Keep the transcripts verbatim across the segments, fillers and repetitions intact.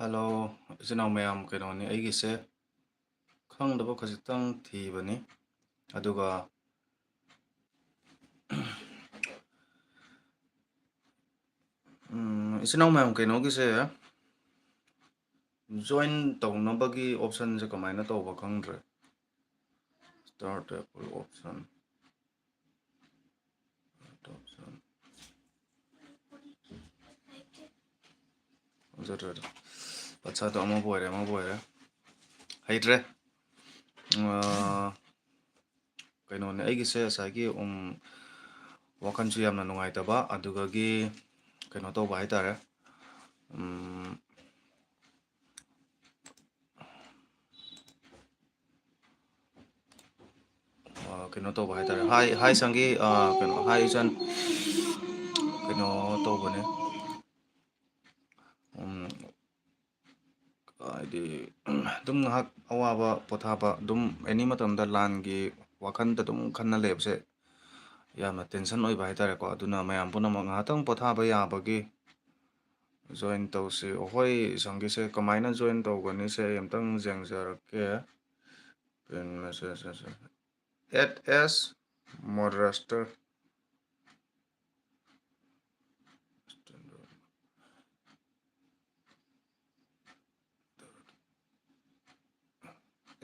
Hello, ꯏꯆꯤꯟ ꯏꯅꯥꯎ ꯃꯌꯥꯝ, ꯀꯩꯅꯣꯅꯤ, ꯑꯩꯒꯤꯁꯦ ꯈꯪꯗꯕ ꯈꯖꯤꯛꯇꯪ ꯊꯤꯕꯅꯤ꯫ ꯑꯗꯨꯒ, ꯎꯝ, ꯏꯆꯤꯟ ꯏꯅꯥꯎ ꯃꯌꯥꯝ, ꯀꯩꯅꯣꯒꯤꯁꯦ, join ꯇꯧꯅꯕꯒꯤ option ꯁꯦ ꯀꯃꯥꯏꯅ ꯇꯧꯕ ꯈꯪꯗ꯭ꯔꯦ꯫ Start table option꯫ Start option꯫ ꯈꯪꯖꯗ꯭ꯔꯦꯗ꯫ ꯄꯠꯁꯥꯗꯣ ꯑꯃꯕꯨ ꯑꯣꯏꯔꯦ, ꯑꯃꯕꯨ ꯑꯣꯏꯔꯦ꯫ ꯍꯩꯇ꯭ꯔꯦ꯫ ꯑꯥ, ꯀꯩꯅꯣꯅꯦ, ꯑꯩꯒꯤꯁꯦ ꯉꯁꯥꯏꯒꯤ, ꯎꯝ, ꯋꯥꯈꯜꯁꯨ ꯌꯥꯝꯅ ꯅꯨꯡꯉꯥꯏꯇꯕ, ꯑꯗꯨꯗꯒꯤ ꯀꯩꯅꯣ ꯇꯧꯕ ꯍꯥꯏꯇꯥꯔꯦ꯫ ꯎꯝ, ꯑ, ꯀꯩꯅꯣ ꯇꯧꯕ ꯍꯥꯏꯇꯥꯔꯦ꯫ Hi, hi ꯁꯪꯒꯤ, ꯑ, ꯀꯩꯅꯣ, hi ꯏꯆꯟ, ꯀꯩꯅꯣ ꯇꯧꯕꯅꯦ꯫ ꯎꯝ, ꯍꯥꯏꯗꯤ, ꯑꯗꯨꯝ ꯉꯥꯏꯍꯥꯛ ꯑꯋꯥꯕ ꯄꯣꯊꯥꯕ, ꯑꯗꯨꯝ any ꯃꯇꯝꯗ ꯂꯥꯟꯒꯤ ꯋꯥꯈꯜꯗ ꯑꯗꯨꯝ ꯈꯟꯅ ꯂꯩꯕꯁꯦ ꯌꯥꯝꯅ tension ꯑꯣꯏꯕ ꯍꯥꯏꯇꯥꯔꯦꯀꯣ꯫ ꯑꯗꯨꯅ ꯃꯌꯥꯝ ꯄꯨꯝꯅꯃꯛ ꯉꯥꯏꯍꯥꯛꯇꯪ ꯄꯣꯊꯥꯕ ꯌꯥꯕꯒꯤ join ꯇꯧꯁꯤ꯫ ꯑꯩꯈꯣꯏ ꯁꯪꯒꯤꯁꯦ ꯀꯃꯥꯏꯅ join ꯇꯧꯒꯅꯤꯁꯦ ꯑꯩ ꯑꯝꯇꯪ ꯌꯦꯡꯖꯔꯛꯀꯦ꯫ Pin message, add as moderator꯫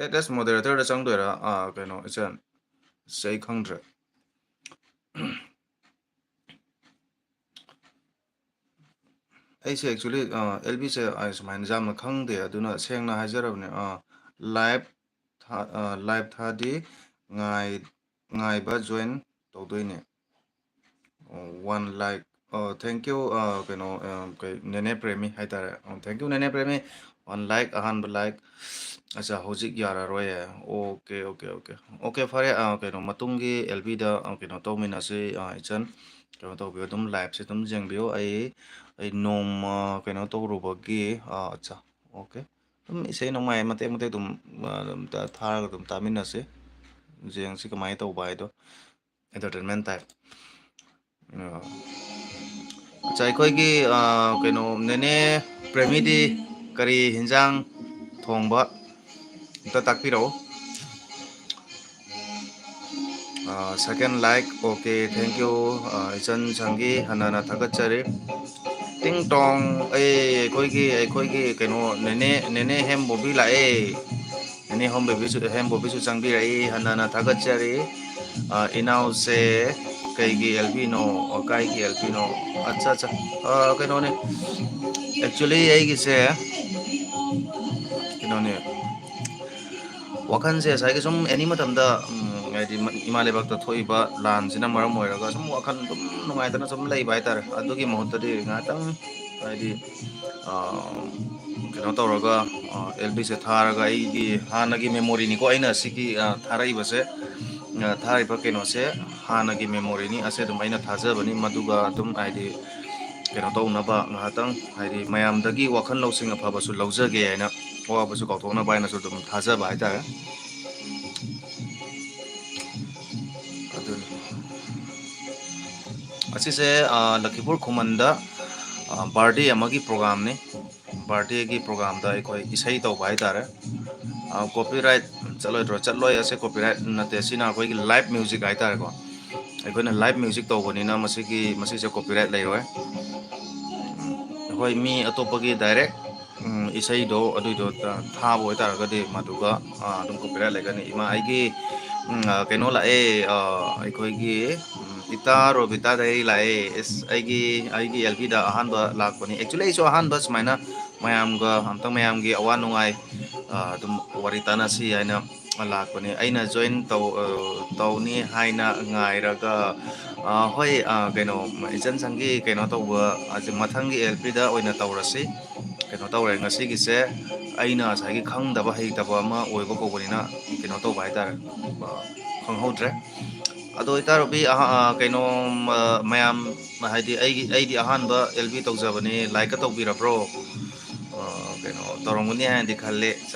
Add as moderator ꯗ ꯆꯪꯗꯣꯏꯔꯥ? ꯑꯥ, ꯀꯩꯅꯣ, ꯏꯆꯟ, ꯁꯦ ꯑꯩ ꯈꯪꯗ꯭ꯔꯦ꯫ ꯑꯩꯁꯦ actually, ꯑ, ꯑꯦꯜ ꯕꯤꯁꯦ ꯑꯩ ꯁꯨꯃꯥꯏꯅ ꯌꯥꯝꯅ ꯈꯪꯗꯦ, ꯑꯗꯨꯅ ꯁꯦꯡꯅ ꯍꯥꯏꯖꯔꯕꯅꯦ꯫ ꯑ, live ꯊꯥ-, ꯑ, live ꯊꯥꯗꯤ ꯉꯥꯏ-, ꯉꯥꯏꯕ join ꯇꯧꯗꯣꯏꯅꯦ꯫ ꯑꯣ, one like꯫ ꯑꯣ, thank you, ꯑ, ꯀꯩꯅꯣ, ꯑ, ꯀꯩ, ꯅꯦꯅꯦ ꯄ꯭ꯔꯦꯃꯤ ꯍꯥꯏꯇꯥꯔꯦ꯫ ꯑꯣ, thank you, ꯅꯦꯅꯦ ꯄ꯭ꯔꯦꯃꯤ꯫ One like, ꯑꯍꯥꯟꯕ like꯫ ꯑꯠꯆꯥ, ꯍꯧꯖꯤꯛ ꯌꯥꯔꯔꯣꯏꯌꯦ꯫ Okay, okay, okay꯫ Okay, ꯐꯔꯦ, ꯑ, ꯀꯩꯅꯣ, ꯃꯇꯨꯡꯒꯤ ꯑꯦꯜ ꯕꯤꯗ, ꯑ, ꯀꯩꯅꯣ ꯇꯧꯃꯤꯟꯅꯁꯤ, ꯑ, ꯏꯆꯟ꯫ ꯀꯩꯅꯣ ꯇꯧꯕꯤꯌꯨ, ꯑꯗꯨꯝ live ꯁꯦ ꯑꯗꯨꯝ ꯌꯦꯡꯕꯤꯌꯨ꯫ ꯑꯩ, ꯑꯩ ꯅꯣꯡꯃ ꯀꯩꯅꯣ ꯇꯧꯔꯨꯕꯒꯤ, ꯑ, ꯑꯠꯆꯥ, okay꯫ ꯑꯗꯨꯝ ꯏꯁꯩ ꯅꯣꯡꯃꯥꯏ ꯃꯇꯦꯛ ꯃꯇꯦꯛ ꯑꯗꯨꯝ, ꯑ, ꯑꯗꯨꯝ ꯊꯥ-, ꯊꯥꯔꯒ ꯑꯗꯨꯝ ꯇꯥꯃꯤꯟꯅꯁꯤ꯫ ꯌꯦꯡꯁꯤ ꯀꯃꯥꯏꯅ ꯇꯧꯕ ꯍꯥꯏꯗꯣ꯫ Entertainment type꯫ ꯑ, ꯑꯠꯆꯥ, ꯑꯩꯈꯣꯏꯒꯤ, ꯑ, ꯀꯩꯅꯣ, ꯅꯦꯅꯦ ꯄ꯭ꯔꯦꯃꯤꯗꯤ ꯀꯔꯤ ꯍꯤꯟꯖꯥꯡ ꯊꯣꯡꯕ ꯑꯝꯇ ꯇꯥꯛꯄꯤꯔꯛꯑꯣ꯫ ꯑ, second like, okay, thank you, ꯑ, ꯏꯆꯟ ꯁꯪꯒꯤ ꯍꯟꯅ ꯍꯟꯅ ꯊꯥꯒꯠꯆꯔꯤ꯫ ꯇꯤꯡ ꯇꯣꯡ, ꯑꯦ, ꯑꯩꯈꯣꯏꯒꯤ, ꯑꯩꯈꯣꯏꯒꯤ ꯀꯩꯅꯣ, ꯅꯦꯅꯦ, ꯅꯦꯅꯦ ꯍꯦꯝꯕꯣꯕꯤ ꯂꯥꯛꯑꯦ꯫ ꯅꯦꯅꯦ ꯍꯣꯝꯕꯦꯕꯤꯁꯨ, ꯍꯦꯝꯕꯣꯕꯤꯁꯨ ꯆꯪꯕꯤꯔꯛꯏ, ꯍꯟꯅ ꯍꯟꯅ ꯊꯥꯒꯠꯆꯔꯤ꯫ ꯑ, ꯏꯅꯥꯎꯁꯦ ꯀꯩꯒꯤ ꯑꯦꯜ ꯕꯤꯅꯣ? ꯑꯣ, ꯀꯥꯏꯒꯤ ꯑꯦꯜ ꯕꯤꯅꯣ? ꯑꯠꯆꯥ, ꯑꯠꯆꯥ꯫ ꯑ, ꯀꯩꯅꯣꯅꯦ, actually ꯑꯩꯒꯤꯁꯦ ꯀꯩꯅꯣꯅꯦ, ꯋꯥꯈꯜꯁꯦ ꯉꯁꯥꯏꯒꯤ ꯁꯨꯝ ꯑꯦꯅꯤ ꯃꯇꯝꯗ, ꯎꯝ, ꯍꯥꯏꯗꯤ ꯏꯃꯥ ꯂꯩꯕꯥꯛꯇ ꯊꯣꯛꯏꯕ ꯂꯥꯟꯁꯤꯅ ꯃꯔꯝ ꯑꯣꯏꯔꯒ ꯁꯨꯝ ꯋꯥꯈꯜ ꯑꯗꯨꯝ ꯅꯨꯡꯉꯥꯏꯇꯅ ꯁꯨꯝ ꯂꯩꯕ ꯍꯥꯏꯇꯥꯔꯦ꯫ ꯑꯗꯨꯒꯤ ꯃꯍꯨꯠꯇꯗꯤ ꯉꯥꯏꯍꯥꯛꯇꯪ ꯍꯥꯏꯗꯤ, ꯑ, ꯀꯩꯅꯣ ꯇꯧꯔꯒ, ꯑ, ꯑꯦꯜ ꯕꯤꯁꯦ ꯊꯥꯔꯒ ꯑꯩꯒꯤ ꯍꯥꯟꯅꯒꯤ ꯃꯦꯃꯣꯔꯤꯅꯤꯀꯣ ꯑꯩꯅ ꯁꯤꯒꯤ, ꯑ, ꯊꯥꯔꯛꯏꯕꯁꯦ, ꯑ, ꯊꯥꯔꯤꯕ ꯀꯩꯅꯣꯁꯦ ꯍꯥꯟꯅꯒꯤ ꯃꯦꯃꯣꯔꯤꯅꯤ꯫ ꯑꯁꯦ ꯑꯗꯨꯝ ꯑꯩꯅ ꯊꯥꯖꯕꯅꯤ꯫ ꯃꯗꯨꯒ ꯑꯗꯨꯝ ꯍꯥꯏꯗꯤ ꯀꯩꯅꯣ ꯇꯧꯅꯕ ꯉꯥꯏꯍꯥꯛꯇꯪ ꯍꯥꯏꯗꯤ ꯃꯌꯥꯝꯗꯒꯤ ꯋꯥꯈꯜ ꯂꯧꯁꯤꯡ ꯑꯐꯕꯁꯨ ꯂꯧꯖꯒꯦ ꯍꯥꯏꯅ, ꯑꯋꯥꯕꯁꯨ ꯀꯥꯎꯊꯣꯛꯅꯕ ꯍꯥꯏꯅꯁꯨ ꯑꯗꯨꯝ ꯊꯥꯖꯕ ꯍꯥꯏꯇꯥꯔꯦ꯫ ꯑꯗꯨꯅꯤ꯫ ꯑꯁꯤꯁꯦ, ꯑ, ꯂꯈꯤꯄꯨꯔ ꯈꯨꯃꯟꯗ, ꯑ, ꯕꯥꯔꯗꯦ ꯑꯃꯒꯤ ꯄ꯭ꯔꯣꯒꯥꯝꯅꯤ꯫ ꯕꯥꯔꯗꯦꯒꯤ ꯄ꯭ꯔꯣꯒꯥꯝꯗ ꯑꯩꯈꯣꯏ ꯏꯁꯩ ꯇꯧꯕ ꯍꯥꯏꯇꯥꯔꯦ꯫ ꯑ, ꯀꯣꯄꯤꯔꯥꯏꯠ ꯆꯠꯂꯣꯏꯗ꯭ꯔꯣ? ꯆꯠꯂꯣꯏ꯫ ꯑꯁꯦ ꯀꯣꯄꯤꯔꯥꯏꯠ ꯅꯠꯇꯦ, ꯁꯤꯅ ꯑꯩꯈꯣꯏꯒꯤ ꯂꯥꯏꯚ ꯃ꯭ꯌꯨꯖꯤꯛ ꯍꯥꯏꯇꯥꯔꯦꯀꯣ꯫ ꯑꯩꯈꯣꯏꯅ ꯂꯥꯏꯚ ꯃ꯭ꯌꯨꯖꯤꯛ ꯇꯧꯕꯅꯤꯅ ꯃꯁꯤꯒꯤ, ꯃꯁꯤꯁꯦ ꯀꯣꯄꯤꯔꯥꯏꯠ ꯂꯩꯔꯣꯏ꯫ ꯑꯩꯈꯣꯏ ꯃꯤ ꯑꯇꯣꯞꯄꯒꯤ ꯗꯥꯏꯔꯦꯛ, ꯎꯝ, ꯏꯁꯩꯗꯣ ꯑꯗꯨꯏꯗꯣ ꯊꯥꯕ ꯑꯣꯏꯇꯥꯔꯒꯗꯤ ꯃꯗꯨꯒ, ꯑ, ꯑꯗꯨꯝ ꯀꯣꯄꯤꯔꯥꯏꯠ ꯂꯩꯒꯅꯤ꯫ ꯏꯃꯥ, ꯑꯩꯒꯤ, ꯎꯝ, ꯑ, ꯀꯩꯅꯣ ꯂꯥꯛꯑꯦ, ꯑ, ꯑꯩꯈꯣꯏꯒꯤ, ꯎꯝ, ꯏꯇꯥ ꯔꯣꯕꯤꯇꯥ ꯗꯥꯏꯔꯤ ꯂꯥꯛꯑꯦ꯫ ꯑꯦꯁ, ꯑꯩꯒꯤ, ꯑꯩꯒꯤ ꯑꯦꯜ ꯕꯤꯗ ꯑꯍꯥꯟꯕ ꯂꯥꯛꯄꯅꯤ꯫ Actually ꯑꯩꯁꯨ ꯑꯍꯥꯟꯕ ꯁꯨꯃꯥꯏꯅ ꯃꯌꯥꯝꯒ ꯑꯝꯇꯪ, ꯃꯌꯥꯝꯒꯤ ꯑꯋꯥ ꯅꯨꯡꯉꯥꯏ, ꯑ, ꯑꯗꯨꯝ ꯋꯥꯔꯤ ꯇꯥꯟꯅꯁꯤ ꯍꯥꯏꯅ ꯂꯥꯛꯄꯅꯤ꯫ ꯑꯩꯅ ꯖꯣꯏꯟ ꯇꯧ-, ꯑ, ꯇꯧꯅꯤ ꯍꯥꯏꯅ ꯉꯥꯏꯔꯒ, ꯑ, ꯍꯣꯏ, ꯑ, ꯀꯩꯅꯣ, ꯏꯆꯟ ꯁꯪꯒꯤ ꯀꯩꯅꯣ ꯇꯧꯕ, ꯑꯁꯤ ꯃꯊꯪꯒꯤ ꯑꯦꯜ ꯄꯤꯗ ꯑꯣꯏꯅ ꯇꯧꯔꯁꯤ꯫ ꯀꯩꯅꯣ ꯇꯧꯔꯦ, ꯉꯁꯤꯒꯤꯁꯦ ꯑꯩꯅ ꯉꯁꯥꯏꯒꯤ ꯈꯪꯗꯕ ꯍꯩꯇꯕ ꯑꯃ ꯑꯣꯏꯕ ꯀꯧꯕꯅꯤꯅ ꯀꯩꯅꯣ ꯇꯧꯕ ꯍꯥꯏꯇꯥꯔꯦ, ꯑ, ꯈꯪꯍꯧꯗ꯭ꯔꯦ꯫ ꯑꯗꯣ ꯏꯇꯥ ꯔꯣꯕꯤ, ꯑꯍ-, ꯑ, ꯀꯩꯅꯣ, ꯑ, ꯃꯌꯥꯝ ꯍꯥꯏꯗꯤ ꯑꯩꯒꯤ, ꯑꯩꯗꯤ ꯑꯍꯥꯟꯕ ꯑꯦꯜ ꯕꯤ ꯇꯧꯖꯕꯅꯤ, ꯂꯥꯏꯛꯀ ꯇꯧꯕꯤꯔꯕ꯭ꯔꯣ? ꯑ, ꯀꯩꯅꯣ ꯇꯧꯔꯝꯒꯅꯤ ꯍꯥꯏꯅꯗꯤ ꯈꯜꯂꯦ꯫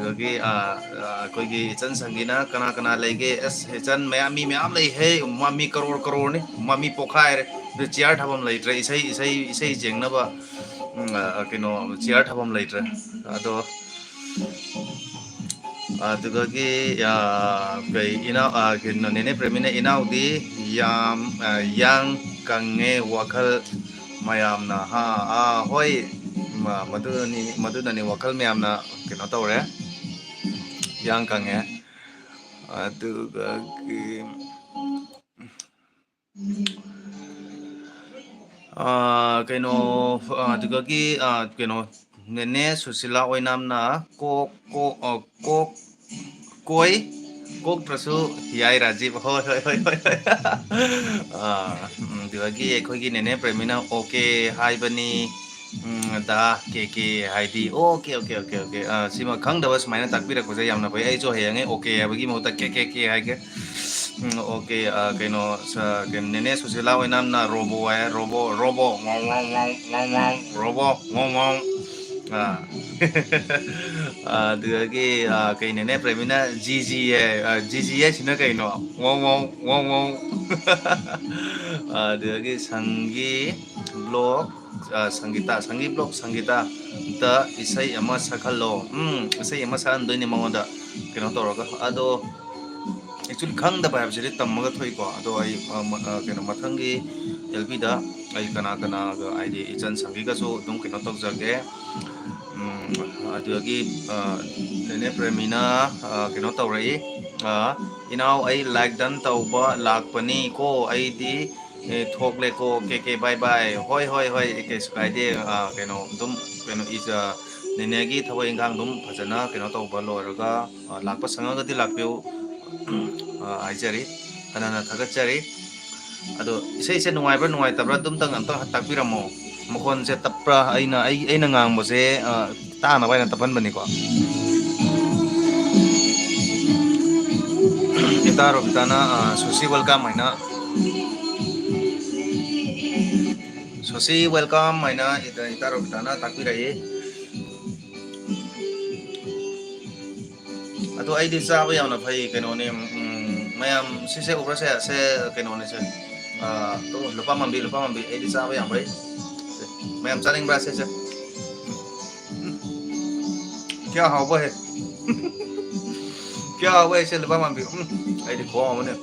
ꯑꯗꯨꯗꯒꯤ ꯑ, ꯑ, ꯑꯩꯈꯣꯏꯒꯤ ꯏꯆꯟ ꯁꯪꯒꯤꯅ ꯀꯅꯥ ꯀꯅꯥ ꯂꯩꯒꯦ? ꯑꯁ, ꯏꯆꯟ ꯃꯌꯥꯝ, ꯃꯤ ꯃꯌꯥꯝ ꯂꯩꯍꯦ, ꯃꯥ ꯃꯤ ꯀꯔꯣꯔ ꯀꯔꯣꯔꯅꯤ, ꯃꯥ ꯃꯤ ꯄꯣꯛꯈꯥꯏꯔꯦ꯫ ꯑꯗꯨ ꯆꯤꯌꯥꯔ ꯊꯥꯐꯝ ꯂꯩꯇ꯭ꯔꯦ, ꯏꯁꯩ ꯏꯁꯩ ꯏꯁꯩ ꯌꯦꯡꯅꯕ, ꯎꯝ, ꯑ, ꯀꯩꯅꯣ, ꯆꯤꯌꯥꯔ ꯊꯥꯐꯝ ꯂꯩꯇ꯭ꯔꯦ꯫ ꯑꯗꯣ ꯑꯗꯨꯗꯒꯤ ꯑ, ꯀꯩ ꯏꯅꯥꯎ ꯑ, ꯀꯩꯅꯣ, ꯅꯦꯅꯦ ꯄ꯭ꯔꯦꯃꯤꯅ ꯏꯅꯥꯎꯗꯤ ꯌꯥꯝ ꯑ, ꯌꯥꯡ ꯀꯪꯉꯦ ꯋꯥꯈꯜ ꯃꯌꯥꯝꯅ ꯍꯥ꯫ ꯑꯥ, ꯍꯣꯏ, ꯃ- ꯃꯗꯨꯅꯤ ꯃꯗꯨꯅꯅꯤ ꯋꯥꯈꯜ ꯃꯌꯥꯝꯅ ꯀꯩꯅꯣ ꯇꯧꯔꯦ, ꯌꯥꯡ ꯀꯪꯉꯦ꯫ ꯑꯗꯨꯒ ꯑꯥ, ꯀꯩꯅꯣ ꯑꯥ, ꯑꯗꯨꯗꯒꯤ ꯑꯥ, ꯀꯩꯅꯣ ꯅꯦꯅꯦ ꯁꯨꯁꯤꯂꯥ ꯑꯣꯏꯅꯥꯝꯅ ꯀꯣꯛ ꯀꯣꯛ ꯑ, ꯀꯣꯛ ꯀꯣꯏ ꯀꯣꯛꯇ꯭ꯔꯁꯨ ꯌꯥꯏ, ꯔꯥꯖꯤꯕ꯫ ꯍꯣꯏ, ꯍꯣꯏ, ꯍꯣꯏ, ꯍꯣꯏ, ꯍꯣꯏ꯫ ꯑꯥ, ꯎꯝ, ꯑꯗꯨꯗꯒꯤ ꯑꯩꯈꯣꯏꯒꯤ ꯅꯦꯅꯦ ꯄ꯭ꯔꯦꯃꯤꯅ "ꯑꯣꯀꯦ" ꯍꯥꯏꯕꯅꯤ꯫ ꯎꯝ, "ꯗꯥ ꯀꯦ ꯀꯦ" ꯍꯥꯏꯗꯤ "ꯑꯣꯀꯦ, ꯑꯣꯀꯦ, ꯑꯣꯀꯦ, ꯑꯣꯀꯦ"꯫ ꯑꯥ, ꯁꯤꯃ ꯈꯪꯗꯕ ꯁꯨꯃꯥꯏꯅ ꯇꯥꯛꯄꯤꯔꯛꯄꯁꯦ ꯌꯥꯝꯅ ꯐꯩ꯫ ꯑꯩꯁꯨ ꯍꯌꯦꯡꯉꯩ "ꯑꯣꯀꯦ" ꯍꯥꯏꯕꯒꯤ ꯃꯍꯨꯠꯇ "ꯀꯦ ꯀꯦ ꯀꯦ" ꯍꯥꯏꯒꯦ꯫ ꯎꯝ, ꯑꯣꯀꯦ, ꯑꯥ, ꯀꯩꯅꯣ, ꯁ-, ꯀꯩꯅꯣ, ꯅꯦꯅꯦ ꯁꯨꯁꯤꯂꯥ ꯑꯣꯏꯅꯥꯝꯅ "ꯔꯣꯕꯣ" ꯍꯥꯏ, "ꯔꯣꯕꯣ, ꯔꯣꯕꯣ, ꯋꯥꯎ, ꯋꯥꯎ, ꯋꯥꯎ, ꯋꯥꯎ, ꯋꯥꯎ, ꯔꯣꯕꯣ, ꯋꯥꯎ, ꯋꯥꯎ"꯫ ꯑꯥ꯫ ꯑꯗꯨꯗꯒꯤ, ꯑꯥ, ꯀꯩ ꯅꯦꯅꯦ ꯄ꯭ꯔꯦꯃꯤꯅ "ꯖꯤ ꯖꯤ" ꯍꯥꯏ, ꯑꯥ, "ꯖꯤ ꯖꯤ" ꯍꯥꯏꯁꯤꯅ ꯀꯩꯅꯣ? "ꯋꯥꯎ, ꯋꯥꯎ, ꯋꯥꯎ, ꯋꯥꯎ"꯫ ꯑꯗꯨꯗꯒꯤ ꯁꯪꯒꯤ ꯕ꯭ꯂꯣꯛ, ꯑꯥ, ꯁꯪꯒꯤꯇꯥ, ꯁꯪꯒꯤ ꯕ꯭ꯂꯣꯛ, ꯁꯪꯒꯤꯇꯥ ꯗ ꯏꯁꯩ ꯑꯃ ꯁꯛꯍꯜꯂꯣ꯫ ꯎꯝ, ꯏꯁꯩ ꯑꯃ ꯁꯛꯍꯟꯗꯣꯏꯅꯦ ꯃꯉꯣꯟꯗ ꯀꯩꯅꯣ ꯇꯧꯔꯒ꯫ ꯑꯗꯣ actually ꯈꯪꯗꯕ ꯍꯥꯏꯕꯁꯤꯗꯤ ꯇꯝꯃꯒ ꯊꯣꯛꯏꯀꯣ꯫ ꯑꯗꯣ ꯑꯩ, ꯑ, ꯃ-, ꯑ, ꯀꯩꯅꯣ, ꯃꯊꯪꯒꯤ ꯑꯦꯜ ꯄꯤꯗ ꯑꯩ ꯀꯅꯥ ꯀꯅꯥꯒ, ꯍꯥꯏꯗꯤ ꯏꯆꯟ ꯁꯪꯒꯤꯒꯁꯨ ꯑꯗꯨꯝ ꯀꯩꯅꯣ ꯇꯧꯖꯒꯦ꯫ ꯎꯝ, ꯑꯗꯨꯗꯒꯤ, ꯑ, ꯅꯦꯅꯦ ꯄ꯭ꯔꯦꯃꯤꯅ, ꯑ, ꯀꯩꯅꯣ ꯇꯧꯔꯛꯏ, ꯑ, "ꯏꯅꯥꯎ, ꯑꯩ like done ꯇꯧꯕ ꯂꯥꯛꯄꯅꯤ ꯀꯣ, ꯑꯩꯗꯤ, ꯑꯦ, ꯊꯣꯛꯂꯦꯀꯣ, ꯀꯦ ꯀꯦ, bye bye"꯫ ꯍꯣꯏ, ꯍꯣꯏ, ꯍꯣꯏ, ꯀꯩꯁꯨ ꯀꯥꯏꯗꯦ꯫ ꯑ, ꯀꯩꯅꯣ, ꯑꯗꯨꯝ, ꯀꯩꯅꯣ, ꯏꯆ-, ꯅꯦꯅꯦꯒꯤ ꯊꯕꯛ ꯏꯪꯈꯥꯡ ꯑꯗꯨꯝ ꯐꯖꯅ ꯀꯩꯅꯣ ꯇꯧꯕ ꯂꯣꯏꯔꯒ, ꯑ, ꯂꯥꯛꯄ ꯁꯪꯉꯒꯗꯤ ꯂꯥꯛꯄꯤꯌꯨ꯫ ꯑ, ꯍꯥꯏꯖꯔꯤ꯫ ꯍꯟꯅ ꯍꯟꯅ ꯊꯥꯒꯠꯆꯔꯤ꯫ ꯑꯗꯣ ꯏꯁꯩꯁꯦ ꯅꯨꯡꯉꯥꯏꯕ꯭ꯔꯥ ꯅꯨꯡꯉꯥꯏꯇꯕ꯭ꯔꯥ ꯑꯗꯨꯝꯇꯪ ꯑꯝꯇ ꯇꯥꯛꯄꯤꯔꯝꯃꯣ꯫ ꯃꯈꯣꯟꯁꯦ ꯇꯞꯄ꯭ꯔꯥ? ꯑꯩꯅ, ꯑꯩ, ꯑꯩꯅ ꯉꯥꯡꯕꯁꯦ, ꯑ, ꯇꯥꯅꯕ ꯍꯥꯏꯅ ꯇꯞꯍꯟꯕꯅꯤꯀꯣ꯫ ꯏꯇꯥ ꯔꯣꯕꯤꯇꯥꯅ, ꯑ, "ꯁꯨꯁꯤ welcome" ꯍꯥꯏꯅ, "ꯁꯨꯁꯤ welcome" ꯍꯥꯏꯅ ꯏꯇꯥ, ꯏꯇꯥ ꯔꯣꯕꯤꯇꯥꯅ ꯇꯥꯛꯄꯤꯔꯛꯏ꯫ ꯑꯗꯣ ꯑꯩꯗꯤ ꯆꯥꯕ ꯌꯥꯝꯅ ꯐꯩ, ꯀꯩꯅꯣꯅꯦ, ꯎꯝ, ꯃꯌꯥꯝ ꯁꯤꯁꯦ ꯎꯕ꯭ꯔꯥ? ꯁꯦ, ꯁꯦ ꯀꯩꯅꯣꯅꯦ, ꯁꯦ, ꯑꯥ, ꯇꯣ, ꯂꯨꯄꯥ ꯃꯥꯟꯕꯤ, ꯂꯨꯄꯥ ꯃꯥꯟꯕꯤ, ꯑꯩꯗꯤ ꯆꯥꯕ ꯌꯥꯝ ꯐꯩ꯫ ꯁꯦ, ꯃꯌꯥꯝ ꯆꯥꯅꯤꯡꯕ꯭ꯔꯥ? ꯁꯦ, ꯁꯦ꯫ ꯎꯝ꯫ ꯀꯌꯥ ꯍꯥꯎꯕ ꯍꯦ? ꯀꯌꯥ ꯍꯥꯎꯕ ꯍꯦ? ꯁꯦ, ꯂꯨꯄꯥ ꯃꯥꯟꯕꯤ꯫ ꯎꯝ, ꯑꯩꯗꯤ ꯈꯨꯍꯥꯎ ꯑꯃꯅꯦ꯫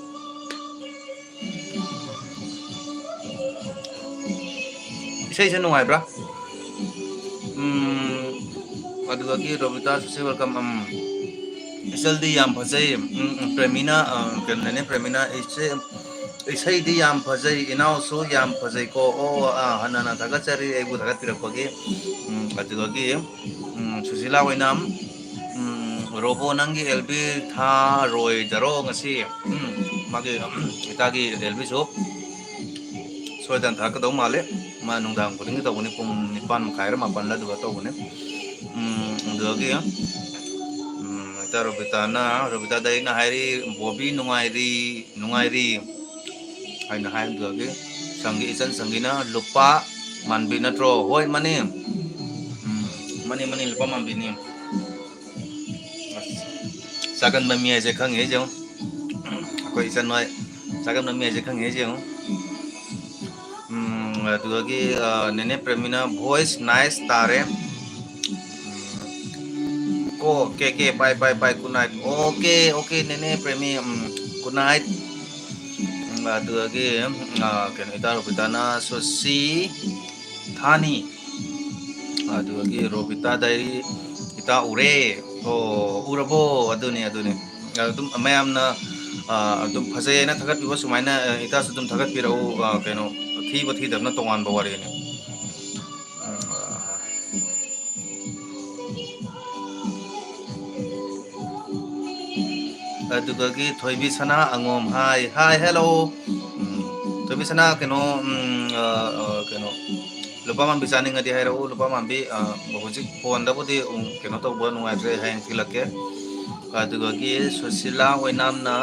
ꯏꯁꯩꯁꯦ ꯅꯨꯡꯉꯥꯏꯕ꯭ꯔꯥ? ꯎꯝ, ꯑꯗꯨꯗꯒꯤ ꯔꯣꯕꯤꯇꯥ ꯁꯨꯁꯤ welcome, ꯎꯝ, "ꯏꯆꯜꯗꯤ ꯌꯥꯝ ꯐꯖꯩ", ꯎꯝ, ꯎꯝ, ꯄ꯭ꯔꯦꯃꯤꯅꯥ, ꯑ, ꯀꯩꯅꯣꯅꯦ, ꯄ꯭ꯔꯦꯃꯤꯅꯥ, "ꯏꯆꯦ, ꯏꯁꯩꯗꯤ ꯌꯥꯝ ꯐꯖꯩ, ꯏꯅꯥꯎꯁꯨ ꯌꯥꯝ ꯐꯖꯩꯀꯣ"꯫ ꯑꯣ, ꯑꯥ, ꯍꯟꯅ ꯍꯟꯅ ꯊꯥꯒꯠꯆꯔꯤ ꯑꯩꯕꯨ ꯊꯥꯒꯠꯄꯤꯔꯛꯄꯒꯤ꯫ ꯎꯝ, ꯑꯗꯨꯗꯒꯤ, ꯎꯝ, ꯁꯨꯁꯤꯂꯥ ꯑꯣꯏꯅꯥꯝ, ꯎꯝ, ꯔꯣꯕꯣ, ꯅꯪꯒꯤ ꯑꯦꯜ ꯕꯤ ꯊꯥꯔꯣꯏꯗꯔꯣ ꯉꯁꯤ? ꯎꯝ, ꯃꯥꯒꯤ, ꯎꯝ, ꯏꯇꯥꯒꯤ ꯑꯦꯜ ꯕꯤꯁꯨ ꯁꯣꯏꯗꯅ ꯊꯥꯔꯛꯀꯗꯧ ꯃꯥꯜꯂꯦ꯫ ꯃꯥ ꯅꯨꯡꯗꯥꯡ ꯈꯨꯗꯤꯡꯒꯤ ꯇꯧꯕꯅꯤ, ꯄꯨꯡ ꯅꯤꯄꯥꯟ ꯃꯈꯥꯏꯔ ꯃꯥꯄꯜꯂ ꯑꯗꯨꯒ ꯇꯧꯕꯅꯤ꯫ ꯎꯝ, ꯑꯗꯨꯗꯒꯤ, ꯎꯝ, ꯏꯇꯥ ꯔꯣꯕꯤꯇꯥꯅ, ꯔꯣꯕꯤꯇꯥꯗ ꯑꯩꯅ ꯍꯥꯏꯔꯤ, "ꯕꯣꯕꯤ ꯅꯨꯡꯉꯥꯏꯔꯤ, ꯅꯨꯡꯉꯥꯏꯔꯤ" ꯍꯥꯏꯅ ꯍꯥꯏ꯫ ꯑꯗꯨꯗꯒꯤ ꯁꯪꯒꯤ, ꯏꯆꯟ ꯁꯪꯒꯤꯅ, "ꯂꯨꯄꯥ ꯃꯥꯟꯕꯤ ꯅꯠꯇ꯭ꯔꯣ?" "ꯍꯣꯏ, ꯃꯥꯅꯤ꯫ ꯎꯝ, ꯃꯥꯅꯤ, ꯃꯥꯅꯤ, ꯂꯨꯄꯥ ꯃꯥꯟꯕꯤꯅꯤ"꯫ ꯑꯁ, ꯆꯥꯒꯟꯕ ꯃꯤ ꯍꯥꯏꯁꯦ ꯈꯪꯉꯦ ꯑꯩꯁꯦ ꯌꯦꯡꯉꯨ꯫ ꯑꯩꯈꯣꯏ ꯏꯆꯟ ꯍꯣꯏ ꯆꯥꯒꯟꯕ ꯃꯤ ꯍꯥꯏꯁꯦ ꯈꯪꯉꯦ ꯑꯩꯁꯦ ꯌꯦꯡꯉꯨ꯫ ꯎꯝ, ꯑꯗꯨꯗꯒꯤ, ꯑ, ꯅꯦꯅꯦ ꯄ꯭ꯔꯦꯃꯤꯅ, "Voice nice ꯇꯥꯔꯦ"꯫ ꯎꯝ, ꯀꯣ, "ꯀꯦ ꯀꯦ, bye, bye, bye, good night"꯫ Okay, okay, ꯅꯦꯅꯦ ꯄ꯭ꯔꯦꯃꯤ, ꯎꯝ, good night꯫ ꯎꯝ, ꯑꯗꯨꯗꯒꯤ, ꯎꯝ, ꯑ, ꯀꯩꯅꯣ, ꯏꯇꯥ ꯔꯣꯕꯤꯇꯥꯅ, "ꯁꯣꯁꯤ ꯊꯥꯅꯤ"꯫ ꯑꯗꯨꯗꯒꯤ ꯔꯣꯕꯤꯇꯥ ꯗꯥꯏꯔꯤ, "ꯏꯇꯥ ꯎꯔꯦ"꯫ ꯑꯣ, ꯎꯔꯕꯣ? ꯑꯗꯨꯅꯤ, ꯑꯗꯨꯅꯤ꯫ ꯑꯗꯨꯝ ꯃꯌꯥꯝꯅ, ꯑ, ꯑꯗꯨꯝ ꯐꯖꯩ ꯍꯥꯏꯅ ꯊꯥꯒꯠꯄꯤꯕ ꯁꯨꯃꯥꯏꯅ, ꯑ, ꯏꯇꯥꯁꯨ ꯑꯗꯨꯝ ꯊꯥꯒꯠꯄꯤꯔꯛꯎ꯫ ꯑ, ꯀꯩꯅꯣ, ꯊꯤꯕ ꯊꯤꯗꯕꯅ ꯇꯣꯉꯥꯟꯕ ꯋꯥꯔꯤꯅꯤ꯫ ꯎꯝ, ꯑ, ꯑꯗꯨꯗꯒꯤ ꯊꯣꯏꯕꯤ ꯁꯅꯥ ꯑꯉꯣꯝ, hi, hi, hello꯫ ꯎꯝ, ꯊꯣꯏꯕꯤ ꯁꯅꯥ, ꯀꯩꯅꯣ, ꯎꯝ, ꯑ, ꯑ, ꯀꯩꯅꯣ, ꯂꯨꯄꯥ ꯃꯥꯟꯕꯤ ꯆꯥꯅꯤꯡꯉꯗꯤ ꯍꯥꯏꯔꯛꯎ, ꯂꯨꯄꯥ ꯃꯥꯟꯕꯤ, ꯑ, ꯍꯧꯖꯤꯛ ꯐꯣꯟꯗꯕꯨꯗꯤ, ꯎꯝ, ꯀꯩꯅꯣ ꯇꯧꯕ ꯅꯨꯡꯉꯥꯏꯇ꯭ꯔꯦ, ꯍꯌꯦꯡ ꯊꯤꯜꯂꯛꯀꯦ꯫ ꯑꯗꯨꯗꯒꯤ ꯁꯨꯁꯤꯂꯥ ꯑꯣꯏꯅꯥꯝꯅ,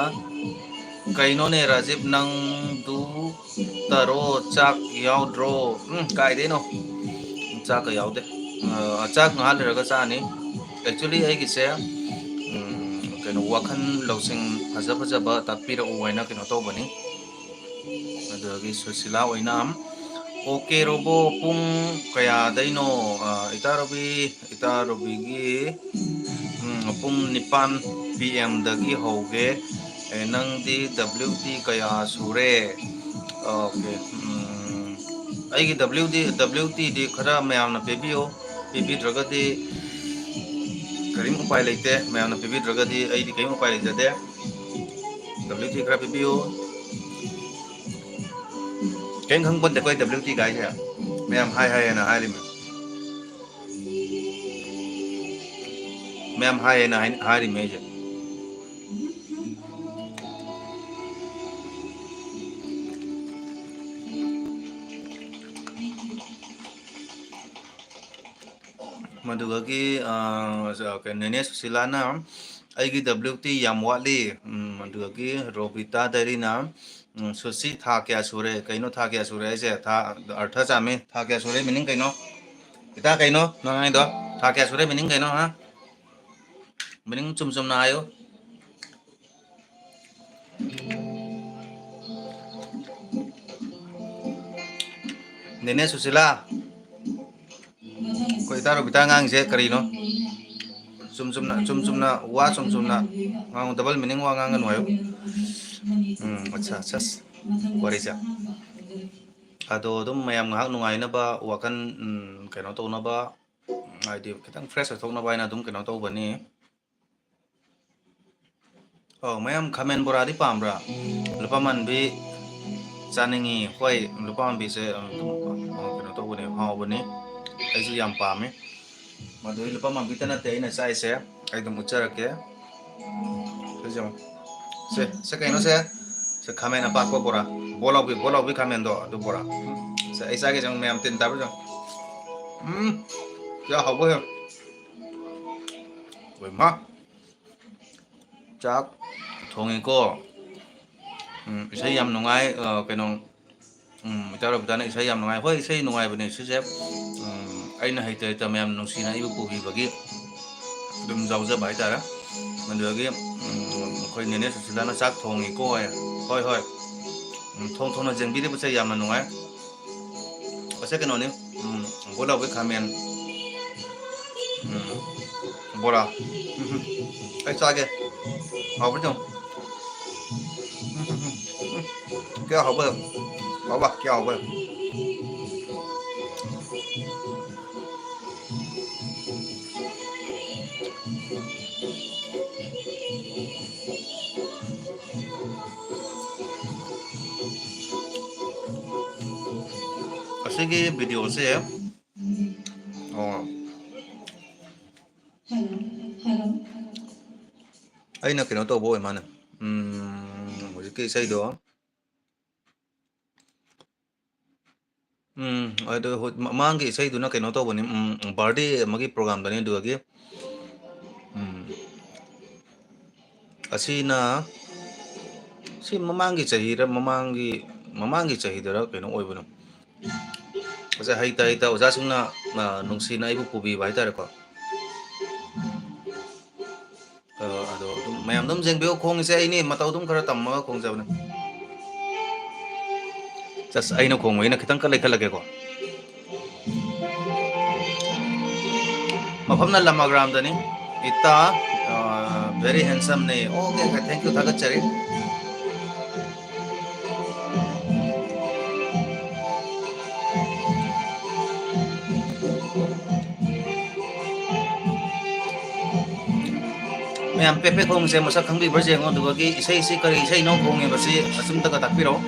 "ꯀꯩꯅꯣꯅꯦ ꯔꯥꯖꯤꯞ, ꯅꯪꯗꯨ ꯇꯔꯣ, ꯆꯥꯛ ꯌꯥꯎꯗ꯭ꯔꯣ?" ꯎꯝ, ꯀꯥꯏꯗꯩꯅꯣ? ꯆꯥꯛꯀ ꯌꯥꯎꯗꯦ꯫ ꯑ, ꯆꯥꯛ ꯉꯥꯏꯍꯥꯛ ꯂꯩꯔꯒ ꯆꯥꯅꯤ꯫ Actually, ꯑꯩꯒꯤꯁꯦ, ꯎꯝ, ꯀꯩꯅꯣ, ꯋꯥꯈꯜ ꯂꯧꯁꯤꯡ ꯐꯖ ꯐꯖꯕ ꯇꯥꯛꯄꯤꯔꯛꯎ ꯍꯥꯏꯅ ꯀꯩꯅꯣ ꯇꯧꯕꯅꯤ꯫ ꯑꯗꯨꯗꯒꯤ ꯁꯨꯁꯤꯂꯥ ꯑꯣꯏꯅꯥꯝ, "ꯑꯣꯀꯦ ꯔꯣꯕꯣ, ꯄꯨꯡ ꯀꯌꯥꯗꯩꯅꯣ?" ꯑ, ꯏꯇꯥ ꯔꯣꯕꯤ, ꯏꯇꯥ ꯔꯣꯕꯤꯒꯤ, ꯎꯝ, ꯄꯨꯡ ꯅꯤꯄꯥꯟ P M ꯗꯒꯤ ꯍꯧꯒꯦ꯫ ꯑꯦ, ꯅꯪꯗꯤ W T ꯀꯌꯥ ꯁꯨꯔꯦ? ꯑꯣꯀꯦ, ꯎꯝ, ꯑꯩꯒꯤ W D, W T ꯗꯤ ꯈꯔ ꯃꯌꯥꯝꯅ ꯄꯤꯕꯤꯌꯨ, ꯄꯤꯕꯤꯗ꯭ꯔꯒꯗꯤ ꯀꯔꯤꯝ ꯎꯄꯥꯏ ꯂꯩꯇꯦ, ꯃꯌꯥꯝꯅ ꯄꯤꯕꯤꯗ꯭ꯔꯒꯗꯤ ꯑꯩꯗꯤ ꯀꯔꯤꯝ ꯎꯄꯥꯏ ꯂꯩꯖꯗꯦ꯫ W T ꯈꯔ ꯄꯤꯕꯤꯌꯨ꯫ ꯀꯔꯤꯝ ꯈꯪꯄꯣꯟꯇꯦ ꯑꯩꯈꯣꯏ W T ꯒꯥꯏꯁꯦ, ꯃꯌꯥꯝ ꯍꯥꯏ ꯍꯥꯏ ꯍꯥꯏꯅ ꯍꯥꯏꯔꯤꯃꯤ꯫ ꯃꯌꯥꯝ ꯍꯥꯏꯌꯦꯅ ꯍꯥꯏ-, ꯍꯥꯏꯔꯤꯃꯦ ꯑꯩꯁꯦ꯫ ꯃꯗꯨꯗꯒꯤ, ꯑ, ꯀꯩꯅꯣ, ꯅꯦꯅꯦ ꯁꯨꯁꯤꯂꯥꯅ, "ꯑꯩꯒꯤ W T ꯌꯥꯝ ꯋꯥꯠꯂꯤ"꯫ ꯎꯝ, ꯑꯗꯨꯗꯒꯤ ꯔꯣꯕꯤꯇꯥ ꯗꯥꯏꯔꯤꯅ, ꯎꯝ, "ꯁꯨꯁꯤ, ꯊꯥ ꯀꯌꯥ ꯁꯨꯔꯦ?" ꯀꯩꯅꯣ ꯊꯥ ꯀꯌꯥ ꯁꯨꯔꯦ ꯍꯥꯏꯁꯦ? ꯊꯥ ꯑꯔꯊ ꯆꯥꯝꯃꯤ꯫ ꯊꯥ ꯀꯌꯥ ꯁꯨꯔꯦ meaning ꯀꯩꯅꯣ? ꯏꯇꯥ, ꯀꯩꯅꯣ ꯅꯪ ꯍꯥꯏꯗꯣ? ꯊꯥ ꯀꯌꯥ ꯁꯨꯔꯦ meaning ꯀꯩꯅꯣ, ꯍꯥ? Meaning ꯆꯨꯝ ꯆꯨꯝꯅ ꯍꯥꯏꯌꯨ꯫ ꯅꯦꯅꯦ ꯁꯨꯁꯤꯂꯥ, ꯑꯩꯈꯣꯏ ꯏꯇꯥ ꯔꯣꯕꯤꯇꯥ ꯑꯉꯥꯡꯁꯦ ꯀꯔꯤꯅꯣ? ꯆꯨꯝ ꯆꯨꯝꯅ, ꯆꯨꯝ ꯆꯨꯝꯅ, ꯋꯥ ꯆꯨꯝ ꯆꯨꯝꯅ ꯉꯥꯡꯉꯨ, double meaning ꯋꯥ ꯉꯥꯡꯒꯅꯨ ꯍꯥꯏꯌꯨ꯫ ꯎꯝ, ꯑꯠꯆꯥ, ꯑꯠꯆꯥ, ꯋꯥꯔꯤꯁꯦ꯫ ꯑꯗꯣ ꯑꯗꯨꯝ ꯃꯌꯥꯝ ꯉꯥꯏꯍꯥꯛ ꯅꯨꯡꯉꯥꯏꯅꯕ, ꯋꯥꯈꯜ, ꯎꯝ, ꯀꯩꯅꯣ ꯇꯧꯅꯕ, ꯍꯥꯏꯗꯤ ꯈꯤꯇꯪ fresh ꯑꯣꯏꯊꯣꯛꯅꯕ ꯍꯥꯏꯅ ꯑꯗꯨꯝ ꯀꯩꯅꯣ ꯇꯧꯕꯅꯤ꯫ ꯑꯧ, ꯃꯌꯥꯝ ꯈꯥꯃꯦꯟ ꯕꯣꯔꯥꯗꯤ ꯄꯥꯝꯕ꯭ꯔꯥ? ꯂꯨꯄꯥ ꯃꯥꯟꯕꯤ ꯆꯥꯅꯤꯡꯉꯤ꯫ ꯍꯣꯏ, ꯂꯨꯄꯥ ꯃꯥꯟꯕꯤꯁꯦ, ꯑꯗꯨꯝ, ꯀꯩꯅꯣ ꯇꯧꯕꯅꯦ, ꯍꯥꯎꯕꯅꯤ꯫ ꯑꯩꯁꯨ ꯌꯥꯝ ꯄꯥꯝꯃꯤ꯫ ꯃꯗꯨꯗꯤ ꯂꯨꯄꯥ ꯃꯥꯟꯕꯤꯇ ꯅꯠꯇꯦ ꯑꯩꯅ ꯆꯥꯏꯁꯦ꯫ ꯑꯩ ꯑꯗꯨꯝ ꯎꯠꯆꯔꯛꯀꯦ꯫ ꯁꯤꯁꯦ ꯌꯦꯡꯉꯣ꯫ ꯁꯦ, ꯁꯦ ꯀꯩꯅꯣ ꯁꯦ? ꯁꯦ ꯈꯥꯃꯦꯟ ꯑꯄꯥꯛꯄ ꯕꯣꯔꯥ꯫ ꯕꯣꯂꯥꯎꯕꯤ, ꯕꯣꯂꯥꯎꯕꯤ ꯈꯥꯃꯦꯟꯗꯣ, ꯑꯗꯨ ꯕꯣꯔꯥ꯫ ꯁꯦ, ꯑꯩ ꯆꯥꯒꯦ ꯌꯦꯡꯉꯣ, ꯃꯌꯥꯝ ꯇꯤꯟ ꯇꯥꯕ꯭ꯔꯥ ꯌꯦꯡꯉꯣ꯫ ꯎꯝ, ꯀꯌꯥ ꯍꯥꯎꯕ ꯌꯦꯡꯉꯣ꯫ ꯍꯣꯏ, ꯃꯥ꯫ ꯆꯥꯛ ꯊꯣꯡꯉꯤꯀꯣ꯫ ꯎꯝ, ꯏꯁꯩ ꯌꯥꯝ ꯅꯨꯡꯉꯥꯏ, ꯑ, ꯀꯩꯅꯣ, ꯎꯝ, ꯏꯇꯥ ꯔꯣꯕꯤꯇꯥꯅ ꯏꯁꯩ ꯌꯥꯝ ꯅꯨꯡꯉꯥꯏ꯫ ꯍꯣꯏ, ꯏꯁꯩ ꯅꯨꯡꯉꯥꯏꯕꯅꯦ ꯁꯤꯁꯦ꯫ ꯎꯝ, ꯑꯩꯅ ꯍꯩꯇ ꯍꯩꯇ ꯃꯌꯥꯝ ꯅꯨꯡꯁꯤꯅ ꯑꯩꯕꯨ ꯄꯨꯕꯤꯕꯒꯤ ꯑꯗꯨꯝ ꯌꯥꯎꯖꯕ ꯍꯥꯏꯇꯥꯔꯦ꯫ ꯑꯗꯨꯗꯒꯤ, ꯎꯝ, ꯑꯩꯈꯣꯏ ꯅꯦꯅꯦ ꯁꯨꯁꯤꯂꯥꯅ ꯆꯥꯛ ꯊꯣꯡꯉꯤꯀꯣ ꯍꯥꯏ꯫ ꯍꯣꯏ, ꯍꯣꯏ꯫ ꯎꯝ, ꯊꯣꯡ ꯊꯣꯡꯅ ꯌꯦꯡꯕꯤꯔꯤꯕꯁꯦ ꯌꯥꯝꯅ ꯅꯨꯡꯉꯥꯏ꯫ ꯑꯁꯦ ꯀꯩꯅꯣꯅꯤ, ꯎꯝ, ꯕꯣꯂꯥꯎꯕꯤ ꯈꯥꯃꯦꯟ, ꯎꯝ, ꯕꯣꯔꯥ꯫ ꯎꯝ, ꯎꯝ, ꯑꯩ ꯆꯥꯒꯦ꯫ ꯍꯥꯎꯕ꯭ꯔꯥ ꯌꯦꯡꯉꯨ꯫ ꯎꯝ, ꯎꯝ, ꯎꯝ, ꯎꯝ꯫ ꯀꯌꯥ ꯍꯥꯎꯕ ꯌꯦꯡꯉꯨ꯫ ꯍꯥꯎꯕ, ꯀꯌꯥ ꯍꯥꯎꯕ ꯌꯦꯡꯉꯨ꯫ ꯑꯁꯤꯒꯤ video ꯁꯦ, ꯑꯣ, ꯑꯩꯅ ꯀꯩꯅꯣ ꯇꯧꯕ ꯑꯣꯏ ꯃꯥꯅꯦ꯫ ꯎꯝ, ꯍꯧꯖꯤꯛꯀꯤ ꯏꯁꯩꯗꯣ꯫ ꯎꯝ, ꯑꯗꯨ ꯍꯧ-, ꯃꯃꯥꯡꯒꯤ ꯏꯁꯩꯗꯨꯅ ꯀꯩꯅꯣ ꯇꯧꯕꯅꯤ, ꯎꯝ, birthday ꯑꯃꯒꯤ programꯗꯅꯤ ꯑꯗꯨꯗꯒꯤ꯫ ꯎꯝ꯫ ꯑꯁꯤꯅ, ꯁꯤ ꯃꯃꯥꯡꯒꯤ ꯆꯍꯤꯔ, ꯃꯃꯥꯡꯒꯤ, ꯃꯃꯥꯡꯒꯤ ꯆꯍꯤꯗꯔ ꯀꯩꯅꯣ ꯑꯣꯏꯕꯅꯣ꯫ ꯉꯁꯥꯏ ꯍꯩꯇ ꯍꯩꯇ ꯑꯣꯖꯥꯁꯤꯡꯅ, ꯑ, ꯅꯨꯡꯁꯤꯅ ꯑꯩꯕꯨ ꯄꯨꯕꯤꯕ ꯍꯥꯏꯇꯥꯔꯦꯀꯣ꯫ ꯑ, ꯑꯗꯣ ꯑꯗꯨꯝ ꯃꯌꯥꯝ ꯑꯗꯨꯝ ꯌꯦꯡꯕꯤꯌꯨ, ꯈꯣꯡꯉꯤꯁꯦ ꯑꯩꯅꯦ, ꯃꯇꯧ ꯑꯗꯨꯝ ꯈꯔ ꯇꯝꯃꯒ ꯈꯣꯡꯖꯕꯅꯦ꯫ Just ꯑꯩꯅ ꯈꯣꯡꯕ ꯑꯩꯅ ꯈꯤꯇꯪ ꯀꯟ ꯂꯩꯈꯠꯂꯒꯦꯀꯣ꯫ ꯃꯐꯝꯅ ꯂꯃꯒ꯭ꯔꯥꯝꯗꯅꯤ꯫ ꯏꯇꯥ, ꯑ, very handsomeꯅꯦ꯫ Okay, okay, thank you, ꯊꯥꯒꯠꯆꯔꯤ꯫ ꯃꯌꯥꯝ ꯄꯦꯛ ꯄꯦꯛ ꯈꯣꯡꯁꯦ ꯃꯁꯛ ꯈꯪꯕꯤꯕ꯭ꯔꯥ ꯌꯦꯡꯉꯣ, ꯑꯗꯨꯒ ꯏꯁꯩꯁꯤ ꯀꯔꯤ ꯏꯁꯩꯅꯣ ꯈꯣꯡꯉꯤꯕꯁꯤ ꯑꯆꯨꯝꯇꯒ ꯇꯥꯛꯄꯤꯔꯛꯑꯣ꯫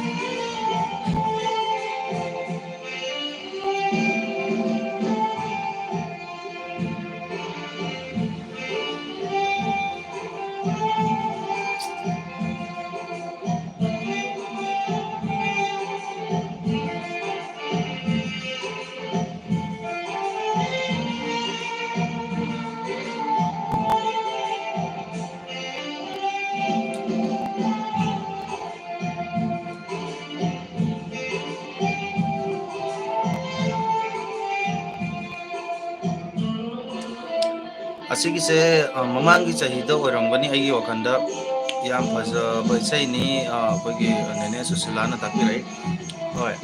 ꯑꯁꯤꯒꯤꯁꯦ, ꯑ, ꯃꯃꯥꯡꯒꯤ ꯆꯍꯤꯗ ꯑꯣꯏꯔꯝꯒꯅꯤ, ꯑꯩꯒꯤ ꯋꯥꯈꯜꯗ꯫ ꯌꯥꯝ ꯐꯖꯕ ꯏꯁꯩꯅꯤ, ꯑ, ꯑꯩꯈꯣꯏꯒꯤ ꯅꯦꯅꯦ ꯁꯨꯁꯤꯂꯥꯅ ꯇꯥꯛꯄꯤꯔꯛꯏ꯫ ꯍꯣꯏ꯫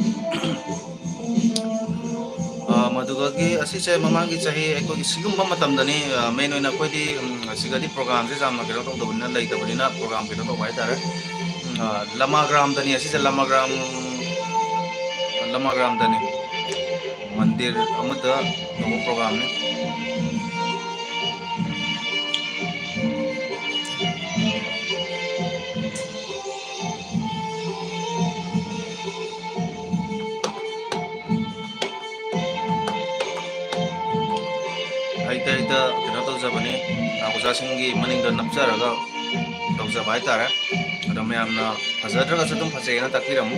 ꯑ, ꯃꯗꯨꯗꯒꯤ ꯑꯁꯤꯁꯦ ꯃꯃꯥꯡꯒꯤ ꯆꯍꯤ ꯑꯩꯈꯣꯏꯒꯤ ꯁꯤꯒꯨꯝꯕ ꯃꯇꯝꯗꯅꯤ, ꯑ, main ꯑꯣꯏꯅ ꯑꯩꯈꯣꯏꯗꯤ, ꯎꯝ, ꯑꯁꯤꯒꯗꯤ programꯁꯦ ꯌꯥꯝꯅ ꯀꯩꯅꯣ ꯇꯧꯗꯕꯅꯤꯅ, ꯂꯩꯇꯕꯅꯤꯅ program ꯀꯩꯅꯣ ꯇꯧꯕ ꯍꯥꯏꯇꯥꯔꯦ꯫ ꯎꯝ, ꯑ, ꯂꯃꯥꯒ꯭ꯔꯥꯝꯗꯅꯤ, ꯑꯁꯤꯁꯦ ꯂꯃꯥꯒ꯭ꯔꯥꯝ, ꯂꯃꯥꯒ꯭ꯔꯥꯝꯗꯅꯤ꯫ ꯃꯟꯗꯤꯔ ꯑꯃꯗ ꯇꯧꯕ programꯅꯤ꯫ ꯍꯩꯇ ꯍꯩꯇ ꯀꯩꯅꯣ ꯇꯧꯖꯕꯅꯤ, ꯑꯣꯖꯥꯁꯤꯡꯒꯤ ꯃꯅꯤꯡꯗ ꯅꯞꯆꯔꯒ꯫ ꯐꯖꯕ ꯍꯥꯏꯇꯥꯔꯦ꯫ ꯑꯗꯣ ꯃꯌꯥꯝꯅ ꯐꯖꯗ꯭ꯔꯒꯁꯨ ꯑꯗꯨꯝ ꯐꯖꯩꯅ ꯇꯥꯛꯄꯤꯔꯝꯃꯨ꯫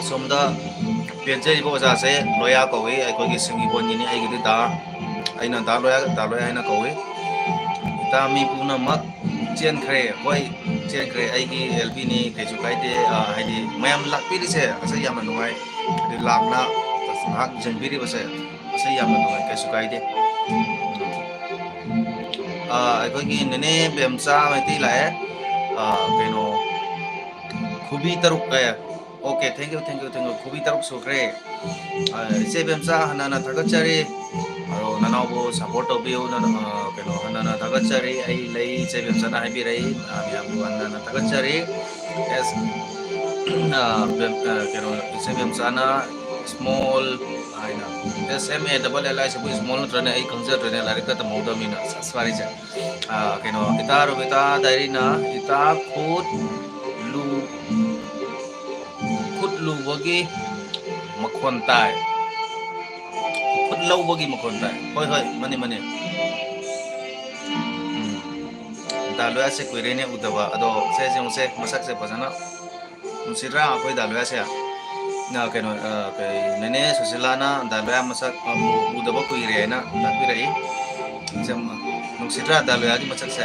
ꯑꯁꯣꯝꯗ ꯄꯦꯟꯖꯔꯤꯕ ꯑꯣꯖꯥꯁꯦ ꯂꯣꯌꯥ ꯀꯧꯏ, ꯑꯩꯈꯣꯏꯒꯤ ꯁꯤꯡꯒꯤꯕꯣꯟꯒꯤꯅꯤ, ꯑꯩꯒꯤꯗꯤ ꯗꯥ, ꯑꯩꯅ ꯗꯥ ꯂꯣꯌꯥ, ꯗꯥ ꯂꯣꯌꯥ ꯍꯥꯏꯅ ꯀꯧꯏ꯫ ꯏꯇꯥ, ꯃꯤ ꯄꯨꯝꯅꯃꯛ ꯆꯦꯟꯈ꯭ꯔꯦ, ꯍꯣꯏ, ꯆꯦꯟꯈ꯭ꯔꯦ, ꯑꯩꯒꯤ ꯑꯦꯜ ꯄꯤꯅꯤ, ꯀꯩꯁꯨ ꯀꯥꯏꯗꯦ꯫ ꯑ, ꯍꯥꯏꯗꯤ ꯃꯌꯥꯝ ꯂꯥꯛꯄꯤꯔꯤꯁꯦ ꯑꯁꯤ ꯌꯥꯝꯅ ꯅꯨꯡꯉꯥꯏ, ꯍꯥꯏꯗꯤ ꯂꯥꯛꯅ ꯉꯥꯏꯍꯥꯛ ꯌꯦꯡꯕꯤꯔꯤꯕꯁꯦ ꯑꯁꯤ ꯌꯥꯝꯅ ꯅꯨꯡꯉꯥꯏ, ꯀꯩꯁꯨ ꯀꯥꯏꯗꯦ꯫ ꯑ, ꯑꯩꯈꯣꯏꯒꯤ ꯅꯦꯅꯦ ꯕꯦꯝꯆꯥ ꯃꯩꯇꯩ ꯂꯥꯛꯑꯦ꯫ ꯑ, ꯀꯩꯅꯣ, ꯈꯨꯕꯤ ꯇꯔꯨꯛ, ꯑꯦ, okay, thank you, thank you, thank you, ꯈꯨꯕꯤ ꯇꯔꯨꯛ ꯁꯨꯈ꯭ꯔꯦ꯫ ꯑ, ꯏꯆꯦ ꯕꯦꯝꯆꯥ, ꯍꯟꯅ ꯍꯟꯅ ꯊꯥꯒꯠꯆꯔꯤ꯫ ꯑꯗꯣ ꯅꯅꯥꯎꯕꯨ support ꯇꯧꯕꯤꯌꯨ, ꯅꯅ-, ꯑ, ꯀꯩꯅꯣ, ꯍꯟꯅ ꯍꯟꯅ ꯊꯥꯒꯠꯆꯔꯤ꯫ ꯑꯩ ꯂꯩ, ꯏꯆꯦ ꯕꯦꯝꯆꯥꯅ ꯍꯥꯏꯕꯤꯔꯛꯏ, ꯑ, ꯃꯌꯥꯝꯕꯨ ꯍꯟꯅ ꯍꯟꯅ ꯊꯥꯒꯠꯆꯔꯤ꯫ ꯑꯦꯁ, ꯑ, ꯕꯦꯝ-, ꯑ, ꯀꯩꯅꯣ, ꯏꯆꯦ ꯕꯦꯝꯆꯥꯅ small ꯍꯥꯏꯅ, S M A double L ꯍꯥꯏꯁꯤꯕꯨ small ꯅꯠꯇ꯭ꯔꯅꯦ? ꯑꯩ ꯈꯪꯖꯗ꯭ꯔꯦꯅꯦ, ꯂꯥꯏꯔꯤꯛꯀ ꯇꯝꯍꯧꯗꯕꯅꯤꯅ꯫ ꯑꯁ, ꯋꯥꯔꯤꯁꯦ꯫ ꯑ, ꯀꯩꯅꯣ, ꯏꯇꯥ ꯔꯣꯕꯤꯇꯥ ꯗꯥꯏꯔꯤꯅ, ꯏꯇꯥ ꯈꯨꯠ ꯂꯨ-, ꯈꯨꯠ ꯂꯨꯕꯒꯤ ꯃꯈꯣꯟ ꯇꯥꯏ꯫ ꯈꯨꯠ ꯂꯧꯕꯒꯤ ꯃꯈꯣꯟ ꯇꯥꯏ꯫ ꯍꯣꯏ, ꯍꯣꯏ, ꯃꯥꯅꯤ, ꯃꯥꯅꯤ꯫ ꯎꯝ꯫ ꯗꯥ ꯂꯣꯌꯥꯁꯦ ꯀꯨꯏꯔꯦꯅꯦ ꯎꯗꯕ꯫ ꯑꯗꯣ ꯁꯦ, ꯌꯦꯡꯉꯨꯁꯦ, ꯃꯁꯛꯁꯦ ꯐꯖꯅ꯫ ꯅꯨꯡꯁꯤꯗ꯭ꯔꯥ ꯑꯩꯈꯣꯏ ꯗꯥ ꯂꯣꯌꯥꯁꯦ? ꯅ, ꯀꯩꯅꯣ, ꯑ, ꯀꯩ, ꯅꯦꯅꯦ ꯁꯨꯁꯤꯂꯥꯅ ꯗꯥ ꯂꯣꯌꯥ ꯃꯁꯛ, ꯑ, ꯎꯗꯕ ꯀꯨꯏꯔꯦꯅ ꯇꯥꯛꯄꯤꯔꯛꯏ꯫ ꯁꯦ, ꯅꯨꯡꯁꯤꯗ꯭ꯔꯥ ꯗꯥ ꯂꯣꯌꯥꯒꯤ ꯃꯁꯛꯁꯦ?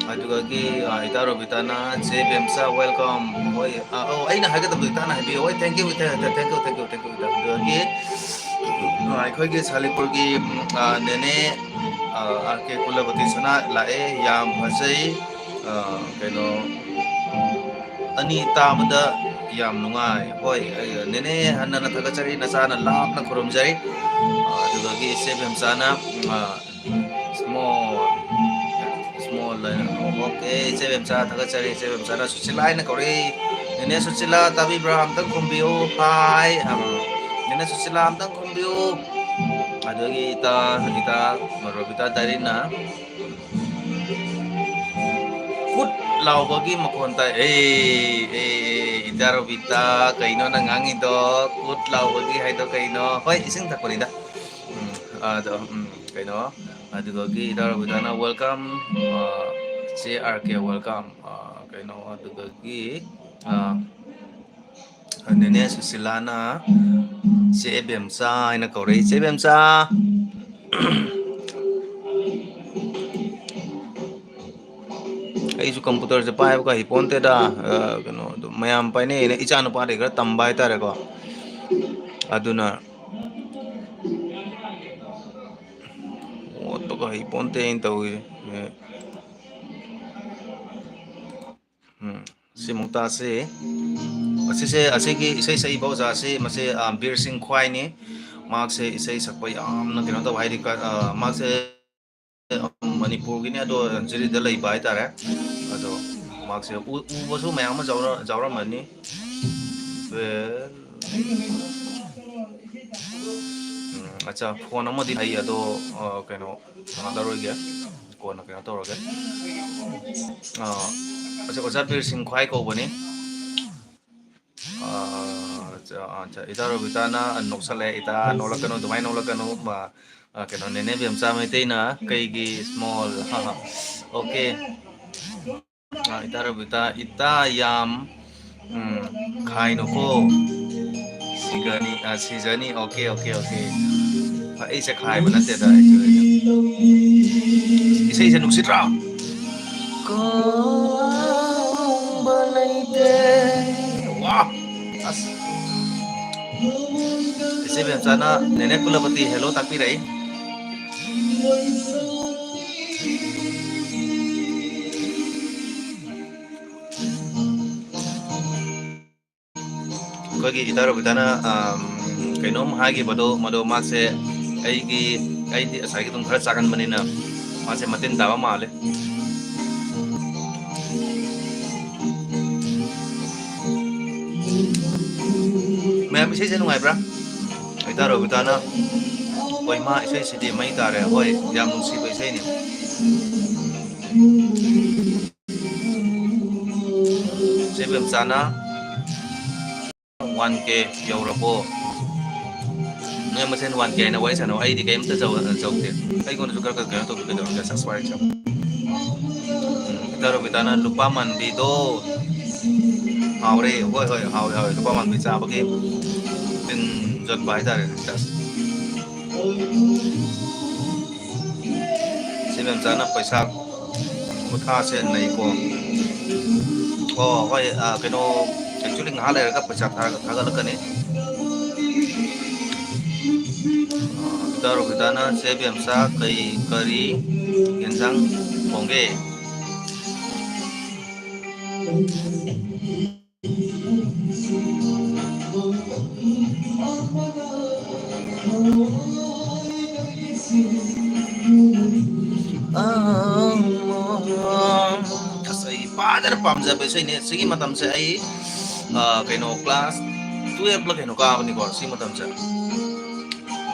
ꯑꯗꯨꯗꯒꯤ, ꯑ, ꯏꯇꯥ ꯔꯣꯕꯤꯇꯥꯅ, "ꯆꯦ ꯕꯦꯝꯆꯥ, welcome." ꯍꯣꯏ, ꯑ, ꯑꯧ, ꯑꯩꯅ ꯍꯥꯏꯒꯗꯕꯗꯣ ꯏꯇꯥꯅ ꯍꯥꯏꯕꯤꯌꯨ꯫ ꯍꯣꯏ, thank you, ꯏꯇꯥ, ꯏꯇꯥ, thank you, thank you, thank you, ꯏꯇꯥ꯫ ꯑꯗꯨꯗꯒꯤ, ꯑ, ꯑꯩꯈꯣꯏꯒꯤ ꯁꯥꯂꯤꯄꯨꯔꯒꯤ, ꯎꯝ, ꯑ, ꯅꯦꯅꯦ, ꯑ, ꯑꯥꯔ ꯀꯦ ꯀꯨꯂꯄꯇꯤꯁꯅ ꯂꯥꯛꯑꯦ, ꯌꯥꯝ ꯐꯖꯩ꯫ ꯑ, ꯀꯩꯅꯣ, ꯑꯅꯤ ꯇꯥꯕꯗ ꯌꯥꯝ ꯅꯨꯡꯉꯥꯏ꯫ ꯍꯣꯏ, ꯑꯩ, ꯅꯦꯅꯦ, ꯍꯟꯅ ꯍꯟꯅ ꯊꯥꯒꯠꯆꯔꯤ, ꯅꯆꯥꯅ ꯂꯥꯞꯅ ꯈꯨꯔꯨꯝꯖꯔꯤ꯫ ꯑ, ꯑꯗꯨꯗꯒꯤ ꯏꯆꯦ ꯕꯦꯝꯆꯥꯅ, ꯑ, small, small ꯍꯥꯏꯅ, okay, ꯏꯆꯦ ꯕꯦꯝꯆꯥ ꯊꯥꯒꯠꯆꯔꯤ, ꯏꯆꯦ ꯕꯦꯝꯆꯥꯅ ꯁꯨꯁꯤꯂꯥ ꯍꯥꯏꯅ ꯀꯧꯔꯛꯏ꯫ ꯅꯦꯅꯦ ꯁꯨꯁꯤꯂꯥ ꯇꯥꯕꯤꯕ꯭ꯔꯥ? ꯑꯝꯇꯪ ꯈꯨꯝꯕꯤꯌꯨ꯫ Hi, ꯑ, ꯅꯦꯅꯦ ꯁꯨꯁꯤꯂꯥ ꯑꯝꯇꯪ ꯈꯨꯝꯕꯤꯌꯨ꯫ ꯑꯗꯨꯗꯒꯤ ꯏꯇꯥ, ꯏꯇꯥ ꯔꯣꯕꯤꯇꯥ ꯗꯥꯏꯔꯤꯅ, ꯂꯥꯎꯕꯒꯤ ꯃꯈꯣꯟ ꯇꯥꯏ꯫ ꯑꯦ, ꯑꯦ, ꯑꯦ, ꯏꯇꯥ ꯔꯣꯕꯤꯇꯥ, ꯀꯩꯅꯣ ꯅꯪ ꯉꯥꯡꯉꯤꯗꯣ? ꯀꯨꯠ ꯂꯥꯎꯕꯒꯤ ꯍꯥꯏꯗꯣ ꯀꯩꯅꯣ? ꯍꯣꯏ, ꯏꯁꯤꯡ ꯊꯛꯄꯅꯤꯗ꯫ ꯎꯝ, ꯑꯗꯣ, ꯎꯝ, ꯀꯩꯅꯣ, ꯑꯗꯨꯗꯒꯤ ꯏꯇꯥ ꯔꯣꯕꯤꯇꯥꯅ welcome, ꯑ, ꯆꯦ ꯑꯥꯔ ꯀꯦ welcome, ꯑ, ꯀꯩꯅꯣ, ꯑꯗꯨꯗꯒꯤ, ꯑ, ꯅꯦꯅꯦ ꯁꯨꯁꯤꯂꯥꯅ ꯆꯦ ꯕꯦꯝꯆꯥ ꯍꯥꯏꯅ ꯀꯧꯔꯛꯏ꯫ ꯆꯦ ꯕꯦꯝꯆꯥ! ꯑꯩꯁꯨ ꯀꯝꯄ꯭ꯌꯨꯇꯔꯁꯦ ꯄꯥꯏꯕꯒ ꯍꯩꯄꯣꯟꯇꯦꯗ꯫ ꯑ, ꯀꯩꯅꯣ, ꯑꯗꯨꯝ ꯃꯌꯥꯝ ꯄꯥꯏꯅꯩꯅ ꯏꯆꯥ ꯅꯨꯄꯥꯗꯒꯤ ꯈꯔ ꯇꯝꯕ ꯍꯥꯏꯇꯥꯔꯦꯀꯣ꯫ ꯑꯗꯨꯅ ꯑꯣꯠꯄꯒ ꯍꯩꯄꯣꯟꯇꯦ ꯑꯩꯅ ꯇꯧꯔꯤꯁꯦ꯫ ꯎꯝ, ꯁꯤꯃꯨꯛ ꯇꯥꯁꯤ꯫ ꯑꯁꯤꯁꯦ, ꯑꯁꯤꯒꯤ ꯏꯁꯩ ꯁꯛꯏꯕ ꯑꯣꯖꯥꯁꯤ, ꯃꯁꯤ, ꯑ, ꯕꯤꯔ ꯁꯤꯡ ꯈ꯭ꯋꯥꯏꯅꯤ꯫ ꯃꯍꯥꯛꯁꯦ ꯏꯁꯩ ꯁꯛꯄ ꯌꯥꯝꯅ ꯀꯩꯅꯣ ꯇꯧꯕ, ꯍꯥꯏꯗꯤ, ꯀ-, ꯑ, ꯃꯍꯥꯛꯁꯦ ꯃꯅꯤꯄꯨꯔꯒꯤꯅꯦ, ꯑꯗꯣ ꯖꯤꯔꯤꯗ ꯂꯩꯕ ꯍꯥꯏꯇꯥꯔꯦ꯫ ꯑꯗꯣ ꯃꯍꯥꯛꯁꯦ ꯎ-, ꯎꯕꯁꯨ ꯃꯌꯥꯝ ꯑꯃ ꯌꯥꯎꯔ-, ꯌꯥꯎꯔꯝꯃꯅꯤ꯫ ꯎꯝ, ꯑꯠꯆꯥ, ꯐꯣꯟ ꯑꯃꯗꯤ ꯂꯩ, ꯑꯗꯣ, ꯑ, ꯀꯩꯅꯣ, ꯁꯥꯟꯅꯔꯣꯏꯒꯦ꯫ ꯀꯣꯟꯅ ꯀꯩꯅꯣ ꯇꯧꯔꯒꯦ꯫ ꯑ, ꯑꯣꯖꯥ, ꯑꯣꯖꯥ ꯕꯤꯔ ꯁꯤꯡ ꯈ꯭ꯋꯥꯏ ꯀꯧꯕꯅꯤ꯫ ꯑ, ꯑꯠꯆꯥ, ꯑꯠꯆꯥ, ꯏꯇꯥ ꯔꯣꯕꯤꯇꯥꯅ ꯅꯣꯛꯁꯜꯂꯦ, "ꯏꯇꯥ, ꯅꯣꯛꯂꯛꯀꯅꯨ, ꯑꯗꯨꯃꯥꯏꯅ ꯅꯣꯛꯂꯛꯀꯅꯨ꯫ ꯑ, ꯑ, ꯀꯩꯅꯣ, ꯅꯦꯅꯦ ꯕꯦꯝꯆꯥ ꯃꯩꯇꯩꯅ ꯀꯩꯒꯤ small?" ꯑꯣꯀꯦ꯫ ꯑ, ꯏꯇꯥ ꯔꯣꯕꯤꯇꯥ, ꯏꯇꯥ ꯌꯥꯝ, ꯎꯝ, ꯈꯥꯏꯅꯨꯀꯣ꯫ ꯁꯤꯒꯅꯤ, ꯑ, ꯁꯤꯖꯅꯤ꯫ Okay, okay, okay. ꯑꯩꯁꯦ ꯈꯥꯏꯕ ꯅꯠꯇꯦꯗ, actually꯫ ꯏꯁꯩꯁꯦ ꯅꯨꯡꯁꯤꯠꯇ꯭ꯔꯥ? ꯀꯣꯝꯕ ꯂꯩꯇꯦ꯫ ꯋꯥ! ꯑꯁ꯫ ꯏꯆꯦ ꯕꯦꯝꯆꯥꯅ ꯅꯦꯅꯦ ꯀꯨꯂꯄꯇꯤ hello ꯇꯥꯛꯄꯤꯔꯛꯏ꯫ ꯑꯩꯈꯣꯏꯒꯤ ꯏꯇꯥ ꯔꯣꯕꯤꯇꯥꯅ, ꯑꯝ, ꯀꯩꯅꯣꯝ ꯍꯥꯏꯈꯤꯕꯗꯣ, ꯃꯗꯣ ꯃꯥꯁꯦ ꯑꯩꯒꯤ, ꯑꯩꯗꯤ ꯉꯁꯥꯏꯒꯤ ꯑꯗꯨꯝ ꯈꯔ ꯆꯥꯒꯟꯕꯅꯤꯅ ꯃꯥꯁꯦ ꯃꯇꯤꯟ ꯇꯥꯕ ꯃꯥꯜꯂꯦ꯫ ꯃꯌꯥꯝ, ꯏꯁꯩꯁꯦ ꯅꯨꯡꯉꯥꯏꯕ꯭ꯔꯥ? ꯏꯇꯥ ꯔꯣꯕꯤꯇꯥꯅ, "ꯍꯣꯏ, ꯃꯥ ꯏꯁꯩꯁꯤꯗꯤ ꯃꯩ ꯇꯥꯔꯦ"꯫ ꯍꯣꯏ, ꯌꯥꯝ ꯅꯨꯡꯁꯤꯕ ꯏꯁꯩꯅꯤ꯫ ꯏꯕꯦꯝꯆꯥꯅ ꯋꯥꯟ ꯀꯦ ꯌꯧꯔꯕꯣ? ꯅꯣꯏ ꯃꯁꯦꯟ ꯋꯥꯟ ꯀꯦ ꯍꯥꯏꯅ ꯋꯥꯔꯤ ꯁꯥꯟꯅꯧ꯫ ꯑꯩꯗꯤ ꯀꯩꯝꯇ ꯆꯧ-, ꯆꯧꯗꯦ꯫ ꯑꯩꯉꯣꯟꯗꯁꯨ ꯈꯔ ꯈꯔ ꯀꯩꯅꯣ ꯇꯧꯕꯤꯌꯨ ꯀꯩꯗꯧꯔꯒꯦ, subscribe ꯇꯧ꯫ ꯎꯝ, ꯏꯇꯥ ꯔꯣꯕꯤꯇꯥꯅ ꯂꯨꯄꯥ ꯃꯥꯟꯕꯤꯗꯣ ꯍꯥꯎꯔꯦ꯫ ꯍꯣꯏ, ꯍꯣꯏ, ꯍꯥꯎꯋꯦ, ꯍꯥꯎꯋꯦ꯫ ꯂꯨꯄꯥ ꯃꯥꯟꯕꯤ ꯆꯥꯕꯒꯤ ꯇꯤꯟ ꯌꯣꯠꯄ ꯍꯥꯏꯇꯥꯔꯦ꯫ ꯁꯤ ꯃꯦꯝꯆꯥꯅ ꯄꯩꯁꯥ ꯈꯨꯊꯥꯁꯦ ꯅꯩꯀꯣ꯫ ꯑꯣ, ꯍꯣꯏ, ꯑ, ꯀꯩꯅꯣ, actually ꯉꯥꯏꯍꯥꯛ ꯂꯩꯔꯒ ꯄꯩꯁꯥ ꯊꯥꯔꯒ ꯊꯥꯒꯠꯂꯛꯀꯅꯤ꯫ ꯑ, ꯏꯇꯥ ꯔꯣꯕꯤꯇꯥꯅ ꯆꯦ ꯕꯦꯝꯆꯥ ꯀꯩ, ꯀꯔꯤ ꯌꯦꯟꯁꯥꯡ ꯊꯣꯡꯒꯦ? ꯑꯁ, ꯑꯩ ꯐꯖꯅ ꯄꯥꯝꯖꯕ ꯏꯁꯩꯅꯦ꯫ ꯁꯤꯒꯤ ꯃꯇꯝꯁꯦ ꯑꯩ, ꯑ, ꯀꯩꯅꯣ, class twelve ꯂ ꯀꯩꯅꯣ ꯀꯥꯕꯅꯤꯀꯣ, ꯁꯤ ꯃꯇꯝꯁꯦ꯫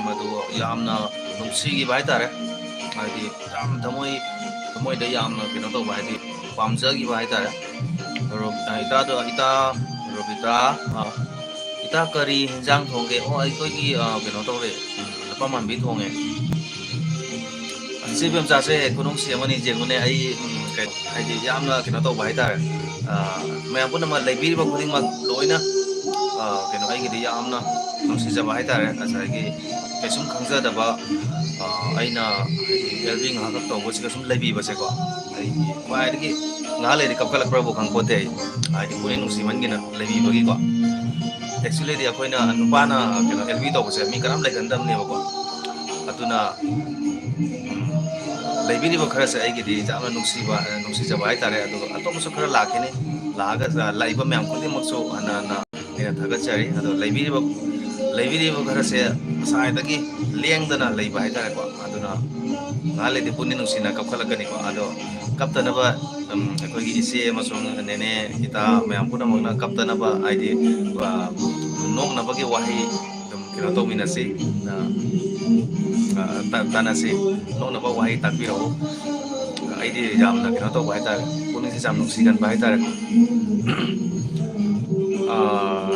ꯃꯗꯨ ꯌꯥꯝꯅ ꯅꯨꯡꯁꯤꯈꯤꯕ ꯍꯥꯏꯇꯥꯔꯦ꯫ ꯍꯥꯏꯗꯤ, ꯌꯥꯝ ꯊꯃꯣꯏ, ꯊꯃꯣꯏꯗ ꯌꯥꯝꯅ ꯀꯩꯅꯣ ꯇꯧꯕ, ꯍꯥꯏꯗꯤ, ꯄꯥꯝꯖꯈꯤꯕ ꯍꯥꯏꯇꯥꯔꯦ꯫ ꯔꯣ-, ꯑ, ꯏꯇꯥꯗꯣ, ꯏꯇꯥ ꯔꯣꯕꯤꯇꯥ, ꯑ, ꯏꯇꯥ ꯀꯔꯤ ꯍꯤꯟꯖꯥꯡ ꯊꯣꯡꯒꯦ? ꯑꯣ, ꯑꯩꯈꯣꯏꯒꯤ, ꯑ, ꯀꯩꯅꯣ ꯇꯧꯔꯦ, ꯎꯝ, ꯂꯨꯄꯥ ꯃꯥꯟꯕꯤ ꯊꯣꯡꯉꯦ꯫ ꯑꯁꯤ ꯏꯕꯦꯝꯆꯥꯁꯦ ꯈꯨꯅꯨꯡꯁꯤ ꯑꯃꯅꯤ, ꯌꯦꯡꯉꯨꯅꯦ꯫ ꯑꯩ, ꯎꯝ, ꯀꯩ ꯍꯥꯏꯗꯤ, ꯌꯥꯝꯅ ꯀꯩꯅꯣ ꯇꯧꯕ ꯍꯥꯏꯇꯥꯔꯦ꯫ ꯑ, ꯃꯌꯥꯝ ꯄꯨꯝꯅꯃꯛ ꯂꯩꯕꯤꯔꯤꯕ ꯈꯨꯗꯤꯡꯃꯛ ꯂꯣꯏꯅ, ꯑ, ꯀꯩꯅꯣ, ꯑꯩꯒꯤꯗꯤ ꯌꯥꯝꯅ ꯅꯨꯡꯁꯤꯖꯕ ꯍꯥꯏꯇꯥꯔꯦ꯫ ꯉꯁꯥꯏꯒꯤ ꯀꯩꯁꯨꯝ ꯈꯪꯖꯗꯕ, ꯑ, ꯑꯩꯅ ꯍꯥꯏꯗꯤ ꯑꯦꯜꯕꯤ ꯉꯥꯏꯍꯥꯛꯈꯛ ꯇꯧꯕꯁꯤꯗ ꯁꯨꯝ ꯂꯩꯕꯤꯕꯁꯦꯀꯣ, ꯑꯩꯒꯤ ꯈ꯭ꯋꯥꯏꯗꯒꯤ ꯉꯥꯏꯍꯥꯛ ꯂꯩꯔꯗꯤ ꯀꯞꯈꯠꯂꯛꯄ꯭ꯔꯕꯨ ꯈꯪꯄꯣꯠꯇꯦ ꯑꯩ, ꯍꯥꯏꯗꯤ ꯄꯨꯛꯅꯤꯡ ꯅꯨꯡꯁꯤꯃꯟꯒꯤꯅ ꯂꯩꯕꯤꯕꯒꯤꯀꯣ꯫ Actually ꯗꯤ ꯑꯩꯈꯣꯏꯅ ꯅꯨꯄꯥꯅ ꯀꯩꯅꯣ ꯑꯦꯜꯕꯤ ꯇꯧꯕꯁꯦ ꯃꯤ ꯀꯅꯥꯝ ꯂꯩꯒꯟꯗꯕꯅꯦꯕꯀꯣ꯫ ꯑꯗꯨꯅ ꯂꯩꯕꯤꯔꯤꯕ ꯈꯔꯁꯦ ꯑꯩꯒꯤꯗꯤ ꯌꯥꯝꯅ ꯅꯨꯡꯁꯤꯕ, ꯅꯨꯡꯁꯤꯖꯕ ꯍꯥꯏꯇꯥꯔꯦ꯫ ꯑꯗꯨꯒ ꯑꯇꯣꯞꯄꯁꯨ ꯈꯔ ꯂꯥꯛꯈꯤꯅꯤ꯫ ꯂꯥꯛꯑꯒ ꯂꯥꯛꯏꯕ ꯃꯌꯥꯝ ꯈꯨꯗꯤꯡꯃꯛꯁꯨ ꯍꯟꯅ ꯍꯟꯅ ꯑꯩꯅ ꯊꯥꯒꯠꯆꯔꯤ꯫ ꯑꯗꯣ ꯂꯩꯕꯤꯔꯤꯕ, ꯂꯩꯕꯤꯔꯤꯕ ꯈꯔꯁꯦ ꯉꯁꯥꯏꯗꯒꯤ ꯂꯦꯡꯗꯅ ꯂꯩꯕ ꯍꯥꯏꯇꯥꯔꯦꯀꯣ꯫ ꯑꯗꯨꯅ ꯉꯥꯏꯍꯥꯛ ꯂꯩꯗꯤ ꯄꯨꯛꯅꯤꯡ ꯅꯨꯡꯁꯤꯅ ꯀꯞꯈꯠꯂꯛꯀꯅꯤꯀꯣ꯫ ꯑꯗꯣ ꯀꯞꯇꯅꯕ, ꯎꯝ, ꯑꯩꯈꯣꯏꯒꯤ ꯏꯆꯦ ꯑꯃꯁꯨꯡ ꯅꯦꯅꯦ, ꯏꯇꯥ ꯃꯌꯥꯝ ꯄꯨꯝꯅꯃꯛꯅ ꯀꯞꯇꯅꯕ, ꯍꯥꯏꯗꯤ, ꯑ, ꯅꯣꯛꯅꯕꯒꯤ ꯋꯥꯍꯩ ꯑꯗꯨꯝ ꯀꯩꯅꯣ ꯇꯧꯃꯤꯟꯅꯁꯤ, ꯑ, ꯑ, ꯇ-, ꯇꯥꯟꯅꯁꯤ, ꯅꯣꯛꯅꯕ ꯋꯥꯍꯩ ꯇꯥꯛꯄꯤꯔꯛꯎ꯫ ꯑ, ꯑꯩꯗꯤ ꯌꯥꯝꯅ ꯀꯩꯅꯣ ꯇꯧꯕ ꯍꯥꯏꯇꯥꯔꯦ, ꯄꯨꯛꯅꯤꯡꯁꯦ ꯌꯥꯝ ꯅꯨꯡꯁꯤꯒꯟꯕ ꯍꯥꯏꯇꯥꯔꯦ꯫ ꯑꯥ,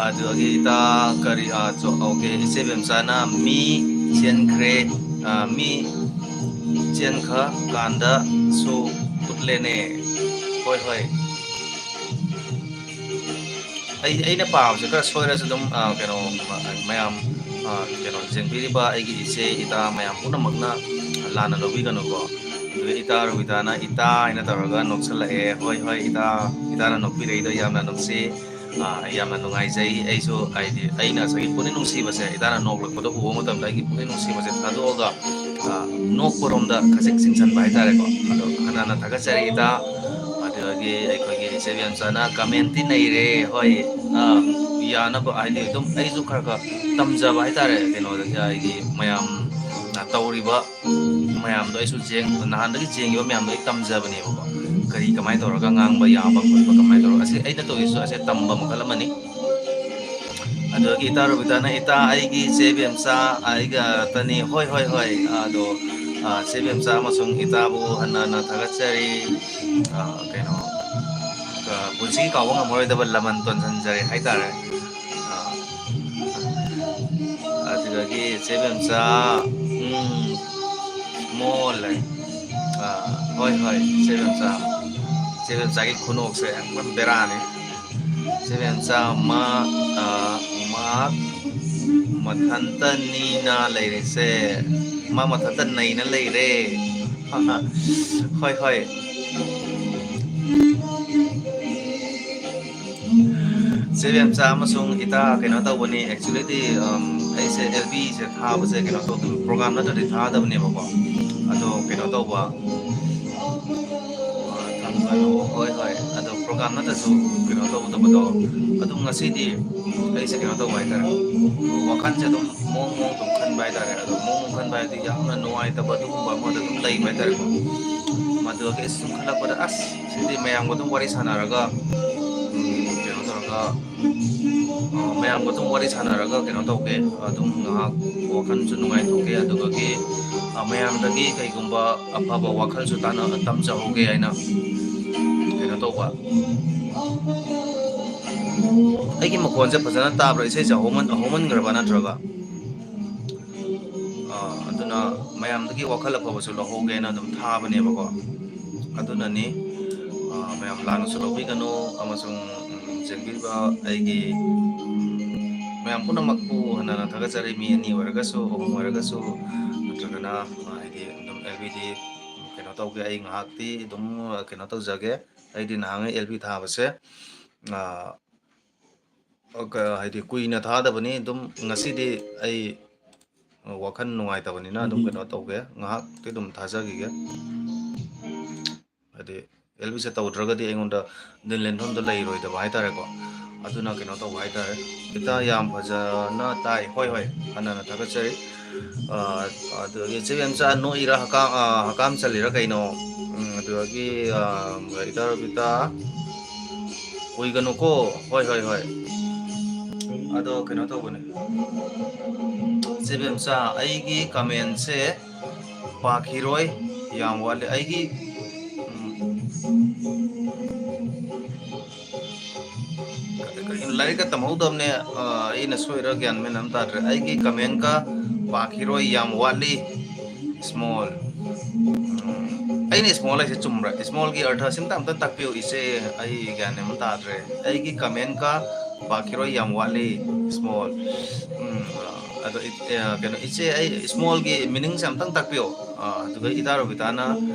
ꯑꯗꯨꯗꯒꯤ ꯏꯇꯥ ꯀꯔꯤ, ꯑꯥ, ꯆꯣ-, OK, ꯏꯆꯦ ꯕꯦꯝꯆꯥꯅ "ꯃꯤ ꯆꯦꯟꯈ꯭ꯔꯦ, ꯑꯥ, ꯃꯤ ꯆꯦꯟꯈ ꯀꯥꯟꯗꯁꯨ ꯎꯠꯂꯦꯅꯦ"꯫ ꯍꯣꯏ, ꯍꯣꯏ꯫ ꯑꯩ, ꯑꯩꯅ ꯄꯥꯕꯁꯦ ꯈꯔ ꯁꯣꯏꯔꯁꯨ ꯑꯗꯨꯝ, ꯑ, ꯀꯩꯅꯣ, ꯃ-, ꯃꯌꯥꯝ, ꯑ, ꯀꯩꯅꯣ, ꯌꯦꯡꯕꯤꯔꯤꯕ ꯑꯩꯒꯤ ꯏꯆꯦ, ꯏꯇꯥ ꯃꯌꯥꯝ ꯄꯨꯝꯅꯃꯛꯅ ꯂꯥꯟꯅ ꯂꯧꯕꯤꯒꯅꯨꯀꯣ꯫ ꯑꯗꯨꯒ ꯏꯇꯥ ꯔꯣꯕꯤꯇꯥꯅ "ꯏꯇꯥ" ꯍꯥꯏꯅ ꯇꯧꯔꯒ ꯅꯣꯛꯁꯜꯂꯛꯑꯦ꯫ ꯍꯣꯏ, ꯍꯣꯏ, ꯏꯇꯥ, ꯏꯇꯥꯅ ꯅꯣꯛꯄꯤꯔꯛꯏꯗꯣ ꯌꯥꯝꯅ ꯅꯨꯡꯁꯤ꯫ ꯑ, ꯌꯥꯝꯅ ꯅꯨꯡꯉꯥꯏꯖꯩ꯫ ꯑꯩꯁꯨ, ꯍꯥꯏꯗꯤ, ꯑꯩꯅ ꯉꯁꯥꯏꯒꯤ ꯄꯨꯛꯅꯤꯡ ꯅꯨꯡꯁꯤꯕꯁꯦ, ꯏꯇꯥꯅ ꯅꯣꯛꯂꯛꯄꯗꯣ ꯎꯕ ꯃꯇꯝꯗ ꯑꯩꯒꯤ ꯄꯨꯛꯅꯤꯡ ꯅꯨꯡꯁꯤꯕꯁꯦ ꯊꯥꯗꯣꯛꯑꯒ, ꯑ, ꯅꯣꯛꯄꯔꯣꯝꯗ ꯈꯖꯤꯛ ꯆꯤꯡꯁꯤꯟꯕ ꯍꯥꯏꯇꯥꯔꯦꯀꯣ꯫ ꯑꯗꯣ ꯍꯟꯅ ꯍꯟꯅ ꯊꯥꯒꯠꯆꯔꯤ ꯏꯇꯥ꯫ ꯑꯗꯨꯗꯒꯤ ꯑꯩꯈꯣꯏꯒꯤ ꯏꯆꯦ ꯕꯦꯝꯆꯥꯅ "ꯀꯃꯦꯟꯇꯤ ꯅꯩꯔꯦ"꯫ ꯍꯣꯏ, ꯑ, ꯌꯥꯅꯕ ꯍꯥꯏꯗꯤ ꯑꯗꯨꯝ ꯑꯩꯁꯨ ꯈꯔ ꯈꯔ ꯇꯝꯖꯕ ꯍꯥꯏꯇꯥꯔꯦ, ꯀꯩꯅꯣꯗꯒꯤ ꯍꯥꯏꯗꯤ ꯃꯌꯥꯝꯅ ꯇꯧꯔꯤꯕ ꯃꯌꯥꯝꯗꯣ ꯑꯩꯁꯨ ꯌꯦꯡ-, ꯅꯍꯥꯟꯗꯒꯤ ꯌꯦꯡꯉꯤꯕ ꯃꯌꯥꯝꯗꯣ ꯑꯩ ꯇꯝꯖꯕꯅꯦꯕꯀꯣ꯫ ꯀꯔꯤ ꯀꯃꯥꯏꯅ ꯇꯧꯔꯒ ꯉꯥꯡꯕ ꯌꯥꯕ ꯈꯣꯠꯄ ꯀꯃꯥꯏꯅ ꯇꯧꯔꯒ, ꯑꯁꯤ ꯑꯩꯅ ꯇꯧꯔꯤꯁꯨ ꯑꯁꯦ ꯇꯝꯕ ꯃꯈꯜ ꯑꯃꯅꯤ꯫ ꯑꯗꯨꯗꯒꯤ ꯏꯇꯥ ꯔꯣꯕꯤꯇꯥꯅ "ꯏꯇꯥ, ꯑꯩꯒꯤ ꯆꯦ ꯕꯦꯝꯆꯥ ꯑꯩꯒ ꯇꯅꯤ"꯫ ꯍꯣꯏ, ꯍꯣꯏ, ꯍꯣꯏ꯫ ꯑꯗꯣ, ꯑ, ꯆꯦ ꯕꯦꯝꯆꯥ ꯑꯃꯁꯨꯡ ꯏꯇꯥꯕꯨ ꯍꯟꯅ ꯍꯟꯅ ꯊꯥꯒꯠꯆꯔꯤ꯫ ꯑ, ꯀꯩꯅꯣ, ꯑ, ꯄꯨꯟꯁꯤꯒꯤ ꯀꯥꯎꯕ ꯉꯝꯃꯔꯣꯏꯗꯕ ꯂꯃꯟ ꯇꯣꯟꯁꯤꯟꯖꯔꯦ ꯍꯥꯏꯇꯥꯔꯦ꯫ ꯑ, ꯑꯗꯨꯗꯒꯤ ꯆꯦ ꯕꯦꯝꯆꯥ, ꯎꯝ, ꯃꯣꯜꯂꯦ꯫ ꯑ, ꯍꯣꯏ, ꯍꯣꯏ, ꯆꯦ ꯕꯦꯝꯆꯥ꯫ ꯆꯦ ꯕꯦꯝꯆꯥꯒꯤ ꯈꯨꯅꯣꯛꯁꯦ ꯑꯦꯛꯗꯝ ꯕꯦꯔꯥꯅꯤ꯫ ꯆꯦ ꯕꯦꯝꯆꯥ, ꯃꯥ, ꯑ, ꯃꯥ ꯃꯊꯟꯇ ꯅꯤꯅ ꯂꯩꯔꯤꯁꯦ, ꯃꯥ ꯃꯊꯟꯇ ꯅꯩꯅ ꯂꯩꯔꯦ꯫ ꯍꯣꯏ, ꯍꯣꯏ꯫ ꯆꯦ ꯕꯦꯝꯆꯥ ꯑꯃꯁꯨꯡ ꯏꯇꯥ ꯀꯩꯅꯣ ꯇꯧꯕꯅꯤ, actually ꯗꯤ, ꯎꯝ, ꯑꯩꯁꯦ ꯑꯦꯜ ꯕꯤꯁꯦ ꯊꯥꯕꯁꯦ ꯀꯩꯅꯣ ꯇꯧꯗꯕ, program ꯅꯠꯇ꯭ꯔꯗꯤ ꯊꯥꯗꯕꯅꯦꯕꯀꯣ꯫ ꯑꯗꯣ ꯀꯩꯅꯣ ꯇꯧꯕ, ꯊꯝꯒꯅꯨ꯫ ꯍꯣꯏ, ꯍꯣꯏ꯫ ꯑꯗꯣ program ꯅꯠꯇ꯭ꯔꯁꯨ ꯀꯩꯅꯣ ꯇꯧꯗꯕꯗꯣ, ꯑꯗꯨꯝ ꯉꯁꯤꯗꯤ ꯑꯩꯁꯦ ꯀꯩꯅꯣ ꯇꯧꯕ ꯍꯥꯏꯇꯥꯔꯦ, ꯋꯥꯈꯜꯁꯦ ꯑꯗꯨꯝ ꯃꯑꯣꯡ ꯃꯑꯣꯡ ꯑꯗꯨꯝ ꯈꯟꯕ ꯍꯥꯏꯇꯥꯔꯦ꯫ ꯑꯗꯣ ꯃꯑꯣꯡ ꯃꯑꯣꯡ ꯈꯟꯕ ꯍꯥꯏꯗꯤ ꯌꯥꯝꯅ ꯅꯨꯡꯉꯥꯏꯇꯕ ꯑꯗꯨꯒꯨꯝꯕ ꯑꯃꯗ ꯑꯗꯨꯝ ꯂꯩꯕ ꯍꯥꯏꯇꯥꯔꯦꯀꯣ꯫ ꯃꯗꯨꯗꯒꯤ ꯑꯩꯁꯨ ꯁꯨꯝ ꯈꯜꯂꯛꯄꯗ, ꯑꯁ, ꯁꯤꯗꯤ ꯃꯌꯥꯝꯒ ꯑꯗꯨꯝ ꯋꯥꯔꯤ ꯁꯥꯟꯅꯔꯒ, ꯎꯝ, ꯀꯩꯅꯣ ꯇꯧꯔꯒ ꯑ, ꯃꯌꯥꯝꯒ ꯑꯗꯨꯝ ꯋꯥꯔꯤ ꯁꯥꯟꯅꯔꯒ ꯀꯩꯅꯣ ꯇꯧꯒꯦ, ꯑꯗꯨꯝ ꯉꯥꯏꯍꯥꯛ ꯋꯥꯈꯜꯁꯨ ꯅꯨꯡꯉꯥꯏꯊꯣꯛꯀꯦ, ꯑꯗꯨꯗꯒꯤ, ꯑ, ꯃꯌꯥꯝꯗꯒꯤ ꯀꯩꯒꯨꯝꯕ ꯑꯐꯕ ꯋꯥꯈꯜꯁꯨ ꯇꯥꯟꯅ ꯇꯝꯖꯍꯧꯒꯦ ꯍꯥꯏꯅ ꯀꯩꯅꯣ ꯇꯧꯕ꯫ ꯑꯩꯒꯤ ꯃꯈꯣꯟꯁꯦ ꯐꯖꯅ ꯇꯥꯕ꯭ꯔꯥ? ꯏꯁꯩꯁꯦ ꯍꯧꯃꯟ-, ꯍꯧꯃꯟꯈ꯭ꯔꯕ ꯅꯠꯇ꯭ꯔꯒ? ꯑ, ꯑꯗꯨꯅ ꯃꯌꯥꯝꯗꯒꯤ ꯋꯥꯈꯜ ꯑꯐꯕꯁꯨ ꯂꯧꯍꯧꯒꯦꯅ ꯑꯗꯨꯝ ꯊꯥꯕꯅꯦꯕꯀꯣ꯫ ꯑꯗꯨꯅꯅꯤ, ꯑ, ꯃꯌꯥꯝ ꯂꯥꯟꯅꯁꯨ ꯂꯧꯕꯤꯒꯅꯨ ꯑꯃꯁꯨꯡ, ꯎꯝ, ꯆꯦꯟꯕꯤꯕ ꯑꯩꯒꯤ, ꯎꯝ, ꯃꯌꯥꯝ ꯄꯨꯝꯅꯃꯛꯄꯨ ꯍꯟꯅ ꯍꯟꯅ ꯊꯥꯒꯠꯆꯔꯤ꯫ ꯃꯤ ꯑꯅꯤ ꯑꯣꯏꯔꯒꯁꯨ, ꯑꯍꯨꯝ ꯑꯣꯏꯔꯒꯁꯨ, ꯅꯠꯇ꯭ꯔꯒꯅ, ꯑ, ꯍꯥꯏꯗꯤ ꯑꯗꯨꯝ ꯑꯦꯜ ꯕꯤꯗꯤ ꯀꯩꯅꯣ ꯇꯧꯒꯦ꯫ ꯑꯩ ꯉꯥꯏꯍꯥꯛꯇꯤ ꯑꯗꯨꯝ, ꯑ, ꯀꯩꯅꯣ ꯇꯧꯖꯒꯦ꯫ ꯑꯩꯗꯤ ꯅꯍꯥꯟꯉꯩ ꯑꯦꯜ ꯕꯤ ꯊꯥꯕꯁꯦ, ꯑ, ꯑ, ꯀ-, ꯍꯥꯏꯗꯤ ꯀꯨꯏꯅ ꯊꯥꯗꯕꯅꯤ꯫ ꯑꯗꯨꯝ ꯉꯁꯤꯗꯤ ꯑꯩ ꯋꯥꯈꯜ ꯅꯨꯡꯉꯥꯏꯇꯕꯅꯤꯅ ꯑꯗꯨꯝ ꯀꯩꯅꯣ ꯇꯧꯒꯦ, ꯉꯥꯏꯍꯥꯛꯇꯤ ꯑꯗꯨꯝ ꯊꯥꯖꯈꯤꯒꯦ꯫ ꯍꯥꯏꯗꯤ ꯑꯦꯜ ꯕꯤꯁꯦ ꯇꯧꯗ꯭ꯔꯒꯗꯤ ꯑꯩꯉꯣꯟꯗ ꯅꯤꯜ ꯂꯦꯟꯐꯝꯗꯣ ꯂꯩꯔꯣꯏꯗꯕ ꯍꯥꯏꯇꯥꯔꯦꯀꯣ꯫ ꯑꯗꯨꯅ ꯀꯩꯅꯣ ꯇꯧꯕ ꯍꯥꯏꯇꯥꯔꯦ꯫ ꯏꯇꯥ, ꯌꯥꯝ ꯐꯖꯅ ꯇꯥꯏ꯫ ꯍꯣꯏ, ꯍꯣꯏ, ꯍꯟꯅ ꯍꯟꯅ ꯊꯥꯒꯠꯆꯔꯤ꯫ ꯑ, ꯑꯗꯨꯗꯒꯤ ꯏꯆꯦ ꯏꯆꯥ ꯅꯣꯛꯏꯔꯥ, ꯍꯀꯥꯝ, ꯑ, ꯍꯀꯥꯝ ꯆꯜꯂꯤꯔꯥ ꯀꯩꯅꯣ? ꯎꯝ, ꯑꯗꯨꯗꯒꯤ, ꯑ, ꯏꯇꯥ ꯔꯣꯕꯤꯇꯥ, ꯀꯨꯏꯒꯅꯨꯀꯣ꯫ ꯍꯣꯏ, ꯍꯣꯏ, ꯍꯣꯏ꯫ ꯑꯗꯣ ꯀꯩꯅꯣ ꯇꯧꯕꯅꯦ, ꯏꯆꯦ ꯕꯦꯝꯆꯥ, ꯑꯩꯒꯤ ꯀꯃꯦꯟꯁꯦ ꯄꯥꯈꯤꯔꯣꯏ, ꯌꯥꯝ ꯋꯥꯠꯂꯤ꯫ ꯑꯩꯒꯤ, ꯎꯝ, ꯀꯩꯅꯣ, ꯂꯥꯏꯔꯤꯛꯀ ꯇꯝꯍꯧꯗꯕꯅꯦ, ꯑ, ꯑꯩꯅ ꯁꯣꯏꯔ ꯒ꯭ꯌꯥꯟ ꯃꯦꯟ ꯑꯃ ꯇꯥꯗ꯭ꯔꯦ꯫ ꯑꯩꯒꯤ ꯀꯃꯦꯟꯀ ꯄꯥꯈꯤꯔꯣꯏ, ꯌꯥꯝ ꯋꯥꯠꯂꯤ꯫ ꯏꯁꯃꯣꯜ꯫ ꯎꯝ, ꯑꯩꯅ ꯏꯁꯃꯣꯜ ꯍꯥꯏꯁꯦ ꯆꯨꯝꯕ꯭ꯔꯥ? ꯏꯁꯃꯣꯜꯒꯤ ꯑꯔꯊꯁꯤ ꯑꯝꯇ, ꯑꯝꯇ ꯇꯥꯛꯄꯤꯌꯨ, ꯏꯆꯦ꯫ ꯑꯩ ꯒ꯭ꯌꯥꯟ ꯑꯃ ꯇꯥꯗ꯭ꯔꯦ꯫ ꯑꯩꯒꯤ ꯀꯃꯦꯟꯀ ꯄꯥꯈꯤꯔꯣꯏ, ꯌꯥꯝ ꯋꯥꯠꯂꯤ, ꯏꯁꯃꯣꯜ꯫ ꯎꯝ, ꯑꯗꯣ ꯏ-, ꯑ, ꯀꯩꯅꯣ, ꯏꯆꯦ, ꯑꯩ ꯏꯁꯃꯣꯜꯒꯤ ꯃꯤꯅꯤꯡꯁꯦ ꯑꯝꯇꯪ ꯇꯥꯛꯄꯤꯌꯣ꯫ ꯑ, ꯑꯗꯨꯒ ꯏꯇꯥ ꯔꯣꯕꯤꯇꯥꯅ,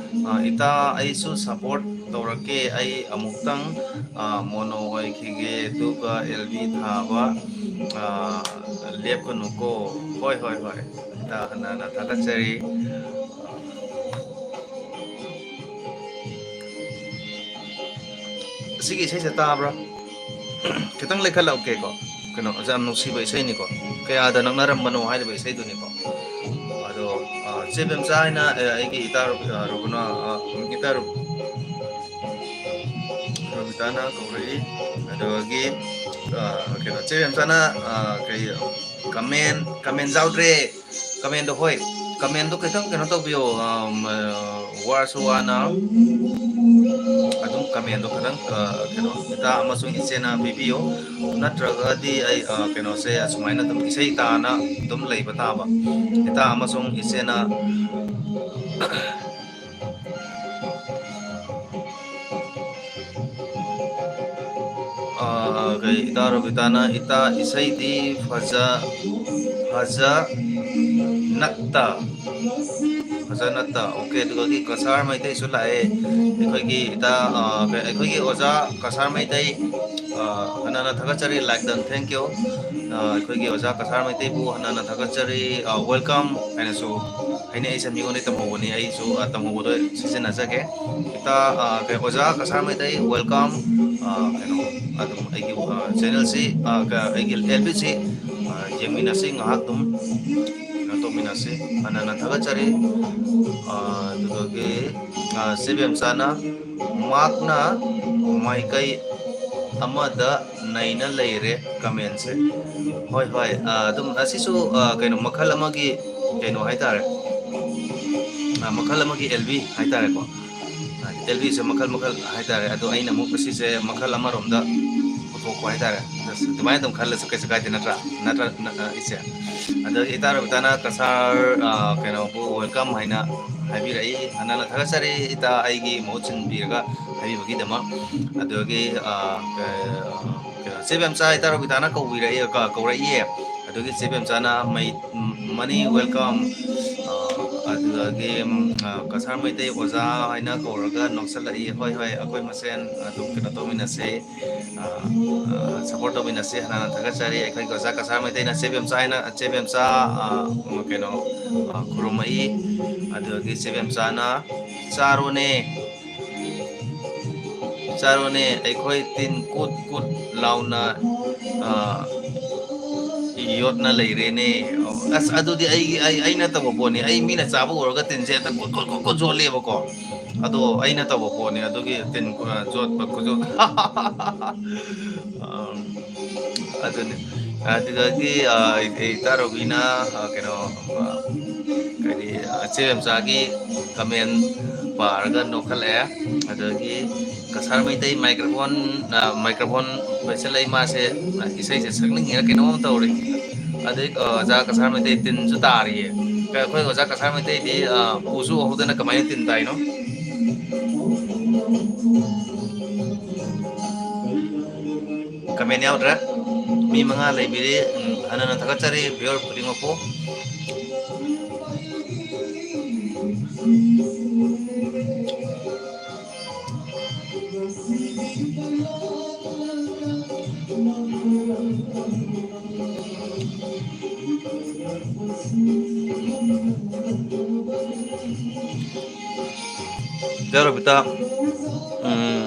ꯑ, "ꯏꯇꯥ, ꯑꯩꯁꯨ ꯁꯞꯄꯣꯔꯠ ꯇꯧꯔꯛꯀꯦ꯫ ꯑꯩ ꯑꯃꯨꯛꯇꯪ, ꯑ, ꯃꯣꯅꯣ ꯑꯣꯏꯈꯤꯒꯦ, ꯑꯗꯨꯒ ꯑꯦꯜ ꯕꯤ ꯊꯥꯕ, ꯑ, ꯂꯦꯞꯀꯅꯨꯀꯣ"꯫ ꯍꯣꯏ, ꯍꯣꯏ, ꯍꯣꯏ꯫ ꯏꯇꯥ, ꯍꯟꯅ ꯍꯟꯅ ꯊꯥꯒꯠꯆꯔꯤ꯫ ꯑꯁꯤꯒꯤ ꯏꯁꯩꯁꯦ ꯇꯥꯕ꯭ꯔꯥ? ꯈꯤꯇꯪ ꯂꯩꯈꯠꯂꯛꯀꯦꯀꯣ꯫ ꯀꯩꯅꯣ, ꯌꯥꯝ ꯅꯨꯡꯁꯤꯕ ꯏꯁꯩꯅꯤꯀꯣ꯫ "ꯀꯌꯥꯗ ꯅꯛꯅꯔꯝꯕꯅꯣ" ꯍꯥꯏꯔꯤꯕ ꯏꯁꯩꯗꯨꯅꯤꯀꯣ꯫ ꯑꯗꯣ, ꯑ, ꯆꯦ ꯕꯦꯝꯆꯥ ꯍꯥꯏꯅ, ꯑ, ꯑꯩꯒꯤ ꯏꯇꯥ ꯔꯣꯕꯤ-, ꯑ, ꯔꯣꯕꯤꯅꯥ, ꯑ, ꯏꯇꯥ ꯔꯣ-, ꯔꯣꯕꯤꯇꯥꯅ ꯀꯧꯔꯛꯏ꯫ ꯑꯗꯨꯗꯒꯤ, ꯑ, ꯀꯩꯅꯣ, ꯆꯦ ꯕꯦꯝꯆꯥꯅ, ꯑ, ꯀꯩ, ꯀꯃꯦꯟ, ꯀꯃꯦꯟ ꯌꯥꯎꯗ꯭ꯔꯦ꯫ ꯀꯃꯦꯟꯗꯣ, ꯍꯣꯏ, ꯀꯃꯦꯟꯗꯣ ꯈꯤꯇꯪ ꯀꯩꯅꯣ ꯇꯧꯕꯤꯌꯣ, ꯑ, ꯃ-, ꯋꯥꯔꯁꯨ ꯋꯥꯅ ꯑꯗꯨꯝ ꯀꯃꯦꯟꯗꯣ ꯈꯤꯇꯪ, ꯑ, ꯀꯩꯅꯣ, ꯏꯇꯥ ꯑꯃꯁꯨꯡ ꯏꯆꯦꯅ ꯄꯤꯕꯤꯌꯣ꯫ ꯅꯠꯇ꯭ꯔꯒꯗꯤ ꯑꯩ, ꯑ, ꯀꯩꯅꯣꯁꯦ ꯑꯁꯨꯃꯥꯏꯅ ꯑꯗꯨꯝ ꯏꯁꯩ ꯇꯥꯅ ꯑꯗꯨꯝ ꯂꯩꯕ ꯇꯥꯕ꯫ ꯏꯇꯥ ꯑꯃꯁꯨꯡ ꯏꯆꯦꯅ ꯑꯥ, ꯀꯩ, ꯏꯇꯥ ꯔꯣꯕꯤꯇꯥꯅ, "ꯏꯇꯥ, ꯏꯁꯩꯗꯤ ꯐꯖ-, ꯐꯖ ꯅꯠꯇ, ꯐꯖ ꯅꯠꯇ"꯫ ꯑꯣꯀꯦ, ꯑꯗꯨꯗꯒꯤ ꯀꯁꯥꯔ ꯃꯩꯇꯩꯁꯨ ꯂꯥꯛꯑꯦ꯫ ꯑꯩꯈꯣꯏꯒꯤ ꯏꯇꯥ, ꯑꯥ, ꯀꯩ, ꯑꯩꯈꯣꯏꯒꯤ ꯑꯣꯖꯥ ꯀꯁꯥꯔ ꯃꯩꯇꯩ, ꯑꯥ, ꯍꯟꯅ ꯍꯟꯅ ꯊꯥꯒꯠꯆꯔꯤ, like done, thank you꯫ ꯑꯥ, ꯑꯩꯈꯣꯏꯒꯤ ꯑꯣꯖꯥ ꯀꯁꯥꯔ ꯃꯩꯇꯩꯕꯨ ꯍꯟꯅ ꯍꯟꯅ ꯊꯥꯒꯠꯆꯔꯤ, ꯑꯥ, welcome ꯍꯥꯏꯅꯁꯨ ꯍꯥꯏꯅꯩ꯫ ꯑꯩꯁꯦ ꯃꯤꯉꯣꯟꯗ ꯇꯝꯍꯧꯕꯅꯤ, ꯑꯩꯁꯨ, ꯑ, ꯇꯝꯍꯧꯕꯗꯣ ꯁꯤꯖꯤꯟꯅꯖꯒꯦ꯫ ꯏꯇꯥ, ꯑ, ꯀꯩ, ꯑꯣꯖꯥ ꯀꯁꯥꯔ ꯃꯩꯇꯩ, welcome꯫ ꯑ, ꯀꯩꯅꯣ, ꯑꯗꯨꯝ ꯑꯩꯒꯤ, ꯑ, channelꯁꯤ, ꯑ, ꯀ-, ꯑꯩꯒꯤ ꯑꯦꯜ ꯕꯤꯁꯤ, ꯑ, ꯌꯦꯡꯃꯤꯟꯅꯁꯤ, ꯉꯥꯏꯍꯥꯛ ꯑꯗꯨꯝ ꯀꯩꯅꯣ ꯇꯧꯃꯤꯟꯅꯁꯤ꯫ ꯍꯟꯅ ꯍꯟꯅ ꯊꯥꯒꯠꯆꯔꯤ꯫ ꯑ, ꯑꯗꯨꯗꯒꯤ, ꯑ, ꯆꯦ ꯕꯦꯝꯆꯥꯅ, "ꯃꯍꯥꯛꯅ ꯃꯥꯏꯀꯩ ꯑꯃꯗ ꯅꯩꯅ ꯂꯩꯔꯦ ꯀꯃꯦꯟꯁꯦ"꯫ ꯍꯣꯏ, ꯍꯣꯏ꯫ ꯑ, ꯑꯗꯨꯝ ꯑꯁꯤꯁꯨ, ꯑ, ꯀꯩꯅꯣ, ꯃꯈꯜ ꯑꯃꯒꯤ ꯀꯩꯅꯣ ꯍꯥꯏꯇꯥꯔꯦ꯫ ꯑ, ꯃꯈꯜ ꯑꯃꯒꯤ ꯑꯦꯜ ꯕꯤ ꯍꯥꯏꯇꯥꯔꯦꯀꯣ꯫ ꯑ, ꯑꯦꯜ ꯕꯤꯁꯦ ꯃꯈꯜ ꯃꯈꯜ ꯍꯥꯏꯇꯥꯔꯦ꯫ ꯑꯗꯣ ꯑꯩꯅ ꯑꯃꯨꯛ ꯑꯁꯤꯁꯦ ꯃꯈꯜ ꯑꯃꯔꯣꯝꯗ ꯄꯨꯊꯣꯛꯄ ꯍꯥꯏꯇꯥꯔꯦ꯫ ꯑꯁ, ꯑꯗꯨꯃꯥꯏꯅ ꯑꯗꯨꯝ ꯈꯜꯂꯁꯨ ꯀꯩꯁꯨ ꯀꯥꯏꯗꯦ, ꯅꯠꯇ꯭ꯔꯥ? ꯅꯠꯇ꯭ꯔ-, ꯅ-, ꯑ, ꯏꯆꯦ? ꯑꯗꯣ ꯏꯇꯥ ꯔꯣꯕꯤꯇꯥꯅ ꯀꯁꯥꯔ, ꯑ, ꯀꯩꯅꯣꯕꯨ welcome ꯍꯥꯏꯅ ꯍꯥꯏꯕꯤꯔꯛꯏ꯫ ꯍꯟꯅꯅ ꯊꯥꯒꯠꯆꯔꯤ ꯏꯇꯥ, ꯑꯩꯒꯤ ꯃꯍꯨꯠ ꯁꯤꯟꯕꯤꯔꯒ ꯍꯥꯏꯕꯤꯕꯒꯤꯗꯃꯛ꯫ ꯑꯗꯨꯗꯒꯤ, ꯑ, ꯀ-, ꯀꯩꯅꯣ, ꯆꯦ ꯕꯦꯝꯆꯥ, ꯏꯇꯥ ꯔꯣꯕꯤꯇꯥꯅ ꯀꯧꯕꯤꯔꯛꯏ, ꯀ-, ꯀꯧꯔꯛꯏꯌꯦ꯫ ꯑꯗꯨꯒꯤ ꯆꯦ ꯕꯦꯝꯆꯥꯅ ꯃꯩ-, money welcome, ꯑ, ꯑꯗꯨꯗꯒꯤ, ꯎꯝ, ꯑ, ꯀꯁꯥꯔ ꯃꯩꯇꯩ ꯑꯣꯖꯥ ꯍꯥꯏꯅ ꯀꯧꯔꯒ ꯅꯣꯛꯁꯜꯂꯛꯏ꯫ ꯍꯣꯏ, ꯍꯣꯏ, ꯑꯩꯈꯣꯏ ꯃꯁꯦꯟ ꯑꯗꯨꯝ ꯀꯩꯅꯣ ꯇꯧꯃꯤꯟꯅꯁꯦ, ꯑ, ꯑ, support ꯇꯧꯃꯤꯟꯅꯁꯦ꯫ ꯍꯥꯟꯅ ꯊꯥꯒꯠꯆꯔꯤ꯫ ꯑꯩꯈꯣꯏꯒꯤ ꯑꯣꯖꯥ ꯀꯁꯥꯔ ꯃꯩꯇꯩꯅ ꯆꯦ ꯕꯦꯝꯆꯥ ꯍꯥꯏꯅ, ꯆꯦ ꯕꯦꯝꯆꯥ, ꯑ, ꯀꯩꯅꯣ, ꯑ, ꯈꯨꯔꯨꯝꯃꯛꯏ꯫ ꯑꯗꯨꯗꯒꯤ ꯆꯦ ꯕꯦꯝꯆꯥꯅ, "ꯆꯥꯔꯣꯅꯦ, ꯆꯥꯔꯣꯅꯦ, ꯑꯩꯈꯣꯏ ꯇꯤꯟ ꯀꯨꯠ ꯀꯨꯠ ꯂꯥꯎꯅ, ꯑ, ꯌꯣꯠꯅ ꯂꯩꯔꯦꯅꯦ"꯫ ꯑꯣ, ꯑꯁ, ꯑꯗꯨꯗꯤ ꯑꯩꯒꯤ, ꯑꯩ, ꯑꯩꯅ ꯇꯧꯕ ꯄꯣꯠꯅꯤ꯫ ꯑꯩ ꯃꯤꯅ ꯆꯥꯕ ꯎꯔꯒ ꯇꯤꯟꯁꯦ ꯍꯦꯛꯇ ꯀꯣꯠ, ꯀꯣꯠ, ꯀꯣꯠ, ꯀꯣꯠ ꯌꯣꯠꯂꯦꯕꯀꯣ꯫ ꯑꯗꯣ ꯑꯩꯅ ꯇꯧꯕ ꯄꯣꯠꯅꯤ꯫ ꯑꯗꯨꯒꯤ ꯇꯤꯟ, ꯑ, ꯌꯣꯠꯄ ꯈꯨꯌꯣꯠ-, ꯑ, ꯑꯗꯨꯅꯤ꯫ ꯑꯗꯨꯗꯒꯤ, ꯑ, ꯏꯇꯥ ꯔꯣꯕꯤꯅ, ꯑ, ꯀꯩꯅꯣ, ꯑ, ꯀꯔꯤ, ꯑ, ꯆꯦ ꯃꯦꯝꯆꯥꯒꯤ comment ꯄꯥꯔꯒ ꯅꯣꯛꯈꯠꯂꯛꯑꯦ꯫ ꯑꯗꯒꯤ ꯀꯁꯥꯔ ꯃꯩꯇꯩ microphone, ꯑ, microphone ꯄꯥꯏꯁꯜꯂꯛꯏ ꯃꯥꯁꯦ, ꯑ, ꯏꯁꯩꯁꯦ ꯁꯛꯅꯤꯡꯉꯤꯔ ꯀꯩꯅꯣꯝ ꯇꯧꯔꯤ꯫ ꯑꯗꯩ, ꯑ, ꯑꯣꯖꯥ ꯀꯁꯥꯔ ꯃꯩꯇꯩ ꯇꯤꯟꯁꯨ ꯇꯥꯔꯤꯌꯦ꯫ ꯀ-, ꯑꯩꯈꯣꯏ ꯑꯣꯖꯥ ꯀꯁꯥꯔ ꯃꯩꯇꯩꯗꯤ, ꯑ, ꯎꯁꯨ ꯎꯍꯧꯗꯅ ꯀꯃꯥꯏꯅ ꯇꯤꯟ ꯇꯥꯏꯅꯣ? Comment ꯌꯥꯎꯗ꯭ꯔꯦ꯫ ꯃꯤ ꯃꯉꯥ ꯂꯩꯕꯤꯔꯤ꯫ ꯎꯝ, ꯍꯟꯅ ꯍꯟꯅ ꯊꯥꯒꯠꯆꯔꯤ viewer ꯈꯨꯗꯤꯡꯃꯛꯄꯨ꯫ ꯆꯦ ꯔꯣꯕꯤꯇꯥ, ꯎꯝ,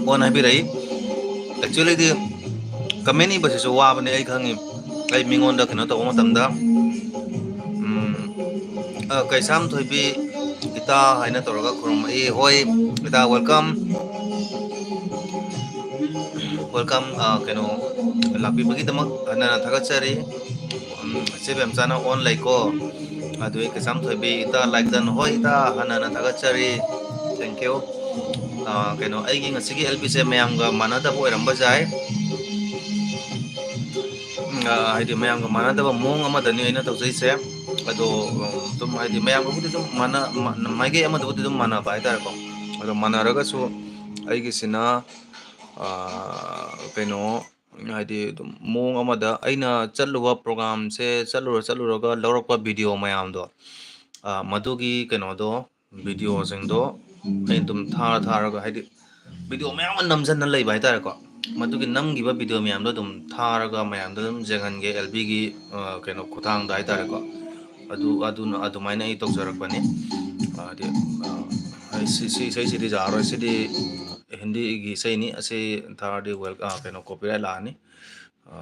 ꯑꯣꯟ ꯍꯥꯏꯕꯤꯔꯛꯏ꯫ Actually ꯗꯤ comment ꯏꯕꯁꯤꯁꯨ ꯋꯥꯕꯅꯦ, ꯑꯩ ꯈꯪꯉꯤ꯫ ꯑꯩ ꯃꯤꯉꯣꯟꯗ ꯀꯩꯅꯣ ꯇꯧꯕ ꯃꯇꯝꯗ, ꯎꯝ, ꯑ, ꯀꯩꯁꯥꯝ ꯊꯣꯏꯕꯤ ꯏꯇꯥ ꯍꯥꯏꯅ ꯇꯧꯔꯒ ꯈꯨꯔꯨꯝꯃꯛꯏ꯫ ꯍꯣꯏ, ꯏꯇꯥ, welcome꯫ Welcome, ꯑ, ꯀꯩꯅꯣ, ꯂꯥꯛꯄꯤꯕꯒꯤꯗꯃꯛ ꯍꯟꯅ ꯍꯟꯅ ꯊꯥꯒꯠꯆꯔꯤ꯫ ꯎꯝ, ꯏꯆꯦ ꯕꯦꯝꯆꯥꯅ ꯑꯣꯟ ꯂꯩꯀꯣ꯫ ꯑꯗꯨ ꯀꯩꯁꯥꯝ ꯊꯣꯏꯕꯤ ꯏꯇꯥ ꯂꯥꯏꯀꯟ, ꯍꯣꯏ ꯏꯇꯥ, ꯍꯟꯅ ꯍꯟꯅ ꯊꯥꯒꯠꯆꯔꯤ꯫ Thank you꯫ ꯑ, ꯀꯩꯅꯣ, ꯑꯩꯒꯤ ꯉꯁꯤꯒꯤ L P ꯁꯦ ꯃꯌꯥꯝꯒ ꯃꯥꯟꯅꯗꯕ ꯑꯣꯏꯔꯝꯕ ꯌꯥꯏ꯫ ꯎꯝ, ꯑ, ꯍꯥꯏꯗꯤ ꯃꯌꯥꯝꯒ ꯃꯥꯟꯅꯗꯕ ꯃꯑꯣꯡ ꯑꯃꯗꯅꯤ ꯑꯩꯅ ꯇꯧꯖꯩꯁꯦ꯫ ꯑꯗꯣ, ꯎꯝ, ꯑꯗꯨꯝ ꯍꯥꯏꯗꯤ ꯃꯌꯥꯝꯒꯕꯨꯗꯤ ꯑꯗꯨꯝ ꯃꯥꯟꯅ-, ꯃꯥ-, ꯃꯥꯏꯀꯩ ꯑꯃꯗꯕꯨꯗꯤ ꯑꯗꯨꯝ ꯃꯥꯟꯅꯕ ꯍꯥꯏꯇꯥꯔꯦꯀꯣ꯫ ꯑꯗꯣ ꯃꯥꯟꯅꯔꯒꯁꯨ ꯑꯩꯒꯤꯁꯤꯅ, ꯑ, ꯀꯩꯅꯣ, ꯍꯥꯏꯗꯤ ꯑꯗꯨꯝ ꯃꯑꯣꯡ ꯑꯃꯗ ꯑꯩꯅ ꯆꯠꯂꯨꯕ program ꯁꯦ ꯆꯠꯂꯨꯔ ꯆꯠꯂꯨꯔꯒ ꯂꯧꯔꯛꯄ video ꯃꯌꯥꯝꯗꯣ, ꯑ, ꯃꯗꯨꯒꯤ ꯀꯩꯅꯣꯗꯣ, video ꯁꯤꯡꯗꯣ ꯑꯩꯅ ꯑꯗꯨꯝ ꯊꯥꯔ ꯊꯥꯔꯒ, ꯍꯥꯏꯗꯤ video ꯃꯌꯥꯝ ꯑꯃ ꯅꯝꯖꯟꯅ ꯂꯩꯕ ꯍꯥꯏꯇꯥꯔꯦꯀꯣ꯫ ꯃꯗꯨꯒꯤ ꯅꯝꯈꯤꯕ video ꯃꯌꯥꯝꯗꯣ ꯑꯗꯨꯝ ꯊꯥꯔꯒ ꯃꯌꯥꯝꯗ ꯑꯗꯨꯝ ꯌꯦꯡꯍꯟꯒꯦ, L P ꯒꯤ, ꯑ, ꯀꯩꯅꯣ, ꯈꯨꯠꯊꯥꯡꯗ ꯍꯥꯏꯇꯥꯔꯦꯀꯣ꯫ ꯑꯗꯨ, ꯑꯗꯨꯅ, ꯑꯗꯨꯃꯥꯏꯅ ꯑꯩ ꯇꯧꯖꯔꯛꯄꯅꯤ꯫ ꯑ, ꯍꯥꯏꯗꯤ, ꯑ, ꯑꯩ ꯁꯤ, ꯁꯤ ꯏꯁꯩꯁꯤꯗꯤ ꯌꯥꯔꯔꯣꯏ, ꯁꯤꯗꯤ ꯍꯤꯟꯗꯤꯒꯤ ꯏꯁꯩꯅꯤ, ꯑꯁꯤ ꯊꯥꯔꯗꯤ well, ꯑ, ꯀꯩꯅꯣ, copyright ꯂꯥꯛꯑꯅꯤ꯫ ꯑ,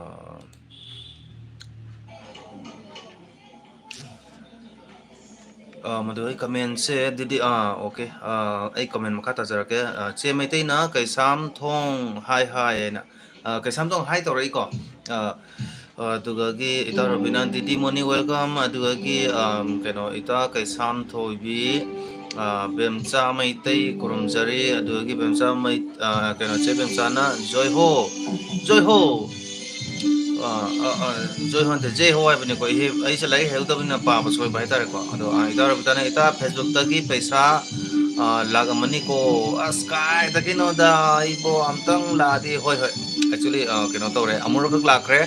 ꯑ, ꯃꯗꯨ ꯑꯩ comment ꯁꯦ ꯑꯗꯨꯗꯤ, ꯑꯥ, okay, ꯑ, ꯑꯩ comment ꯃꯈꯥ ꯇꯥꯖꯔꯛꯀꯦ꯫ ꯑ, ꯆꯦ ꯃꯩꯇꯩꯅ ꯀꯩꯁꯥꯝ ꯊꯣꯡ hi hi ꯍꯥꯏꯅ, ꯑ, ꯀꯩꯁꯥꯝ ꯊꯣꯡ hi ꯇꯧꯔꯛꯏꯀꯣ꯫ ꯑ, ꯑ, ꯑꯗꯨꯒꯒꯤ ꯏꯇꯥ ꯔꯣꯕꯤꯅꯥ ꯗꯤꯗꯤ ꯃꯣꯔꯅꯤꯡ welcome, ꯑꯗꯨꯒꯒꯤ, ꯑ, ꯀꯩꯅꯣ, ꯏꯇꯥ ꯀꯩꯁꯥꯝ ꯊꯣꯏꯕꯤ, ꯑ, ꯕꯦꯝꯆꯥ ꯃꯩꯇꯩ ꯈꯨꯔꯨꯝꯖꯔꯤ, ꯑꯗꯨꯗꯒꯤ ꯕꯦꯝꯆꯥ ꯃꯩ-, ꯑ, ꯀꯩꯅꯣ, ꯆꯦ ꯕꯦꯝꯆꯥꯅ ꯖꯣꯏ ꯍꯣ, ꯖꯣꯏ ꯍꯣ꯫ ꯑ, ꯑ, ꯑ, ꯖꯣꯏ ꯍꯣ ꯅꯠꯇꯦ, ꯖꯦ ꯍꯣ ꯍꯥꯏꯕꯅꯤꯀꯣ꯫ ꯑꯩ, ꯑꯩꯁꯦ ꯂꯥꯏꯔꯤꯛ ꯍꯩꯍꯧꯗꯕꯅꯤꯅ ꯄꯥꯕ ꯁꯣꯏꯕ ꯍꯥꯏꯇꯥꯔꯦꯀꯣ꯫ ꯑꯗꯣ, ꯑ, ꯏꯇꯥ ꯔꯣꯕꯤꯇꯥꯅ, "ꯏꯇꯥ, Facebook ꯇꯒꯤ ꯄꯩꯁꯥ, ꯑ, ꯂꯥꯛꯑꯝꯃꯅꯤꯀꯣ?" ꯑꯁ, ꯀꯥꯏꯗꯒꯤꯅꯣꯗ, ꯑꯩꯕꯣ ꯑꯝꯇꯪ ꯂꯥꯛꯑꯗꯤ꯫ ꯍꯣꯏ, ꯍꯣꯏ, actually, ꯑ, ꯀꯩꯅꯣ ꯇꯧꯔꯦ, ꯑꯃꯨꯔꯛꯈꯛ ꯂꯥꯛꯈ꯭ꯔꯦ꯫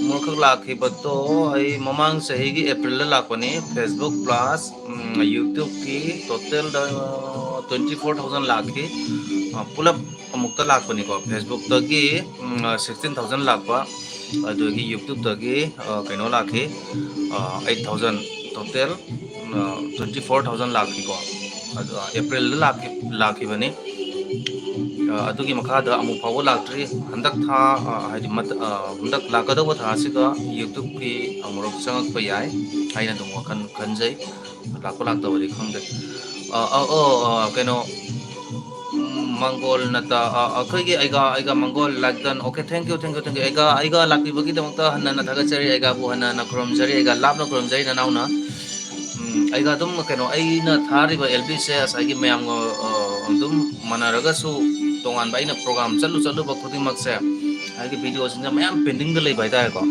ꯑꯃꯨꯔꯛꯈꯛ ꯂꯥꯛꯈꯤꯕꯗꯣ ꯑꯩ ꯃꯃꯥꯡ ꯆꯍꯤꯒꯤ April ꯗ ꯂꯥꯛꯄꯅꯤ꯫ Facebook plus, ꯎꯝ, YouTube ꯀꯤ total ꯗ, ꯑ, twenty four thousand ꯂꯥꯛꯈꯤ꯫ ꯑ, ꯄꯨꯂꯞ ꯑꯃꯨꯛꯇ ꯂꯥꯛꯄꯅꯤꯀꯣ꯫ Facebook ꯇꯒꯤ, ꯎꯝ, ꯑ, sixteen thousand ꯂꯥꯛꯄ, ꯑꯗꯨꯗꯒꯤ YouTube ꯇꯒꯤ, ꯑ, ꯀꯩꯅꯣ ꯂꯥꯛꯈꯤ, ꯑ, eight thousand, total, ꯑ, twenty four thousand ꯂꯥꯛꯈꯤꯀꯣ꯫ ꯑꯗꯣ April ꯗ ꯂꯥꯛꯈꯤ-, ꯂꯥꯛꯈꯤꯕꯅꯤ꯫ ꯑ, ꯑꯗꯨꯒꯤ ꯃꯈꯥꯗ ꯑꯃꯨꯛ ꯐꯥꯎꯕ ꯂꯥꯛꯇ꯭ꯔꯤ꯫ ꯍꯟꯗꯛ ꯊꯥ, ꯑ, ꯍꯥꯏꯗꯤ ꯃꯊ-, ꯑ, ꯍꯟꯗꯛ ꯂꯥꯛꯀꯗꯧꯕ ꯊꯥꯁꯤꯒ YouTube ꯀꯤ ꯑꯃꯨꯔꯛ ꯆꯪꯉꯛꯄ ꯌꯥꯏ ꯍꯥꯏꯅ ꯑꯗꯨꯝ ꯋꯥꯈꯜ ꯈꯟꯖꯩ꯫ ꯂꯥꯛꯄ ꯂꯥꯛꯇꯕꯗꯤ ꯈꯪꯗꯦ꯫ ꯑ, ꯑ, ꯑꯣ, ꯑ, ꯀꯩꯅꯣ, ꯎꯝ, ꯃꯪꯒꯣꯜ ꯅꯠꯇ, ꯑ, ꯑꯩꯈꯣꯏꯒꯤ ꯑꯩꯒꯥ, ꯑꯩꯒꯥ ꯃꯪꯒꯣꯜ ꯂꯥꯛꯇꯟ꯫ Okay, thank you, thank you, thank you꯫ ꯑꯩꯒꯥ, ꯑꯩꯒꯥ ꯂꯥꯛꯄꯤꯕꯒꯤꯗꯃꯛꯇ ꯍꯟꯅ ꯍꯟꯅ ꯊꯥꯒꯠꯆꯔꯤ, ꯑꯩꯒꯥꯕꯨ ꯍꯟꯅ ꯍꯟꯅ ꯈꯨꯔꯨꯝꯖꯔꯤ, ꯑꯩꯒꯥ ꯂꯥꯞꯅ ꯈꯨꯔꯨꯝꯖꯔꯤ ꯅꯅꯥꯎꯅ꯫ ꯎꯝ, ꯑꯩꯒꯥ ꯑꯗꯨꯝ ꯀꯩꯅꯣ, ꯑꯩꯅ ꯊꯥꯔꯤꯕ L B ꯁꯦ ꯉꯁꯥꯏꯒꯤ ꯃꯌꯥꯝꯒ, ꯑ, ꯑꯗꯨꯝ ꯃꯥꯟꯅꯔꯒꯁꯨ ꯇꯣꯉꯥꯟꯕ ꯑꯩꯅ program ꯆꯠꯂꯨ ꯆꯠꯂꯨꯕ ꯈꯨꯗꯤꯡꯃꯛꯁꯦ, ꯍꯥꯏꯗꯤ video ꯁꯤꯡꯁꯦ ꯃꯌꯥꯝ pending ꯗ ꯂꯩꯕ ꯍꯥꯏꯇꯥꯔꯦꯀꯣ꯫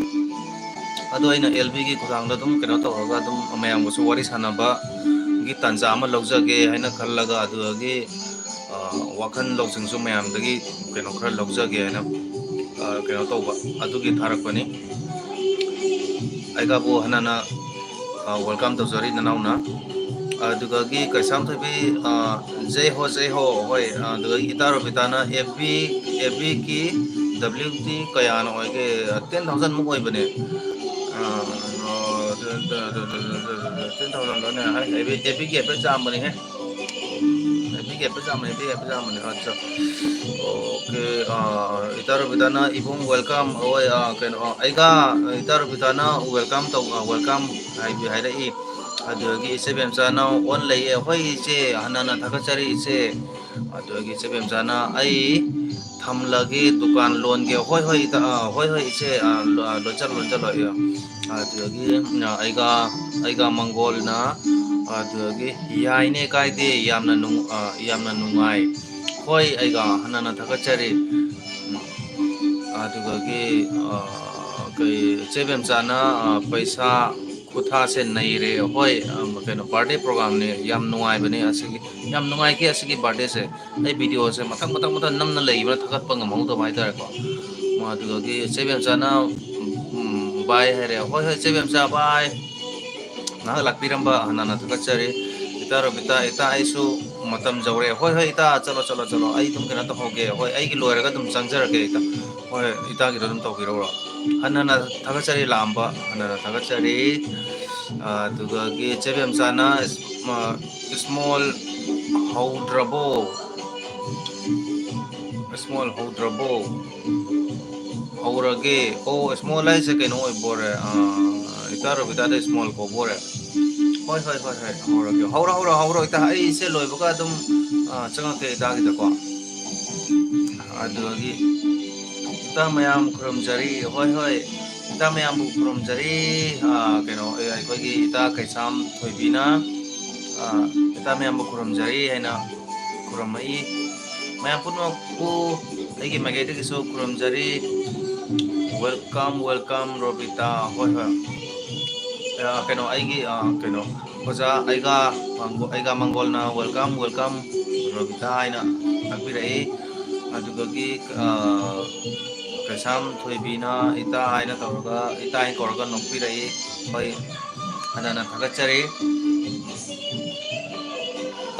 ꯑꯗꯣ ꯑꯩꯅ L B ꯒꯤ ꯈꯨꯠꯊꯥꯡꯗ ꯑꯗꯨꯝ ꯀꯩꯅꯣ ꯇꯧꯔꯒ ꯑꯗꯨꯝ ꯃꯌꯥꯝꯒꯁꯨ ꯋꯥꯔꯤ ꯁꯥꯟꯅꯕꯒꯤ ꯇꯥꯟꯖꯥ ꯑꯃ ꯂꯧꯖꯒꯦ ꯍꯥꯏꯅ ꯈꯜꯂꯒ, ꯑꯗꯨꯗꯒꯤ, ꯑ, ꯋꯥꯈꯜ ꯂꯧꯁꯤꯡꯁꯨ ꯃꯌꯥꯝꯗꯒꯤ ꯀꯩꯅꯣ ꯈꯔ ꯂꯧꯖꯒꯦ ꯍꯥꯏꯅ, ꯑ, ꯀꯩꯅꯣ ꯇꯧꯕ ꯑꯗꯨꯒꯤ ꯊꯥꯔꯛꯄꯅꯤ꯫ ꯑꯩꯒꯥꯕꯨ ꯍꯟꯅꯅ, ꯑ, welcome ꯇꯧꯖꯔꯤ ꯅꯅꯥꯎꯅ꯫ ꯑꯗꯨꯗꯒꯤ ꯀꯩꯁꯥꯝ ꯊꯣꯏꯕꯤ, ꯑ, ꯖꯩ ꯍꯣ, ꯖꯩ ꯍꯣ, ꯍꯣꯏ, ꯑ, ꯑꯗꯨꯗꯒꯤ ꯏꯇꯥ ꯔꯣꯕꯤꯇꯥꯅ F B, F B ꯀꯤ W T ꯀꯌꯥꯅ ꯑꯣꯏꯒꯦ? Ten thousand ꯃꯨꯛ ꯑꯣꯏꯕꯅꯦ꯫ ꯑ, ꯑ, ten thousand ꯂꯣꯏꯅ ꯍꯥꯏ, F B, F B ꯒꯤ ꯍꯥꯏꯐꯦꯠ ꯆꯥꯝꯕꯅꯦꯍꯦ꯫ F B ꯒꯤ ꯍꯥꯏꯐꯦꯠ ꯆꯥꯝꯕꯅꯦ, F B ꯒꯤ ꯍꯥꯏꯐꯦꯠ ꯆꯥꯝꯕꯅꯦ꯫ ꯑꯠꯆꯥ꯫ Okay, ꯑ, ꯏꯇꯥ ꯔꯣꯕꯤꯇꯥꯅ ꯏꯕꯨꯡ welcome, ꯍꯣꯏ, ꯑ, ꯀꯩꯅꯣ, ꯑ, ꯑꯩꯒꯥ, ꯏꯇꯥ ꯔꯣꯕꯤꯇꯥꯅ welcome ꯇꯧ-, ꯑ, welcome ꯍꯥꯏꯕꯤ-, ꯍꯥꯏꯔꯛꯏ꯫ ꯑꯗꯨꯗꯒꯤ ꯏꯆꯦ ꯕꯦꯝꯆꯥꯅ ꯑꯣꯟ ꯂꯩꯌꯦ꯫ ꯍꯣꯏ ꯏꯆꯦ, ꯍꯟꯅ ꯍꯟꯅ ꯊꯥꯒꯠꯆꯔꯤ ꯏꯆꯦ꯫ ꯑꯗꯨꯗꯒꯤ ꯏꯆꯦ ꯕꯦꯝꯆꯥꯅ ꯑꯩ ꯊꯝꯂꯒꯦ, ꯗꯨꯀꯥꯟ ꯂꯣꯟꯒꯦ꯫ ꯍꯣꯏ ꯍꯣꯏ ꯏꯇꯥ, ꯑ, ꯍꯣꯏ ꯍꯣꯏ ꯏꯆꯦ, ꯑ, ꯂꯣ-, ꯑ, ꯂꯣꯟꯁꯜꯂꯣ ꯂꯣꯟꯁꯜꯂꯣ꯫ ꯑ, ꯑꯗꯨꯗꯒꯤ, ꯑ, ꯑꯩꯒ, ꯑꯩꯒ ꯃꯪꯒꯣꯜꯅ, ꯑꯗꯨꯗꯒꯤ ꯌꯥꯏꯅꯦ ꯀꯥꯏꯗꯦ, ꯌꯥꯝꯅ ꯅꯨꯡ-, ꯑ, ꯌꯥꯝꯅ ꯅꯨꯡꯉꯥꯏ꯫ ꯍꯣꯏ ꯑꯩꯒ ꯍꯟꯅ ꯍꯟꯅ ꯊꯥꯒꯠꯆꯔꯤ꯫ ꯑꯗꯨꯗꯒꯤ, ꯑ, ꯀꯩ, ꯏꯆꯦ ꯕꯦꯝꯆꯥꯅ, ꯑ, ꯄꯩꯁꯥ ꯈꯨꯊꯥꯁꯦ ꯅꯩꯔꯦ꯫ ꯍꯣꯏ, ꯑ, ꯀꯩꯅꯣ, birthday programꯅꯦ, ꯌꯥꯝ ꯅꯨꯡꯉꯥꯏꯕꯅꯦ ꯑꯁꯤꯒꯤ, ꯌꯥꯝ ꯅꯨꯡꯉꯥꯏꯈꯤ ꯑꯁꯤꯒꯤ birthdayꯁꯦ꯫ ꯑꯩ videoꯁꯦ ꯃꯊꯪ ꯃꯊꯪ ꯃꯊꯪ ꯅꯝꯅ ꯂꯩꯕꯅ ꯊꯥꯒꯠꯄ ꯉꯝꯍꯧꯗꯕ ꯍꯥꯏꯇꯥꯔꯦꯀꯣ꯫ ꯑꯗꯨꯗꯒꯤ ꯏꯆꯦ ꯕꯦꯝꯆꯥꯅ, ꯎꯝ, bye ꯍꯥꯏꯔꯦ꯫ ꯍꯣꯏ ꯍꯣꯏ ꯏꯆꯦ ꯕꯦꯝꯆꯥ, bye꯫ ꯉꯥꯏꯍꯥꯛ ꯂꯥꯛꯄꯤꯔꯝꯕ ꯍꯟꯅ ꯍꯟꯅ ꯊꯥꯒꯠꯆꯔꯤ꯫ ꯏꯇꯥ ꯔꯣꯕꯤꯇꯥ, ꯏꯇꯥ ꯑꯩꯁꯨ ꯃꯇꯝ ꯌꯧꯔꯦ꯫ ꯍꯣꯏ ꯍꯣꯏ ꯏꯇꯥ, ꯆꯠꯂꯣ ꯆꯠꯂꯣ ꯆꯠꯂꯣ, ꯑꯩ ꯑꯗꯨꯝ ꯀꯩꯅꯣ ꯇꯧꯍꯧꯒꯦ꯫ ꯍꯣꯏ, ꯑꯩꯒꯤ ꯂꯣꯏꯔꯒ ꯑꯗꯨꯝ ꯆꯪꯖꯔꯛꯀꯦ ꯏꯇꯥ꯫ ꯍꯣꯏ, ꯏꯇꯥꯒꯤꯗꯣ ꯑꯗꯨꯝ ꯇꯧꯕꯤꯔꯛꯎꯔꯣ꯫ ꯍꯟꯅ ꯍꯟꯅ ꯊꯥꯒꯠꯆꯔꯤ ꯂꯥꯛꯑꯝꯕ, ꯍꯟꯅ ꯍꯟꯅ ꯊꯥꯒꯠꯆꯔꯤ꯫ ꯑꯗꯨꯗꯒꯤ ꯏꯆꯦ ꯕꯦꯝꯆꯥꯅ ꯏꯁ-, ꯑ, small ꯍꯧꯗ꯭ꯔꯕꯣ? Small ꯍꯧꯗ꯭ꯔꯕꯣ? ꯍꯧꯔꯒꯦ꯫ ꯑꯣ, small ꯍꯥꯏꯁꯦ ꯀꯩꯅꯣ ꯑꯣꯏꯕꯣꯔꯦ? ꯑ, ꯏꯇꯥ ꯔꯣꯕꯤꯇꯥꯗ small ꯀꯧꯕꯣꯔꯦ? ꯍꯣꯏ, ꯍꯣꯏ, ꯍꯣꯏ, ꯍꯣꯏ, ꯍꯧꯔꯒꯦ꯫ ꯍꯧꯔꯣ, ꯍꯧꯔꯣ, ꯍꯧꯔꯣ, ꯏꯇꯥ꯫ ꯑꯩ ꯁꯦ ꯂꯣꯏꯕꯒ ꯑꯗꯨꯝ, ꯑ, ꯆꯪꯉꯛꯀꯦ ꯏꯇꯥꯒꯤꯗꯀꯣ꯫ ꯑꯗꯨꯗꯒꯤ ꯏꯇꯥ ꯃꯌꯥꯝ ꯈꯨꯔꯨꯝꯖꯔꯤ꯫ ꯍꯣꯏ, ꯍꯣꯏ, ꯏꯇꯥ ꯃꯌꯥꯝꯕꯨ ꯈꯨꯔꯨꯝꯖꯔꯤ꯫ ꯑ, ꯀꯩꯅꯣ, ꯑꯩꯈꯣꯏꯒꯤ ꯏꯇꯥ ꯀꯩꯁꯥꯝ ꯊꯣꯏꯕꯤꯅ, ꯑ, ꯏꯇꯥ ꯃꯌꯥꯝꯕꯨ ꯈꯨꯔꯨꯝꯖꯔꯤ ꯍꯥꯏꯅ ꯈꯨꯔꯨꯝꯃꯛꯏ꯫ ꯃꯌꯥꯝ ꯄꯨꯝꯅꯃꯛꯄꯨ ꯑꯩꯒꯤ ꯃꯥꯏꯀꯩꯗꯒꯤꯁꯨ ꯈꯨꯔꯨꯝꯖꯔꯤ꯫ Welcome, welcome, Robita. ꯍꯣꯏ, ꯍꯣꯏ꯫ ꯑ, ꯀꯩꯅꯣ, ꯑꯩꯒꯤ, ꯑ, ꯀꯩꯅꯣ, ꯑꯣꯖꯥ ꯑꯩꯒꯥ ꯃꯪꯒꯣ-, ꯑꯩꯒꯥ ꯃꯪꯒꯣꯜꯅ welcome, welcome, ꯔꯣꯕꯤꯇꯥ ꯍꯥꯏꯅ ꯇꯥꯛꯄꯤꯔꯛꯏ꯫ ꯑꯗꯨꯗꯒꯤ, ꯑ, ꯀꯩꯁꯥꯝ ꯊꯣꯏꯕꯤꯅ ꯏꯇꯥ ꯍꯥꯏꯅ ꯇꯧꯔꯒ, ꯏꯇꯥ ꯍꯥꯏꯅ ꯀꯧꯔꯒ ꯅꯣꯛꯄꯤꯔꯛꯏ꯫ ꯍꯣꯏ, ꯍꯟꯅ ꯍꯟꯅ ꯊꯥꯒꯠꯆꯔꯤ꯫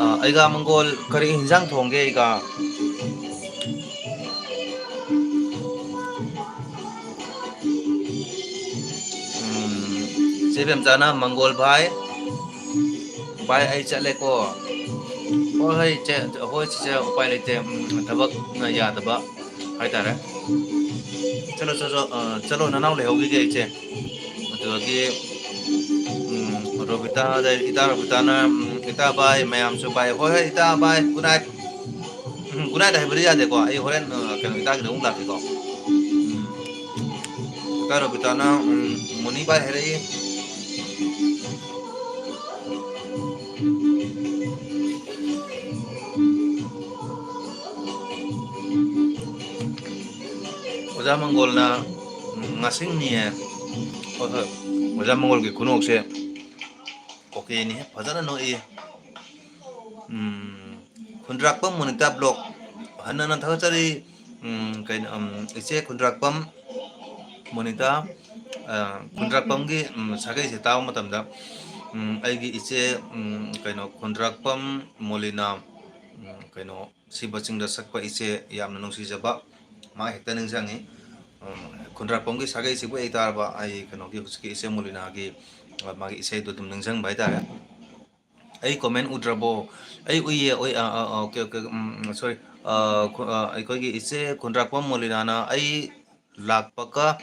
ꯑ, ꯑꯩꯒꯥ ꯃꯪꯒꯣꯜ, ꯀꯔꯤ ꯍꯤꯟꯖꯥꯡ ꯊꯣꯡꯒꯦ ꯑꯩꯒꯥ? ꯎꯝ, ꯆꯦ ꯕꯦꯝꯆꯥꯅ ꯃꯪꯒꯣꯜ ꯚꯥꯏ, ꯚꯥꯏ ꯑꯩ ꯆꯠꯂꯦꯀꯣ꯫ ꯍꯣꯏ, ꯍꯣꯏ, ꯆꯦ, ꯍꯣꯏ, ꯆꯤꯆꯦ, ꯎꯄꯥꯏ ꯂꯩꯇꯦ꯫ ꯎꯝ, ꯊꯕꯛꯅ ꯌꯥꯗꯕ ꯍꯥꯏꯇꯥꯔꯦ꯫ ꯆꯠꯂꯣ, ꯆꯠꯂꯣ, ꯑ, ꯆꯠꯂꯣ, ꯅꯅꯥꯎ ꯂꯩꯍꯧꯈꯤꯒꯦ ꯏꯆꯦ꯫ ꯑꯗꯨꯗꯒꯤ, ꯎꯝ, ꯔꯣꯕꯤꯇꯥ, ꯑꯗꯩ ꯏꯇꯥ ꯔꯣꯕꯤꯇꯥꯅ, ꯎꯝ, "ꯏꯇꯥ ꯕꯥꯏ, ꯃꯌꯥꯝꯁꯨ ꯕꯥꯏ"꯫ ꯍꯣꯏ, ꯍꯣꯏ, ꯏꯇꯥ ꯕꯥꯏ, good night꯫ ꯎꯝ, good night ꯍꯥꯏꯕꯗꯤ ꯌꯥꯗꯦꯀꯣ꯫ ꯑꯩ ꯍꯣꯔꯦꯟ, ꯑ, ꯀꯩꯅꯣ, ꯏꯇꯥꯒꯤꯗ ꯑꯃꯨꯛ ꯂꯥꯛꯀꯦꯀꯣ꯫ ꯎꯝ, ꯏꯇꯥ ꯔꯣꯕꯤꯇꯥꯅ, ꯎꯝ, "ꯃꯣꯅꯤ ꯕꯥꯏ" ꯍꯥꯏꯔꯛꯏ꯫ ꯑꯣꯖꯥ ꯃꯪꯒꯣꯜꯅ, ꯎꯝ, "ꯉꯁꯤꯡꯅꯤꯌꯦ"꯫ ꯍꯣꯏ, ꯍꯣꯏ꯫ ꯑꯣꯖꯥ ꯃꯪꯒꯣꯜꯒꯤ ꯈꯨꯅꯣꯛꯁꯦ ꯑꯣꯀꯦꯅꯤ, ꯐꯖꯅ ꯅꯣꯛꯏ꯫ ꯎꯝ, ꯈꯨꯟꯗ꯭ꯔꯥꯛꯄꯝ ꯃꯣꯅꯤꯇꯥ ꯕ꯭ꯂꯣꯛ, ꯍꯟꯅ ꯍꯟꯅ ꯊꯥꯒꯠꯆꯔꯤ꯫ ꯎꯝ, ꯀꯩꯅꯣ, ꯎꯝ, ꯏꯆꯦ ꯈꯨꯟꯗ꯭ꯔꯥꯛꯄꯝ ꯃꯣꯅꯤꯇꯥ, ꯑ, ꯈꯨꯟꯗ꯭ꯔꯥꯛꯄꯝꯒꯤ, ꯎꯝ, ꯁꯥꯒꯩꯁꯦ ꯇꯥꯕ ꯃꯇꯝꯗ, ꯎꯝ, ꯑꯩꯒꯤ ꯏꯆꯦ, ꯎꯝ, ꯀꯩꯅꯣ, ꯈꯨꯟꯗ꯭ꯔꯥꯛꯄꯝ ꯃꯣꯂꯤꯅꯥ, ꯎꯝ, ꯀꯩꯅꯣ, ꯁꯤꯕ ꯆꯤꯡꯗ ꯁꯛꯄ ꯏꯆꯦ ꯌꯥꯝꯅ ꯅꯨꯡꯁꯤꯖꯕ, ꯃꯥ ꯍꯦꯛꯇ ꯅꯤꯡꯁꯤꯡꯉꯤ꯫ ꯎꯝ, ꯈꯨꯟꯗ꯭ꯔꯥꯛꯄꯝꯒꯤ ꯁꯥꯒꯩꯁꯤꯕꯨ ꯍꯦꯛ ꯇꯥꯔꯕ, ꯑꯩ ꯀꯩꯅꯣꯒꯤ, ꯍꯧꯖꯤꯛꯀꯤ ꯏꯆꯦ ꯃꯣꯂꯤꯅꯥꯒꯤ, ꯑ, ꯃꯥꯒꯤ ꯏꯁꯩꯗꯣ ꯑꯗꯨꯝ ꯅꯤꯡꯁꯤꯡꯕ ꯍꯥꯏꯇꯥꯔꯦ꯫ ꯑꯩ comment ꯎꯗ꯭ꯔꯕꯣ? ꯑꯩ ꯎꯏꯌꯦ, ꯎꯏ-, ꯑ, ꯑ, ꯑ, okay, okay, ꯎꯝ, ꯎꯝ, sorry꯫ ꯑ, ꯈꯨ-, ꯑ, ꯑꯩꯈꯣꯏꯒꯤ ꯏꯆꯦ ꯈꯨꯟꯗ꯭ꯔꯥꯛꯄꯝ ꯃꯣꯂꯤꯅꯥꯅ ꯑꯩ ꯂꯥꯛꯄꯒ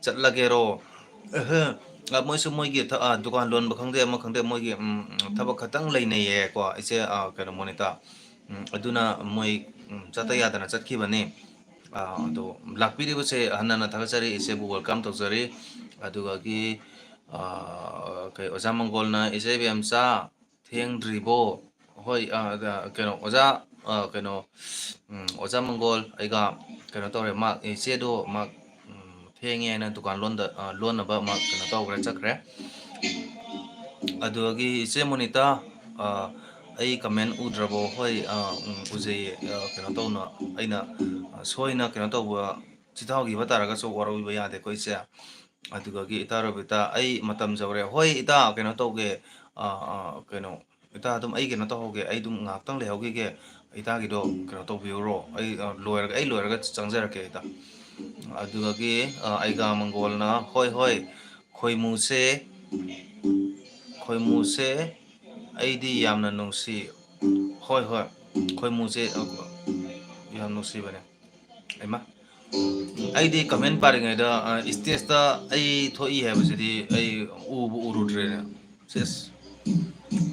ꯆꯠꯂꯒꯦꯔꯣ? ꯑꯍ, ꯑ, ꯃꯣꯏꯁꯨ ꯃꯣꯏꯒꯤ ꯊ-, ꯑ, ꯗꯨꯀꯥꯟ ꯂꯣꯟꯕ ꯈꯪꯗꯦ, ꯑꯃ ꯈꯪꯗꯦ, ꯃꯣꯏꯒꯤ, ꯎꯝ, ꯊꯕꯛ ꯈꯇꯪ ꯂꯩꯅꯩꯌꯦꯀꯣ, ꯏꯆꯦ, ꯑ, ꯀꯩꯅꯣ, ꯃꯣꯅꯤꯇꯥ꯫ ꯎꯝ, ꯑꯗꯨꯅ ꯃꯣꯏ, ꯎꯝ, ꯆꯠꯇ ꯌꯥꯗꯅ ꯆꯠꯈꯤꯕꯅꯤ꯫ ꯑ, ꯑꯗꯣ ꯂꯥꯛꯄꯤꯔꯤꯕꯁꯦ ꯍꯟꯅ ꯍꯟꯅ ꯊꯥꯒꯠꯆꯔꯤ, ꯏꯆꯦꯕꯨ welcome ꯇꯧꯖꯔꯤ꯫ ꯑꯗꯨꯒꯒꯤ, ꯑ, ꯀꯩ, ꯑꯣꯖꯥ ꯃꯪꯒꯣꯜꯅ, "ꯏꯆꯦ ꯏꯕꯦꯝꯆꯥ, ꯊꯦꯡꯗ꯭ꯔꯤꯕꯣ?" ꯍꯣꯏ, ꯑ, ꯑ, ꯀꯩꯅꯣ, ꯑꯣꯖꯥ, ꯑ, ꯀꯩꯅꯣ, ꯎꯝ, ꯑꯣꯖꯥ ꯃꯪꯒꯣꯜ, ꯑꯩꯒ ꯀꯩꯅꯣ ꯇꯧꯔꯦ, ꯃꯥ, ꯏꯆꯦꯗꯣ ꯃꯥ, ꯎꯝ, ꯊꯦꯡꯉꯦ ꯍꯥꯏꯅ ꯗꯨꯀꯥꯟ ꯂꯣꯟꯗ-, ꯑ, ꯂꯣꯟꯅꯕ ꯃꯥ ꯀꯩꯅꯣ ꯇꯧꯈ꯭ꯔꯦ, ꯆꯠꯈ꯭ꯔꯦ꯫ ꯑꯗꯨꯗꯒꯤ ꯏꯆꯦ ꯃꯣꯅꯤꯇꯥ, ꯑ, ꯑꯩ comment ꯎꯗ꯭ꯔꯕꯣ? ꯍꯣꯏ, ꯑ, ꯎꯝ, ꯎꯖꯩꯌꯦ꯫ ꯑ, ꯀꯩꯅꯣ ꯇꯧꯅ, ꯑꯩꯅ, ꯑ, ꯁꯣꯏꯅ ꯀꯩꯅꯣ ꯇꯧꯕ, ꯆꯤꯊꯍꯧꯈꯤꯕ ꯇꯥꯔꯒꯁꯨ ꯋꯥꯔꯧꯕꯤꯕ ꯌꯥꯗꯦꯀꯣ, ꯏꯆꯦ꯫ ꯑꯗꯨꯗꯒꯤ ꯏꯇꯥ ꯔꯣꯕꯤꯇꯥ, ꯑꯩ ꯃꯇꯝ ꯌꯧꯔꯦ꯫ ꯍꯣꯏ, ꯏꯇꯥ, ꯀꯩꯅꯣ ꯇꯧꯒꯦ, ꯑ, ꯑ, ꯀꯩꯅꯣ, ꯏꯇꯥ, ꯑꯗꯨꯝ ꯑꯩ ꯀꯩꯅꯣ ꯇꯧꯍꯧꯒꯦ, ꯑꯩ ꯑꯗꯨꯝ ꯉꯥꯏꯍꯥꯛꯇꯪ ꯂꯩꯍꯧꯈꯤꯒꯦ, ꯏꯇꯥꯒꯤꯗꯣ ꯀꯩꯅꯣ ꯇꯧꯕꯤꯍꯧꯔꯣ, ꯑꯩ, ꯑ, ꯂꯣꯏꯔꯒ, ꯑꯩ ꯂꯣꯏꯔꯒ ꯆꯪꯖꯔꯛꯀꯦ, ꯏꯇꯥ꯫ ꯑꯗꯨꯗꯒꯤ, ꯑ, ꯑꯩꯒꯥ ꯃꯪꯒꯣꯜꯅ, "ꯍꯣꯏ, ꯍꯣꯏ, ꯈꯣꯏꯃꯨꯁꯦ, ꯈꯣꯏꯃꯨꯁꯦ ꯑꯩꯗꯤ ꯌꯥꯝꯅ ꯅꯨꯡꯁꯤ"꯫ ꯍꯣꯏ, ꯍꯣꯏ, ꯈꯣꯏꯃꯨꯁꯦ, ꯑ, ꯌꯥꯝ ꯅꯨꯡꯁꯤꯕꯅꯦ꯫ ꯍꯩꯃꯥ꯫ ꯑꯩꯗꯤ comment ꯄꯥꯔꯤꯉꯩꯗ, ꯑ, stage-ꯇ ꯑꯩ ꯊꯣꯛꯏ ꯍꯥꯏꯕꯁꯤꯗꯤ ꯑꯩ ꯎꯕꯨ ꯎꯔꯨꯗ꯭ꯔꯦꯅꯦ꯫ ꯁꯤꯁ꯫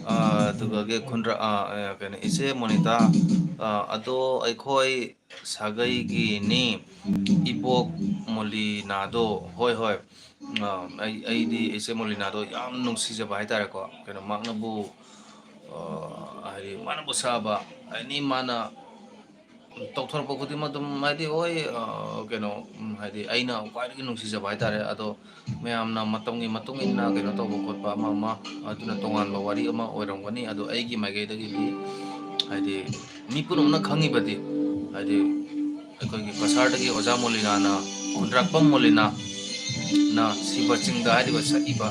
ꯑꯗꯨꯒ ꯈꯨꯟꯗ꯭ꯔꯥ ꯑ, ꯑ, ꯀꯩꯅꯣ, "ꯏꯆꯦ ꯃꯣꯅꯤꯇꯥ, ꯑ, ꯑꯗꯣ ꯑꯩꯈꯣꯏ ꯁꯥꯒꯩꯒꯤꯅꯤ, ꯏꯕꯣꯛ ꯃꯣꯂꯤꯅꯥꯗꯣ"꯫ ꯍꯣꯏ, ꯍꯣꯏ꯫ ꯑ, ꯑꯩ, ꯑꯩꯗꯤ ꯏꯆꯦ ꯃꯣꯂꯤꯅꯥꯗꯣ ꯌꯥꯝ ꯅꯨꯡꯁꯤꯖꯕ ꯍꯥꯏꯇꯥꯔꯦꯀꯣ꯫ ꯀꯩꯅꯣ, ꯃꯍꯥꯛꯅꯕꯨ, ꯑ, ꯍꯥꯏꯗꯤ, ꯃꯥꯅꯕꯨ ꯁꯥꯕ, ꯑꯦꯅꯤ ꯃꯥꯅ ꯇꯧꯊꯣꯔꯛꯄ ꯈꯨꯗꯤꯡꯃꯛ ꯑꯗꯨꯝ, ꯍꯥꯏꯗꯤ, ꯍꯣꯏ, ꯑ, ꯀꯩꯅꯣ, ꯎꯝ, ꯍꯥꯏꯗꯤ, ꯑꯩꯅ ꯈ꯭ꯋꯥꯏꯗꯒꯤ ꯅꯨꯡꯁꯤꯖꯕ ꯍꯥꯏꯇꯥꯔꯦ꯫ ꯑꯗꯣ ꯃꯌꯥꯝꯅ ꯃꯇꯝꯒꯤ ꯃꯇꯨꯡ ꯏꯟꯅ ꯀꯩꯅꯣ ꯇꯧꯕ ꯈꯣꯠꯄ ꯑꯃ ꯑꯃ, ꯑꯗꯨꯅ ꯇꯣꯉꯥꯟꯕ ꯋꯥꯔꯤ ꯑꯃ ꯑꯣꯏꯔꯝꯒꯅꯤ꯫ ꯑꯗꯣ ꯑꯩꯒꯤ ꯃꯥꯏꯀꯩꯗꯒꯤꯗꯤ, ꯍꯥꯏꯗꯤ, ꯃꯤ ꯄꯨꯝꯅꯃꯛꯅ ꯈꯪꯉꯤꯕꯗꯤ, ꯍꯥꯏꯗꯤ, ꯑꯩꯈꯣꯏꯒꯤ ꯀꯁꯥꯔꯗꯒꯤ ꯑꯣꯖꯥ ꯃꯣꯂꯤꯅꯥꯅ ꯈꯨꯟꯗ꯭ꯔꯥꯛꯄꯝ ꯃꯣꯂꯤꯅꯥꯅ ꯁꯤꯕ ꯆꯤꯡꯗ ꯍꯥꯏꯔꯤꯕ ꯁꯛꯏꯕ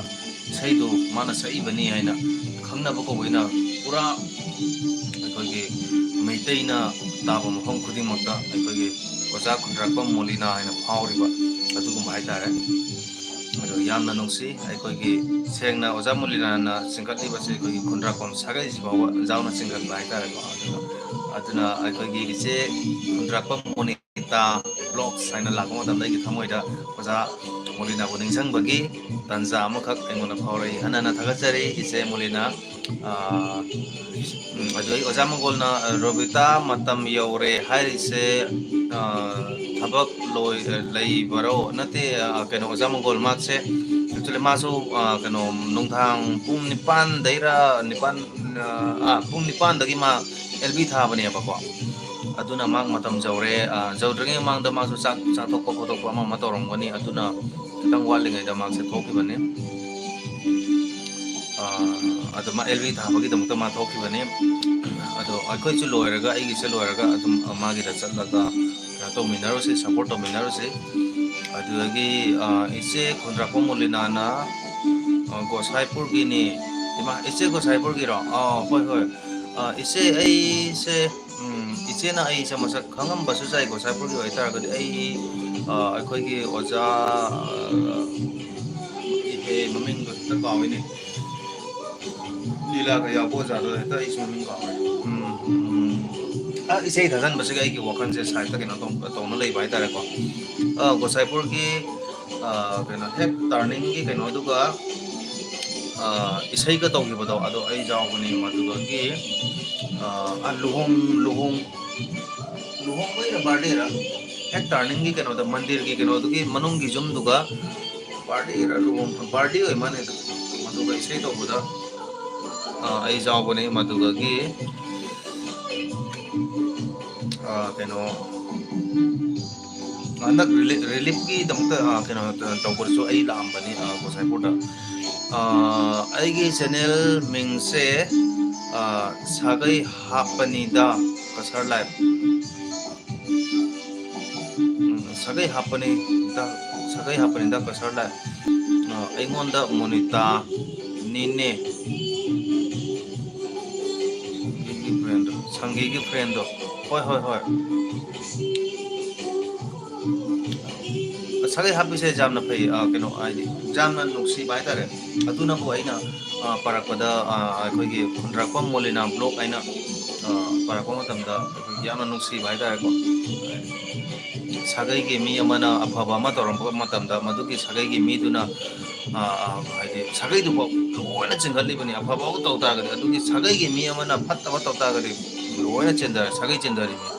ꯏꯁꯩꯗꯨ ꯃꯥꯅ ꯁꯛꯏꯕꯅꯤ ꯍꯥꯏꯅ ꯈꯪꯅꯕ ꯀꯧꯕ ꯑꯣꯏꯅ ꯄꯨꯔꯥ ꯑꯩꯈꯣꯏꯒꯤ ꯃꯩꯇꯩꯅ ꯇꯥꯕ ꯃꯐꯝ ꯈꯨꯗꯤꯡꯃꯛꯇ ꯑꯩꯈꯣꯏꯒꯤ ꯑꯣꯖꯥ ꯈꯨꯟꯗ꯭ꯔꯥꯛꯄꯝ ꯃꯣꯂꯤꯅꯥ ꯍꯥꯏꯅ ꯐꯥꯎꯔꯤꯕ ꯑꯗꯨꯒꯨꯝꯕ ꯍꯥꯏꯇꯥꯔꯦ꯫ ꯑꯗꯣ ꯌꯥꯝꯅ ꯅꯨꯡꯁꯤ꯫ ꯑꯩꯈꯣꯏꯒꯤ ꯁꯦꯡꯅ ꯑꯣꯖꯥ ꯃꯣꯂꯤꯅꯥꯅ ꯆꯤꯡꯈꯠꯂꯤꯕꯁꯦ ꯑꯩꯈꯣꯏꯒꯤ ꯈꯨꯟꯗ꯭ꯔꯥꯛꯄꯝ ꯁꯥꯒꯩꯁꯤ ꯐꯥꯎꯕ ꯌꯥꯎꯅ ꯆꯤꯡꯈꯠꯄ ꯍꯥꯏꯇꯥꯔꯦꯀꯣ꯫ ꯑꯗꯨꯅ, ꯑꯗꯨꯅ ꯑꯩꯈꯣꯏꯒꯤ ꯏꯆꯦ ꯈꯨꯟꯗ꯭ꯔꯥꯛꯄꯝ ꯃꯣꯅꯤꯇꯥ ꯕ꯭ꯂꯣꯒꯁ ꯍꯥꯏꯅ ꯂꯥꯛꯄ ꯃꯇꯝꯗ ꯑꯩꯒꯤ ꯊꯃꯣꯏꯗ ꯑꯣꯖꯥ ꯃꯣꯂꯤꯅꯥꯕꯨ ꯅꯤꯡꯁꯤꯡꯕꯒꯤ ꯇꯥꯟꯖꯥ ꯑꯃꯈꯛ ꯑꯩꯉꯣꯟꯗ ꯐꯥꯎꯔꯛꯏ꯫ ꯍꯟꯅ ꯍꯟꯅ ꯊꯥꯒꯠꯆꯔꯤ ꯏꯆꯦ ꯃꯣꯂꯤꯅꯥ꯫ ꯑꯥ, ꯎꯝ, ꯑꯗꯨꯗꯒꯤ ꯑꯣꯖꯥ ꯃꯪꯒꯣꯜꯅ, ꯑ, "ꯔꯣꯕꯤꯇꯥ, ꯃꯇꯝ ꯌꯧꯔꯦ ꯍꯥꯏꯔꯤꯁꯦ, ꯑ, ꯊꯕꯛ ꯂꯣꯏ-, ꯑ, ꯂꯩꯕꯔꯣ?" ꯅꯠꯇꯦ, ꯑ, ꯀꯩꯅꯣ, ꯑꯣꯖꯥ ꯃꯪꯒꯣꯜ ꯃꯥꯁꯦ, actually ꯃꯥꯁꯨ, ꯑ, ꯀꯩꯅꯣ, ꯅꯨꯡꯗꯥꯡ ꯄꯨꯡ ꯅꯤꯄꯥꯟꯗꯩꯔ, ꯅꯤꯄꯥꯟ, ꯑ, ꯑ, ꯄꯨꯡ ꯅꯤꯄꯥꯟꯗꯒꯤ ꯃꯥ ꯑꯦꯜ ꯕꯤ ꯊꯥꯕꯅꯦꯕꯀꯣ꯫ ꯑꯗꯨꯅ ꯃꯥ ꯃꯇꯝ ꯌꯧꯔꯦ, ꯑ, ꯌꯧꯗ꯭ꯔꯤꯉꯩ ꯃꯃꯥꯡꯗ ꯃꯥꯁꯨ ꯆꯥꯛ ꯆꯥꯊꯣꯛꯄ ꯈꯣꯠꯇꯣꯛꯄ ꯑꯃ ꯑꯃ ꯇꯧꯔꯝꯒꯅꯤ꯫ ꯑꯗꯨꯅ ꯈꯤꯇꯪ ꯋꯥꯠꯂꯤꯉꯩꯗ ꯃꯥꯁꯦ ꯊꯣꯛꯈꯤꯕꯅꯤ꯫ ꯑ, ꯑꯗꯣ ꯃꯥ ꯑꯦꯜ ꯕꯤ ꯊꯥꯕꯒꯤꯗꯃꯛꯇ ꯃꯥ ꯊꯣꯛꯈꯤꯕꯅꯤ꯫ ꯑꯗꯣ ꯑꯩꯈꯣꯏꯁꯨ ꯂꯣꯏꯔꯒ, ꯑꯩꯒꯤꯁꯦ ꯂꯣꯏꯔꯒ ꯑꯗꯨꯝ, ꯑ, ꯃꯥꯒꯤꯗ ꯆꯠꯂꯒ ꯀꯩꯅꯣ ꯇꯧꯃꯤꯟꯅꯔꯨꯁꯤ, ꯁꯄꯣꯔꯠ ꯇꯧꯃꯤꯟꯅꯔꯨꯁꯤ꯫ ꯑꯗꯨꯗꯒꯤ, ꯑ, ꯏꯆꯦ ꯈꯨꯟꯗ꯭ꯔꯥꯛꯄꯝ ꯃꯣꯂꯤꯅꯥꯅ, ꯑ, ꯒꯣꯁꯥꯏꯄꯨꯔꯒꯤꯅꯤ꯫ ꯏꯃꯥ, ꯏꯆꯦ ꯒꯣꯁꯥꯏꯄꯨꯔꯒꯤꯔꯣ? ꯑ, ꯍꯣꯏ, ꯍꯣꯏ꯫ ꯑ, ꯏꯆꯦ, ꯑꯩꯁꯦ, ꯎꯝ, ꯏꯆꯦꯅ ꯑꯩꯁꯦ ꯃꯁꯛ ꯈꯪꯉꯝꯕꯁꯨ ꯌꯥꯏ, ꯒꯣꯁꯥꯏꯄꯨꯔꯒꯤ ꯑꯣꯏꯇꯥꯔꯒꯗꯤ꯫ ꯑꯩ, ꯑ, ꯑꯩꯈꯣꯏꯒꯤ ꯑꯣꯖꯥ, ꯑ, ꯏꯍꯦ, ꯃꯃꯤꯡꯗꯣ ꯍꯦꯛꯇ ꯀꯥꯎꯏꯅꯦ꯫ ꯂꯤꯂꯥꯒ ꯌꯥꯎꯕ ꯑꯣꯖꯥꯗꯣ ꯍꯦꯛꯇ ꯑꯩꯁꯨ ꯃꯃꯤꯡ ꯀꯥꯎꯔꯦ꯫ ꯎꯝ, ꯎꯝ꯫ ꯑ, ꯏꯁꯩ ꯊꯥꯖꯟꯕꯁꯤꯒ ꯑꯩꯒꯤ ꯋꯥꯈꯜꯁꯦ ꯁꯥꯏꯠꯇ ꯀꯩꯅꯣ ꯇꯧ-, ꯇꯧꯅ ꯂꯩꯕ ꯍꯥꯏꯇꯥꯔꯦꯀꯣ꯫ ꯑ, ꯒꯣꯁꯥꯏꯄꯨꯔꯒꯤ, ꯑ, ꯀꯩꯅꯣ, ꯍꯦꯛ ꯇꯔꯅꯤꯡꯒꯤ ꯀꯩꯅꯣꯗꯨꯒ, ꯑ, ꯏꯁꯩꯒ ꯇꯧꯈꯤꯕꯗꯣ, ꯑꯗꯣ ꯑꯩ ꯌꯥꯎꯕꯅꯤ꯫ ꯃꯗꯨꯗꯒꯤ, ꯑ, ꯑ, ꯂꯨꯍꯣꯡ-, ꯂꯨꯍꯣꯡ-, ꯂꯨꯍꯣꯡꯕꯩꯔ birthdayꯔ? ꯍꯦꯛ turning-ꯒꯤ ꯀꯩꯅꯣꯗ, ꯃꯟꯗꯤꯔꯒꯤ ꯀꯩꯅꯣꯗꯨꯒꯤ ꯃꯅꯨꯡꯒꯤ ꯌꯨꯝꯗꯨꯒ, birthdayꯔ ꯂꯨꯍꯣꯡ-, birthday ꯑꯣꯏ ꯃꯥꯜꯂꯦ꯫ ꯑꯗꯨꯒ ꯏꯁꯩ ꯇꯧꯕꯗ, ꯑ, ꯑꯩ ꯌꯥꯎꯕꯅꯤ꯫ ꯃꯗꯨꯗꯒꯤ, ꯑ, ꯀꯩꯅꯣ, ꯍꯟꯗꯛ ꯔꯤꯂꯤ-, relief-ꯀꯤꯗꯃꯛꯇ, ꯑ, ꯀꯩꯅꯣ, ꯇꯧꯕꯗꯁꯨ ꯑꯩ ꯂꯥꯛꯑꯝꯕꯅꯤ, ꯑ, ꯒꯣꯁꯥꯏꯄꯨꯔꯗ꯫ ꯑ, ꯑꯩꯒꯤ channel ꯃꯤꯡꯁꯦ, ꯑ, ꯁꯥꯒꯩ ꯍꯥꯞꯄꯅꯤꯗ ꯀꯁꯥꯔ life꯫ ꯎꯝ, ꯁꯥꯒꯩ ꯍꯥꯞꯄꯅꯤꯗ, ꯁꯥꯒꯩ ꯍꯥꯞꯄꯅꯤꯗ ꯀꯁꯥꯔ life꯫ ꯑ, ꯑꯩꯉꯣꯟꯗ ꯃꯣꯅꯤꯇꯥ ꯅꯤꯅꯦ꯫ ꯁꯪꯒꯤꯒꯤ friend-ꯗꯣ, ꯁꯪꯒꯤꯒꯤ friend-ꯗꯣ꯫ ꯍꯣꯏ, ꯍꯣꯏ, ꯍꯣꯏ꯫ ꯁꯥꯒꯩ ꯍꯥꯞꯄꯤꯁꯦ ꯌꯥꯝꯅ ꯐꯩ, ꯑ, ꯀꯩꯅꯣ, ꯍꯥꯏꯗꯤ, ꯌꯥꯝꯅ ꯅꯨꯡꯁꯤꯕ ꯍꯥꯏꯇꯥꯔꯦ꯫ ꯑꯗꯨꯅꯕꯨ ꯑꯩꯅ, ꯑ, ꯄꯥꯔꯛꯄꯗ, ꯑ, ꯑꯩꯈꯣꯏꯒꯤ ꯈꯨꯟꯗ꯭ꯔꯥꯛꯄꯝ ꯃꯣꯂꯤꯅꯥ vlog ꯍꯥꯏꯅ, ꯑ, ꯄꯥꯔꯛꯄ ꯃꯇꯝꯗ ꯑꯩꯈꯣꯏ ꯌꯥꯝꯅ ꯅꯨꯡꯁꯤꯕ ꯍꯥꯏꯇꯥꯔꯦꯀꯣ꯫ ꯁꯥꯒꯩꯒꯤ ꯃꯤ ꯑꯃꯅ ꯑꯐꯕ ꯑꯃ ꯇꯧꯔꯝꯕ ꯃꯇꯝꯗ, ꯃꯗꯨꯒꯤ ꯁꯥꯒꯩꯒꯤ ꯃꯤꯗꯨꯅ, ꯑ, ꯑ, ꯍꯥꯏꯗꯤ, ꯁꯥꯒꯩꯗꯨꯐꯥꯎ ꯂꯣꯏꯅ ꯆꯤꯡꯈꯠꯂꯤꯕꯅꯤ꯫ ꯑꯐꯕ ꯑꯃ ꯇꯧ ꯇꯥꯔꯒꯗꯤ, ꯑꯗꯨꯒꯤ ꯁꯥꯒꯩꯒꯤ ꯃꯤ ꯑꯃꯅ ꯐꯠꯇꯕ ꯇꯧ ꯇꯥꯔꯒꯗꯤ, ꯂꯣꯏꯅ ꯆꯦꯟꯊꯔꯦ, ꯁꯥꯒꯩ ꯆꯦꯟꯊꯔꯤꯕꯅꯤ꯫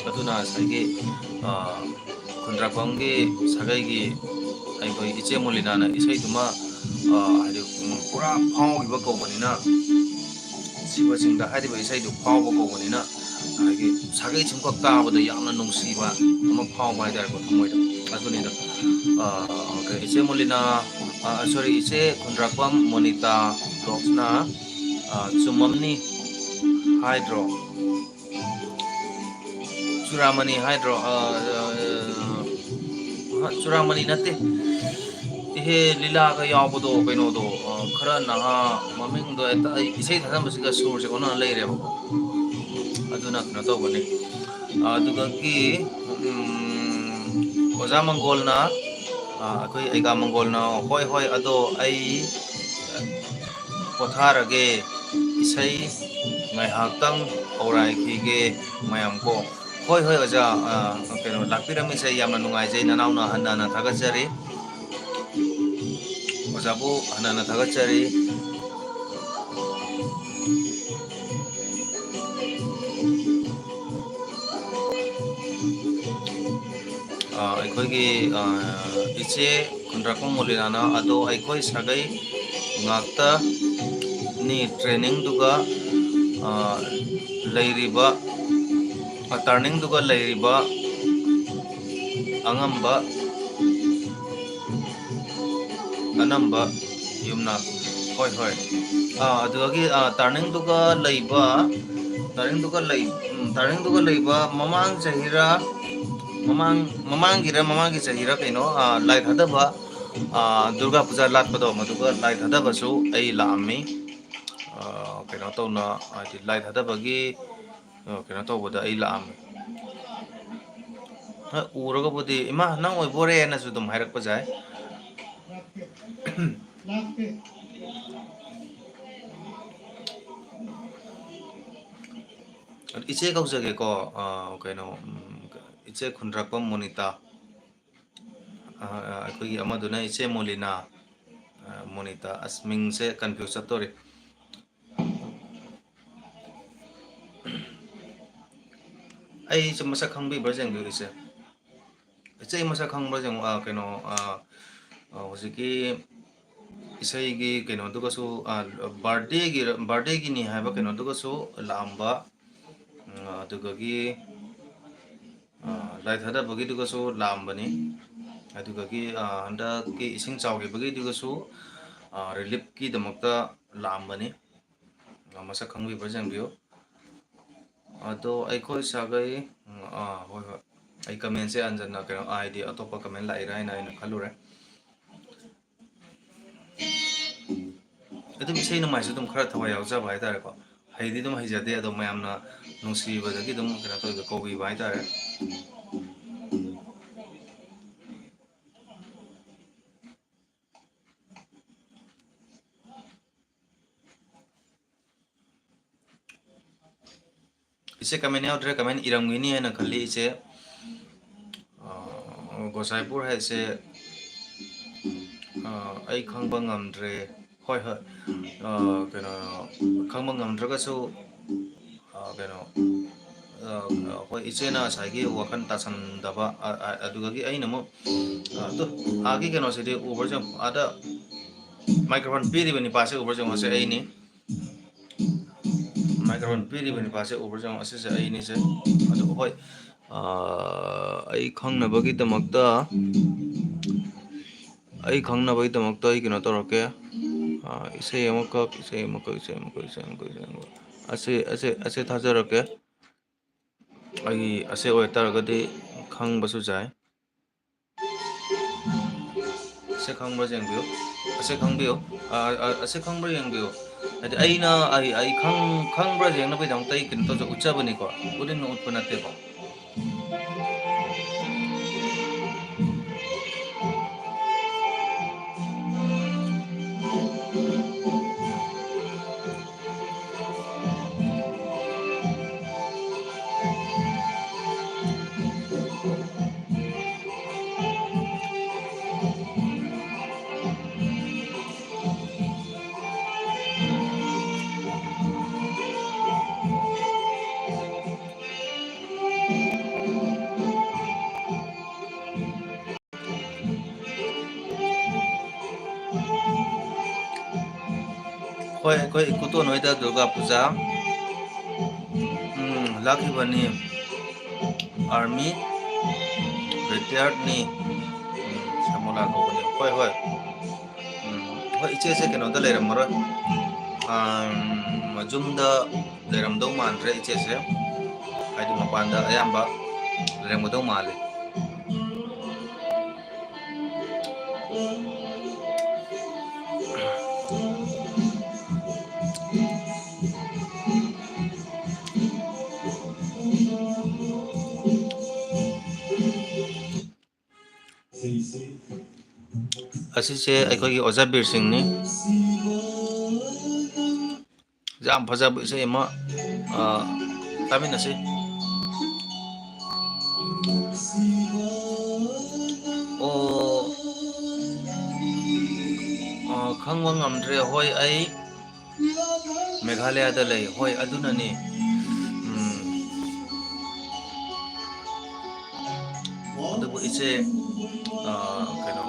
ꯑꯗꯨꯅ ꯉꯁꯥꯏꯒꯤ, ꯑ, ꯈꯨꯟꯗ꯭ꯔꯥꯛꯄꯝꯒꯤ ꯁꯥꯒꯩꯒꯤ ꯑꯩꯈꯣꯏ ꯏꯆꯦ ꯃꯣꯂꯤꯅꯥꯅ ꯏꯁꯩꯗꯨꯃ, ꯑ, ꯍꯥꯏꯗꯤ, ꯎꯝ, ꯄꯨꯔꯥ ꯐꯥꯎꯈꯤꯕ ꯀꯧꯕꯅꯤꯅ, ꯁꯤꯕ ꯆꯤꯡꯗ ꯍꯥꯏꯔꯤꯕ ꯏꯁꯩꯗꯨ ꯐꯥꯎꯕ ꯀꯧꯕꯅꯤꯅ, ꯑꯗꯒꯤ ꯁꯥꯒꯩ ꯁꯨꯝꯈꯛ ꯇꯥꯕꯗ ꯌꯥꯝꯅ ꯅꯨꯡꯁꯤꯕ ꯑꯃ ꯐꯥꯎꯕ ꯍꯥꯏꯇꯥꯔꯦꯀꯣ, ꯊꯃꯣꯏꯗ꯫ ꯑꯗꯨꯅꯤꯗ, ꯑ, ꯀꯩ, ꯏꯆꯦ ꯃꯣꯂꯤꯅꯥ, ꯑ, sorry, ꯏꯆꯦ ꯈꯨꯟꯗ꯭ꯔꯥꯛꯄꯝ ꯃꯣꯅꯤꯇꯥ vlogs-ꯅ, ꯑ, ꯆꯨꯝꯃꯝꯅꯤ ꯍꯥꯏꯗ꯭ꯔꯣ? ꯆꯨꯔꯥꯃꯅꯤ ꯍꯥꯏꯗ꯭ꯔꯣ? ꯑ, ꯑ, ꯑ, ꯆꯨꯔꯥꯃꯅꯤ ꯅꯠꯇꯦ꯫ ꯏꯍꯦ, ꯂꯤꯂꯥꯒ ꯌꯥꯎꯕꯗꯣ, ꯀꯩꯅꯣꯗꯣ, ꯑ, ꯈꯔ ꯅꯍꯥ, ꯃꯃꯤꯡꯗꯣ ꯍꯦꯛꯇ ꯑꯩ ꯏꯁꯩ ꯊꯥꯖꯟꯕꯁꯤꯒ ꯁꯨꯔꯁꯦ ꯑꯣꯟꯅ ꯂꯩꯔꯦꯕꯀꯣ꯫ ꯑꯗꯨꯅ ꯀꯩꯅꯣ ꯇꯧꯕꯅꯤ꯫ ꯑꯗꯨꯗꯒꯤ, ꯎꯝ, ꯑꯣꯖꯥ ꯃꯪꯒꯣꯜꯅ, ꯑ, ꯑꯩꯈꯣꯏ ꯑꯩꯒꯥ ꯃꯪꯒꯣꯜꯅ, "ꯍꯣꯏ, ꯍꯣꯏ, ꯑꯗꯣ ꯑꯩ ꯄꯣꯊꯥꯔꯒꯦ, ꯏꯁꯩ ꯉꯥꯏꯍꯥꯛꯇꯪ ꯍꯧꯔꯥꯏꯈꯤꯒꯦ ꯃꯌꯥꯝ ꯀꯣ"꯫ ꯍꯣꯏ, ꯍꯣꯏ, ꯑꯣꯖꯥ, ꯑ, ꯀꯩꯅꯣ, ꯂꯥꯛꯄꯤꯔꯝꯃꯤꯁꯦ ꯌꯥꯝꯅ ꯅꯨꯡꯉꯥꯏꯖꯩ, ꯅꯅꯥꯎꯅ ꯍꯟꯅ ꯍꯟꯅ ꯊꯥꯒꯠꯆꯔꯤ꯫ ꯑꯣꯖꯥꯕꯨ ꯍꯟꯅ ꯍꯟꯅ ꯊꯥꯒꯠꯆꯔꯤ꯫ ꯑ, ꯑꯩꯈꯣꯏꯒꯤ, ꯑ, ꯏꯆꯦ ꯈꯨꯟꯗ꯭ꯔꯥꯛꯄꯝ ꯃꯣꯂꯤꯅꯥꯅ, "ꯑꯗꯣ ꯑꯩꯈꯣꯏ ꯁꯥꯒꯩ ꯉꯥꯛꯇꯅꯤ ꯇ꯭ꯔꯦꯅꯤꯡꯗꯨꯒ, ꯑ, ꯂꯩꯔꯤꯕ, ꯑ, ꯇꯔꯅꯤꯡꯗꯨꯒ ꯂꯩꯔꯤꯕ ꯑꯉꯝꯕ, ꯑꯅꯝꯕ ꯌꯨꯝꯅꯥꯛ"꯫ ꯍꯣꯏ, ꯍꯣꯏ꯫ ꯑ, ꯑꯗꯨꯗꯒꯤ, ꯑ, ꯇꯔꯅꯤꯡꯗꯨꯒ ꯂꯩꯕ, ꯇꯔꯅꯤꯡꯗꯨꯒ ꯂꯩ-, ꯎꯝ, ꯇꯔꯅꯤꯡꯗꯨꯒ ꯂꯩꯕ ꯃꯃꯥꯡ ꯆꯍꯤꯔ, ꯃꯃꯥꯡ, ꯃꯃꯥꯡꯒꯤꯔ, ꯃꯃꯥꯡꯒꯤ ꯆꯍꯤꯔ ꯀꯩꯅꯣ, ꯑ, ꯂꯥꯏ ꯊꯥꯗꯕ, ꯑ, ꯗꯨꯔꯒꯥ ꯄꯨꯖꯥ ꯂꯥꯠꯄꯗꯣ, ꯃꯗꯨꯒ ꯂꯥꯏ ꯊꯥꯗꯕꯁꯨ ꯑꯩ ꯂꯥꯛꯑꯝꯃꯤ꯫ ꯑ, ꯀꯩꯅꯣ ꯇꯧꯅ, ꯍꯥꯏꯗꯤ ꯂꯥꯏ ꯊꯥꯗꯕꯒꯤ, ꯑ, ꯀꯩꯅꯣ ꯇꯧꯕꯗ ꯑꯩ ꯂꯥꯛꯑꯝꯃꯤ꯫ ꯍꯣꯏ, ꯎꯔꯒꯕꯨꯗꯤ, "ꯏꯃꯥ, ꯅꯪ ꯑꯣꯏꯕꯣꯔꯦꯅꯁꯨ" ꯑꯗꯨꯝ ꯍꯥꯏꯔꯛꯄꯁꯨ ꯌꯥꯏ꯫ ꯏꯆꯦ ꯀꯧꯖꯒꯦꯀꯣ, ꯑ, ꯀꯩꯅꯣ, ꯎꯝ, ꯏꯆꯦ ꯈꯨꯟꯗ꯭ꯔꯥꯛꯄꯝ ꯃꯣꯅꯤꯇꯥ꯫ ꯑ, ꯑ, ꯑꯩꯈꯣꯏꯒꯤ ꯑꯃꯗꯨꯅ ꯏꯆꯦ ꯃꯣꯂꯤꯅꯥ, ꯑ, ꯃꯣꯅꯤꯇꯥ꯫ ꯑꯁ, ꯃꯤꯡꯁꯦ confuse ꯆꯠꯇꯣꯔꯤ꯫ ꯑꯩꯁꯦ ꯃꯁꯛ ꯈꯪꯕꯤꯕ꯭ꯔꯥ ꯌꯦꯡꯕꯤꯌꯨ, ꯏꯆꯦ꯫ ꯏꯆꯦ, ꯑꯩ ꯃꯁꯛ ꯈꯪꯕ꯭ꯔꯥ ꯌꯦꯡꯉꯨ꯫ ꯑ, ꯀꯩꯅꯣ, ꯑ, ꯑ, ꯍꯧꯖꯤꯛꯀꯤ ꯏꯁꯩꯒꯤ ꯀꯩꯅꯣꯗꯨꯒꯁꯨ, ꯑ, birthdayꯒꯤ, birthdayꯒꯤꯅꯤ ꯍꯥꯏꯕ ꯀꯩꯅꯣꯗꯨꯒꯁꯨ ꯂꯥꯛꯑꯝꯕ, ꯎꯝ, ꯑꯗꯨꯗꯒꯤ, ꯑ, ꯂꯥꯏ ꯊꯥꯗꯕꯒꯤꯗꯨꯒꯁꯨ ꯂꯥꯛꯑꯝꯕꯅꯤ꯫ ꯑꯗꯨꯗꯒꯤ, ꯑ, ꯍꯟꯗꯛꯀꯤ ꯏꯁꯤꯡ ꯆꯥꯎꯈꯤꯕꯒꯤꯗꯨꯒꯁꯨ, ꯑ, reliefꯀꯤꯗꯃꯛꯇ ꯂꯥꯛꯑꯝꯕꯅꯤ꯫ ꯑ, ꯃꯁꯛ ꯈꯪꯕꯤꯕ꯭ꯔꯥ ꯌꯦꯡꯕꯤꯌꯨ꯫ ꯑꯗꯣ ꯑꯩꯈꯣꯏ ꯁꯥꯒꯩ, ꯎꯝ, ꯑꯥ, ꯍꯣꯏ, ꯍꯣꯏ꯫ ꯑꯩ commentꯁꯦ ꯍꯟꯖꯟꯅ ꯀꯩꯅꯣ, ꯍꯥꯏꯗꯤ ꯑꯇꯣꯞꯄ comment ꯂꯥꯛꯏꯔꯥ ꯍꯥꯏꯅ ꯑꯩꯅ ꯈꯜꯂꯨꯔꯦ꯫ ꯑꯗꯨꯝ ꯏꯁꯩ ꯅꯣꯡꯃꯥꯏꯁꯨ ꯑꯗꯨꯝ ꯈꯔ ꯊꯋꯥꯏ ꯌꯥꯎꯖꯕ ꯍꯥꯏꯇꯥꯔꯦꯀꯣ꯫ ꯍꯩꯗꯤ ꯑꯗꯨꯝ ꯍꯩꯖꯗꯦ, ꯑꯗꯣ ꯃꯌꯥꯝꯅ ꯅꯨꯡꯁꯤꯕꯗꯒꯤ ꯑꯗꯨꯝ ꯀꯩꯅꯣ ꯇꯧꯕ, ꯀꯧꯕꯤꯕ ꯍꯥꯏꯇꯥꯔꯦ꯫ ꯏꯆꯦ comment ꯌꯥꯎꯗ꯭ꯔꯦ, comment ꯏꯔꯝꯒꯅꯤ ꯍꯥꯏꯅ ꯈꯜꯂꯤ ꯏꯆꯦ꯫ ꯑ, ꯒꯣꯁꯥꯏꯄꯨꯔ ꯍꯥꯏꯁꯦ, ꯑ, ꯑꯩ ꯈꯪꯕ ꯉꯝꯗ꯭ꯔꯦ꯫ ꯍꯣꯏ, ꯍꯣꯏ꯫ ꯑ, ꯀꯩꯅꯣ, ꯈꯪꯕ ꯉꯝꯗ꯭ꯔꯒꯁꯨ, ꯑ, ꯀꯩꯅꯣ, ꯑ, ꯑꯩꯈꯣꯏ ꯏꯆꯦꯅ ꯉꯁꯥꯏꯒꯤ ꯋꯥꯈꯜ ꯇꯥꯁꯟꯗꯕ, ꯑ, ꯑ, ꯑꯗꯨꯗꯒꯤ ꯑꯩꯅ ꯑꯃꯨꯛ, ꯑ, ꯑꯗꯨ, ꯑꯥꯒꯤ ꯀꯩꯅꯣꯁꯤꯗꯤ ꯎꯕ꯭ꯔꯥ ꯌꯦꯡꯉꯨ, ꯑꯥꯗ microphone ꯄꯤꯔꯤꯕ ꯅꯤꯄꯥꯁꯦ ꯎꯕ꯭ꯔꯥ ꯌꯦꯡꯉꯨ, ꯑꯁꯦ ꯑꯩꯅꯤ꯫ Microphone ꯄꯤꯔꯤꯕ ꯅꯤꯄꯥꯁꯦ ꯎꯕ꯭ꯔꯥ ꯌꯦꯡꯉꯨ, ꯑꯁꯤꯁꯦ ꯑꯩꯅꯤꯁꯦ꯫ ꯑꯗꯨ ꯍꯣꯏ, ꯑ, ꯑꯩ ꯈꯪꯅꯕꯒꯤꯗꯃꯛꯇ, ꯑꯩ ꯈꯪꯅꯕꯒꯤꯗꯃꯛꯇ ꯑꯩ ꯀꯩꯅꯣ ꯇꯧꯔꯛꯀꯦ꯫ ꯑ, ꯏꯁꯩ ꯑꯃꯈꯛ, ꯏꯁꯩ ꯑꯃꯈꯛ, ꯏꯁꯩ ꯑꯃꯈꯛ, ꯏꯁꯩ ꯑꯃꯈꯛ, ꯏꯁꯩ ꯑꯃꯈꯛ꯫ ꯑꯁꯤ, ꯑꯁꯤ, ꯑꯁꯤ ꯊꯥꯖꯔꯛꯀꯦ꯫ ꯑꯩꯒꯤ ꯑꯁꯤ ꯑꯣꯏꯇꯥꯔꯒꯗꯤ ꯈꯪꯕꯁꯨ ꯌꯥꯏ꯫ ꯑꯁꯤ ꯈꯪꯕ꯭ꯔꯥ ꯌꯦꯡꯕꯤꯌꯨ꯫ ꯑꯁꯤ ꯈꯪꯕꯤꯌꯨ꯫ ꯑ, ꯑ, ꯑꯁꯤ ꯈꯪꯕ꯭ꯔꯥ ꯌꯦꯡꯕꯤꯌꯨ꯫ ꯍꯥꯏꯗꯤ ꯑꯩꯅ, ꯑꯩ, ꯑꯩ ꯈꯪ-, ꯈꯪꯕ꯭ꯔꯥ ꯌꯦꯡꯅꯕꯒꯤꯗꯃꯛꯇ ꯑꯩ ꯀꯩꯅꯣ ꯇꯧꯖ-, ꯎꯠꯆꯕꯅꯤꯀꯣ꯫ ꯎꯠꯅꯤꯡꯅ ꯎꯠꯄ ꯅꯠꯇꯦꯀꯣ꯫ ꯍꯣꯏ, ꯑꯩꯈꯣꯏ ꯏꯀꯨꯇꯣꯟ ꯍꯣꯏꯗ ꯗꯨꯔꯒꯥ ꯄꯨꯖꯥ, ꯎꯝ, ꯂꯥꯛꯈꯤꯕꯅꯤ꯫ Army retiredꯅꯤ꯫ ꯎꯝ, ꯁꯃꯣꯂꯥ ꯀꯧꯕꯅꯤ꯫ ꯍꯣꯏ, ꯍꯣꯏ꯫ ꯎꯝ, ꯍꯣꯏ, ꯏꯆꯦꯁꯦ ꯀꯩꯅꯣꯗ ꯂꯩꯔꯝꯃꯔꯣꯏ꯫ ꯑꯝ, ꯌꯨꯝꯗ ꯂꯩꯔꯝꯗꯧ ꯃꯥꯟꯗ꯭ꯔꯦ ꯏꯆꯦꯁꯦ꯫ ꯍꯥꯏꯗꯤ ꯃꯄꯥꯟꯗ ꯑꯌꯥꯝꯕ ꯂꯩꯔꯝꯒꯗꯧ ꯃꯥꯜꯂꯤ꯫ ꯑꯁꯤꯁꯦ ꯑꯩꯈꯣꯏꯒꯤ ꯑꯣꯖꯥ ꯕꯤꯔ ꯁꯤꯡꯅꯤ꯫ ꯌꯥꯝ ꯐꯖꯕ ꯏꯁꯩ ꯑꯃ, ꯑ, ꯇꯥꯃꯤꯟꯅꯁꯤ꯫ ꯑꯣ, ꯈꯪꯕ ꯉꯝꯗ꯭ꯔꯦ꯫ ꯍꯣꯏ, ꯑꯩ ꯃꯦꯘꯥꯂꯌꯥꯗ ꯂꯩ꯫ ꯍꯣꯏ, ꯑꯗꯨꯅꯅꯤ꯫ ꯎꯝ꯫ ꯑꯗꯨꯕꯨ ꯏꯆꯦ, ꯑ, ꯀꯩꯅꯣ,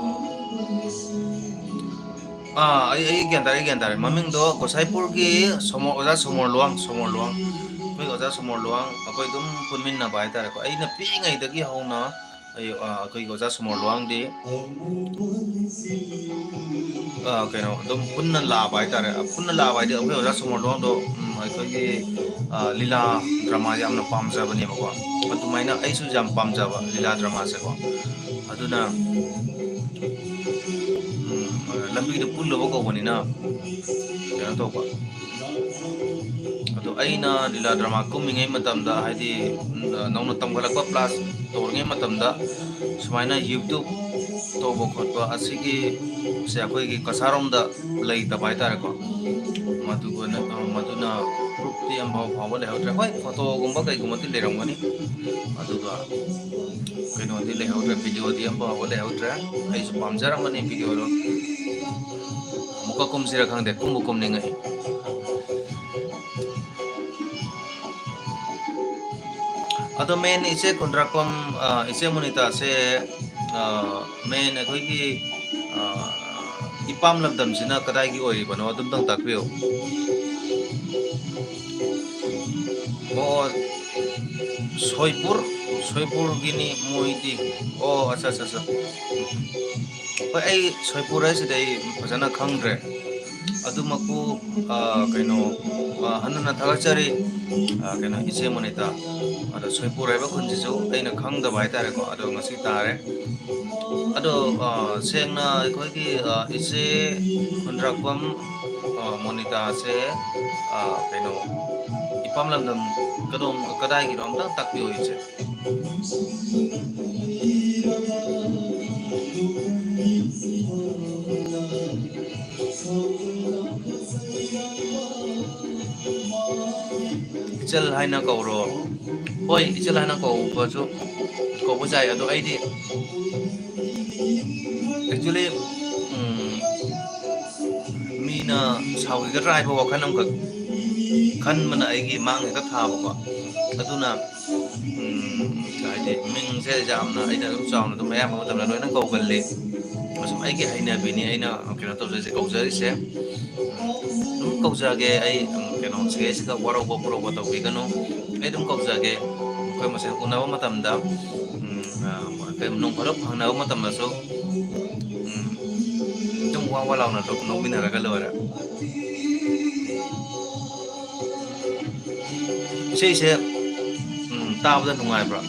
ꯑꯥ, ꯑꯩ, ꯑꯩ ꯒ꯭ꯌꯥꯟ ꯇꯥꯔꯦ, ꯑꯩ ꯒ꯭ꯌꯥꯟ ꯇꯥꯔꯦ꯫ ꯃꯃꯤꯡꯗꯣ ꯒꯣꯁꯥꯏꯄꯨꯔꯒꯤ ꯁꯣꯃꯣ-, ꯑꯣꯖꯥ ꯁꯣꯃꯣꯔ ꯂꯨꯋꯥꯡ, ꯁꯣꯃꯣꯔ ꯂꯨꯋꯥꯡ꯫ ꯑꯩꯈꯣꯏ ꯑꯣꯖꯥ ꯁꯣꯃꯣꯔ ꯂꯨꯋꯥꯡ, ꯑꯩꯈꯣꯏ ꯑꯗꯨꯝ ꯄꯨꯟꯃꯤꯟꯅꯕ ꯍꯥꯏꯇꯥꯔꯦꯀꯣ꯫ ꯑꯩꯅ ꯄꯤꯛꯏꯉꯩꯗꯒꯤ ꯍꯧꯅ ꯑꯩ, ꯑ, ꯑꯩꯈꯣꯏꯒꯤ ꯑꯣꯖꯥ ꯁꯣꯃꯣꯔ ꯂꯨꯋꯥꯡꯗꯤ, ꯑ, ꯀꯩꯅꯣ, ꯑꯗꯨꯝ ꯄꯨꯟꯅ ꯂꯥꯛꯑꯕ ꯍꯥꯏꯇꯥꯔꯦ꯫ ꯄꯨꯟꯅ ꯂꯥꯛꯑꯕ ꯍꯥꯏꯗꯤ ꯑꯩꯈꯣꯏ ꯑꯣꯖꯥ ꯁꯣꯃꯣꯔ ꯂꯨꯋꯥꯡꯗꯣ, ꯎꯝ, ꯑꯩꯈꯣꯏꯒꯤ, ꯑ, ꯂꯤꯂꯥ ꯗ꯭ꯔꯃꯥ ꯌꯥꯝꯅ ꯄꯥꯝꯖꯕꯅꯦꯕꯀꯣ꯫ ꯑꯗꯨꯃꯥꯏꯅ ꯑꯩꯁꯨ ꯌꯥꯝ ꯄꯥꯝꯖꯕ ꯂꯤꯂꯥ ꯗ꯭ꯔꯃꯥꯁꯦꯀꯣ꯫ ꯑꯗꯨꯅ, ꯎꯝ, ꯂꯝꯕꯤꯗ ꯄꯨꯜꯂꯨꯕ ꯀꯧꯕꯅꯤꯅ ꯀꯩꯅꯣ ꯇꯧꯕ꯫ ꯑꯗꯣ ꯑꯩꯅ ꯂꯤꯂꯥ ꯗ꯭ꯔꯃꯥ ꯀꯨꯝꯃꯤꯉꯩ ꯃꯇꯝꯗ, ꯍꯥꯏꯗꯤ, ꯅꯧꯅ ꯇꯝꯈꯠꯂꯛꯄ ꯀ꯭ꯂꯥꯁ ꯇꯧꯔꯤꯉꯩ ꯃꯇꯝꯗ, ꯁꯨꯃꯥꯏꯅ YouTube ꯇꯧꯕ ꯈꯣꯠꯄ ꯑꯁꯤꯒꯤ, ꯁꯦ, ꯑꯩꯈꯣꯏꯒꯤ ꯀꯁꯥꯔꯣꯝꯗ ꯂꯩꯇꯕ ꯍꯥꯏꯇꯥꯔꯦꯀꯣ꯫ ꯃꯗꯨꯒ ꯅ-, ꯃꯗꯨꯅ ꯄ꯭ꯔꯨꯐꯇꯤ ꯑꯃꯐꯥꯎ ꯐꯥꯎꯕ ꯂꯩꯍꯧꯗ꯭ꯔꯦ꯫ ꯍꯣꯏ, ꯐꯣꯇꯣꯒꯨꯝꯕ ꯀꯩꯒꯨꯝꯕꯗꯤ ꯂꯩꯔꯝꯒꯅꯤ, ꯑꯗꯨꯒ ꯀꯩꯅꯣꯗꯤ ꯂꯩꯍꯧꯗ꯭ꯔꯦ, ꯚꯤꯗꯤꯑꯣꯗꯤ ꯑꯃꯐꯥꯎꯕ ꯂꯩꯍꯧꯗ꯭ꯔꯦ꯫ ꯑꯩꯁꯨ ꯄꯥꯝꯖꯔꯝꯕꯅꯤ ꯚꯤꯗꯤꯑꯣꯗꯣ꯫ ꯑꯃꯨꯛꯀ ꯀꯨꯝꯁꯤꯔ ꯈꯪꯗꯦ, ꯀꯨꯝꯕꯨ ꯀꯨꯝꯅꯤꯡꯉꯛꯏ꯫ ꯑꯗꯣ ꯃꯦꯟ ꯏꯆꯦ ꯈꯨꯟꯗ꯭ꯔꯥꯛꯄꯝ, ꯑ, ꯏꯆꯦ ꯃꯣꯅꯤꯇꯥꯁꯦ, ꯑ, ꯃꯦꯟ ꯑꯩꯈꯣꯏꯒꯤ, ꯑ, ꯏꯄꯥꯝ ꯂꯝꯗꯝꯁꯤꯅ ꯀꯗꯥꯏꯒꯤ ꯑꯣꯏꯔꯤꯕꯅꯣ? ꯑꯗꯨꯝꯇꯪ ꯇꯥꯛꯄꯤꯌꯨ꯫ ꯑꯣ, ꯁꯣꯏꯄꯨꯔ, ꯁꯣꯏꯄꯨꯔꯒꯤꯅꯤ ꯃꯣꯏꯗꯤ꯫ ꯑꯣ, ꯑꯠꯆꯥ, ꯑꯠꯆꯥ, ꯑꯠꯆꯥ꯫ ꯍꯣꯏ, ꯑꯩ ꯁꯣꯏꯄꯨꯔ ꯍꯥꯏꯁꯤꯗꯤ ꯑꯩ ꯐꯖꯅ ꯈꯪꯗ꯭ꯔꯦ꯫ ꯑꯗꯨꯃꯛꯄꯨ, ꯑ, ꯀꯩꯅꯣ, ꯑ, ꯍꯟꯅ ꯍꯟꯅ ꯊꯥꯒꯠꯆꯔꯤ꯫ ꯑ, ꯀꯩꯅꯣ, ꯏꯆꯦ ꯃꯣꯅꯤꯇꯥ꯫ ꯑꯗꯣ ꯁꯣꯏꯄꯨꯔ ꯍꯥꯏꯕ ꯈꯨꯟꯁꯤꯁꯨ ꯑꯩꯅ ꯈꯪꯗꯕ ꯍꯥꯏꯇꯥꯔꯦꯀꯣ꯫ ꯑꯗꯣ ꯉꯁꯤ ꯇꯥꯔꯦ꯫ ꯑꯗꯣ, ꯑ, ꯁꯦꯡꯅ ꯑꯩꯈꯣꯏꯒꯤ, ꯑ, ꯏꯆꯦ ꯈꯨꯟꯗ꯭ꯔꯥꯛꯄꯝ, ꯑ, ꯃꯣꯅꯤꯇꯥꯁꯦ, ꯑ, ꯀꯩꯅꯣ, ꯏꯄꯥꯝ ꯂꯝꯗꯝ ꯀꯗꯣꯝ, ꯀꯗꯥꯏꯒꯤꯅꯣ ꯑꯝꯇꯪ ꯇꯥꯛꯄꯤꯌꯣ ꯏꯆꯦ꯫ ꯏꯆꯜ ꯍꯥꯏꯅ ꯀꯧꯔꯣ꯫ ꯍꯣꯏ, ꯏꯆꯜ ꯍꯥꯏꯅ ꯀꯧꯕꯁꯨ, ꯀꯧꯕ ꯌꯥꯏ꯫ ꯑꯗꯣ ꯑꯩꯗꯤ, actually, ꯎꯝ, ꯑꯩꯅ ꯁꯥꯎꯈꯤꯒꯗ꯭ꯔꯥ ꯍꯥꯏꯕ ꯋꯥꯈꯜ ꯑꯃꯈꯛ ꯈꯟꯕꯅ ꯑꯩꯒꯤ ꯃꯥꯡ ꯍꯦꯛꯇ ꯊꯥꯕꯀꯣ꯫ ꯑꯗꯨꯅ, ꯎꯝ, ꯍꯥꯏꯗꯤ ꯃꯤꯡꯁꯦ ꯌꯥꯝꯅ ꯑꯩꯅ ꯑꯗꯨꯝ ꯆꯥꯎꯅ ꯑꯗꯨꯝ ꯑꯌꯥꯝꯕ ꯃꯇꯝꯗ ꯂꯣꯏꯅ ꯀꯧꯒꯜꯂꯤ꯫ ꯑꯁꯨꯝ ꯑꯩꯒꯤ ꯍꯩꯅꯕꯤꯅꯤ ꯑꯩꯅ ꯀꯩꯅꯣ ꯇꯧꯖꯔꯤꯁꯦ, ꯀꯧꯖꯔꯤꯁꯦ꯫ ꯑꯗꯨꯝ ꯀꯧꯖꯒꯦ ꯑꯩ, ꯎꯝ, ꯀꯩꯅꯣ ꯁꯤꯗꯩꯁꯤꯗ ꯋꯥꯔꯧꯕ ꯄꯨꯔꯧꯕ ꯇꯧꯕꯤꯒꯅꯨ꯫ ꯑꯩ ꯑꯗꯨꯝ ꯀꯧꯖꯒꯦ꯫ ꯑꯩꯈꯣꯏ ꯃꯁꯦꯟ ꯎꯅꯕ ꯃꯇꯝꯗ, ꯎꯝ, ꯑ, ꯀꯩ, ꯅꯣꯡ ꯐꯥꯗꯣꯛ ꯐꯪꯅꯕ ꯃꯇꯝꯗꯁꯨ, ꯎꯝ, ꯑꯗꯨꯝ ꯋꯥ ꯋꯥ ꯂꯥꯎꯅ ꯅꯣꯛꯃꯤꯟꯅꯔꯒ ꯂꯣꯏꯔꯦ꯫ ꯏꯁꯩꯁꯦ, ꯎꯝ, ꯇꯥꯕꯗ ꯅꯨꯡꯉꯥꯏꯕ꯭ꯔꯥ?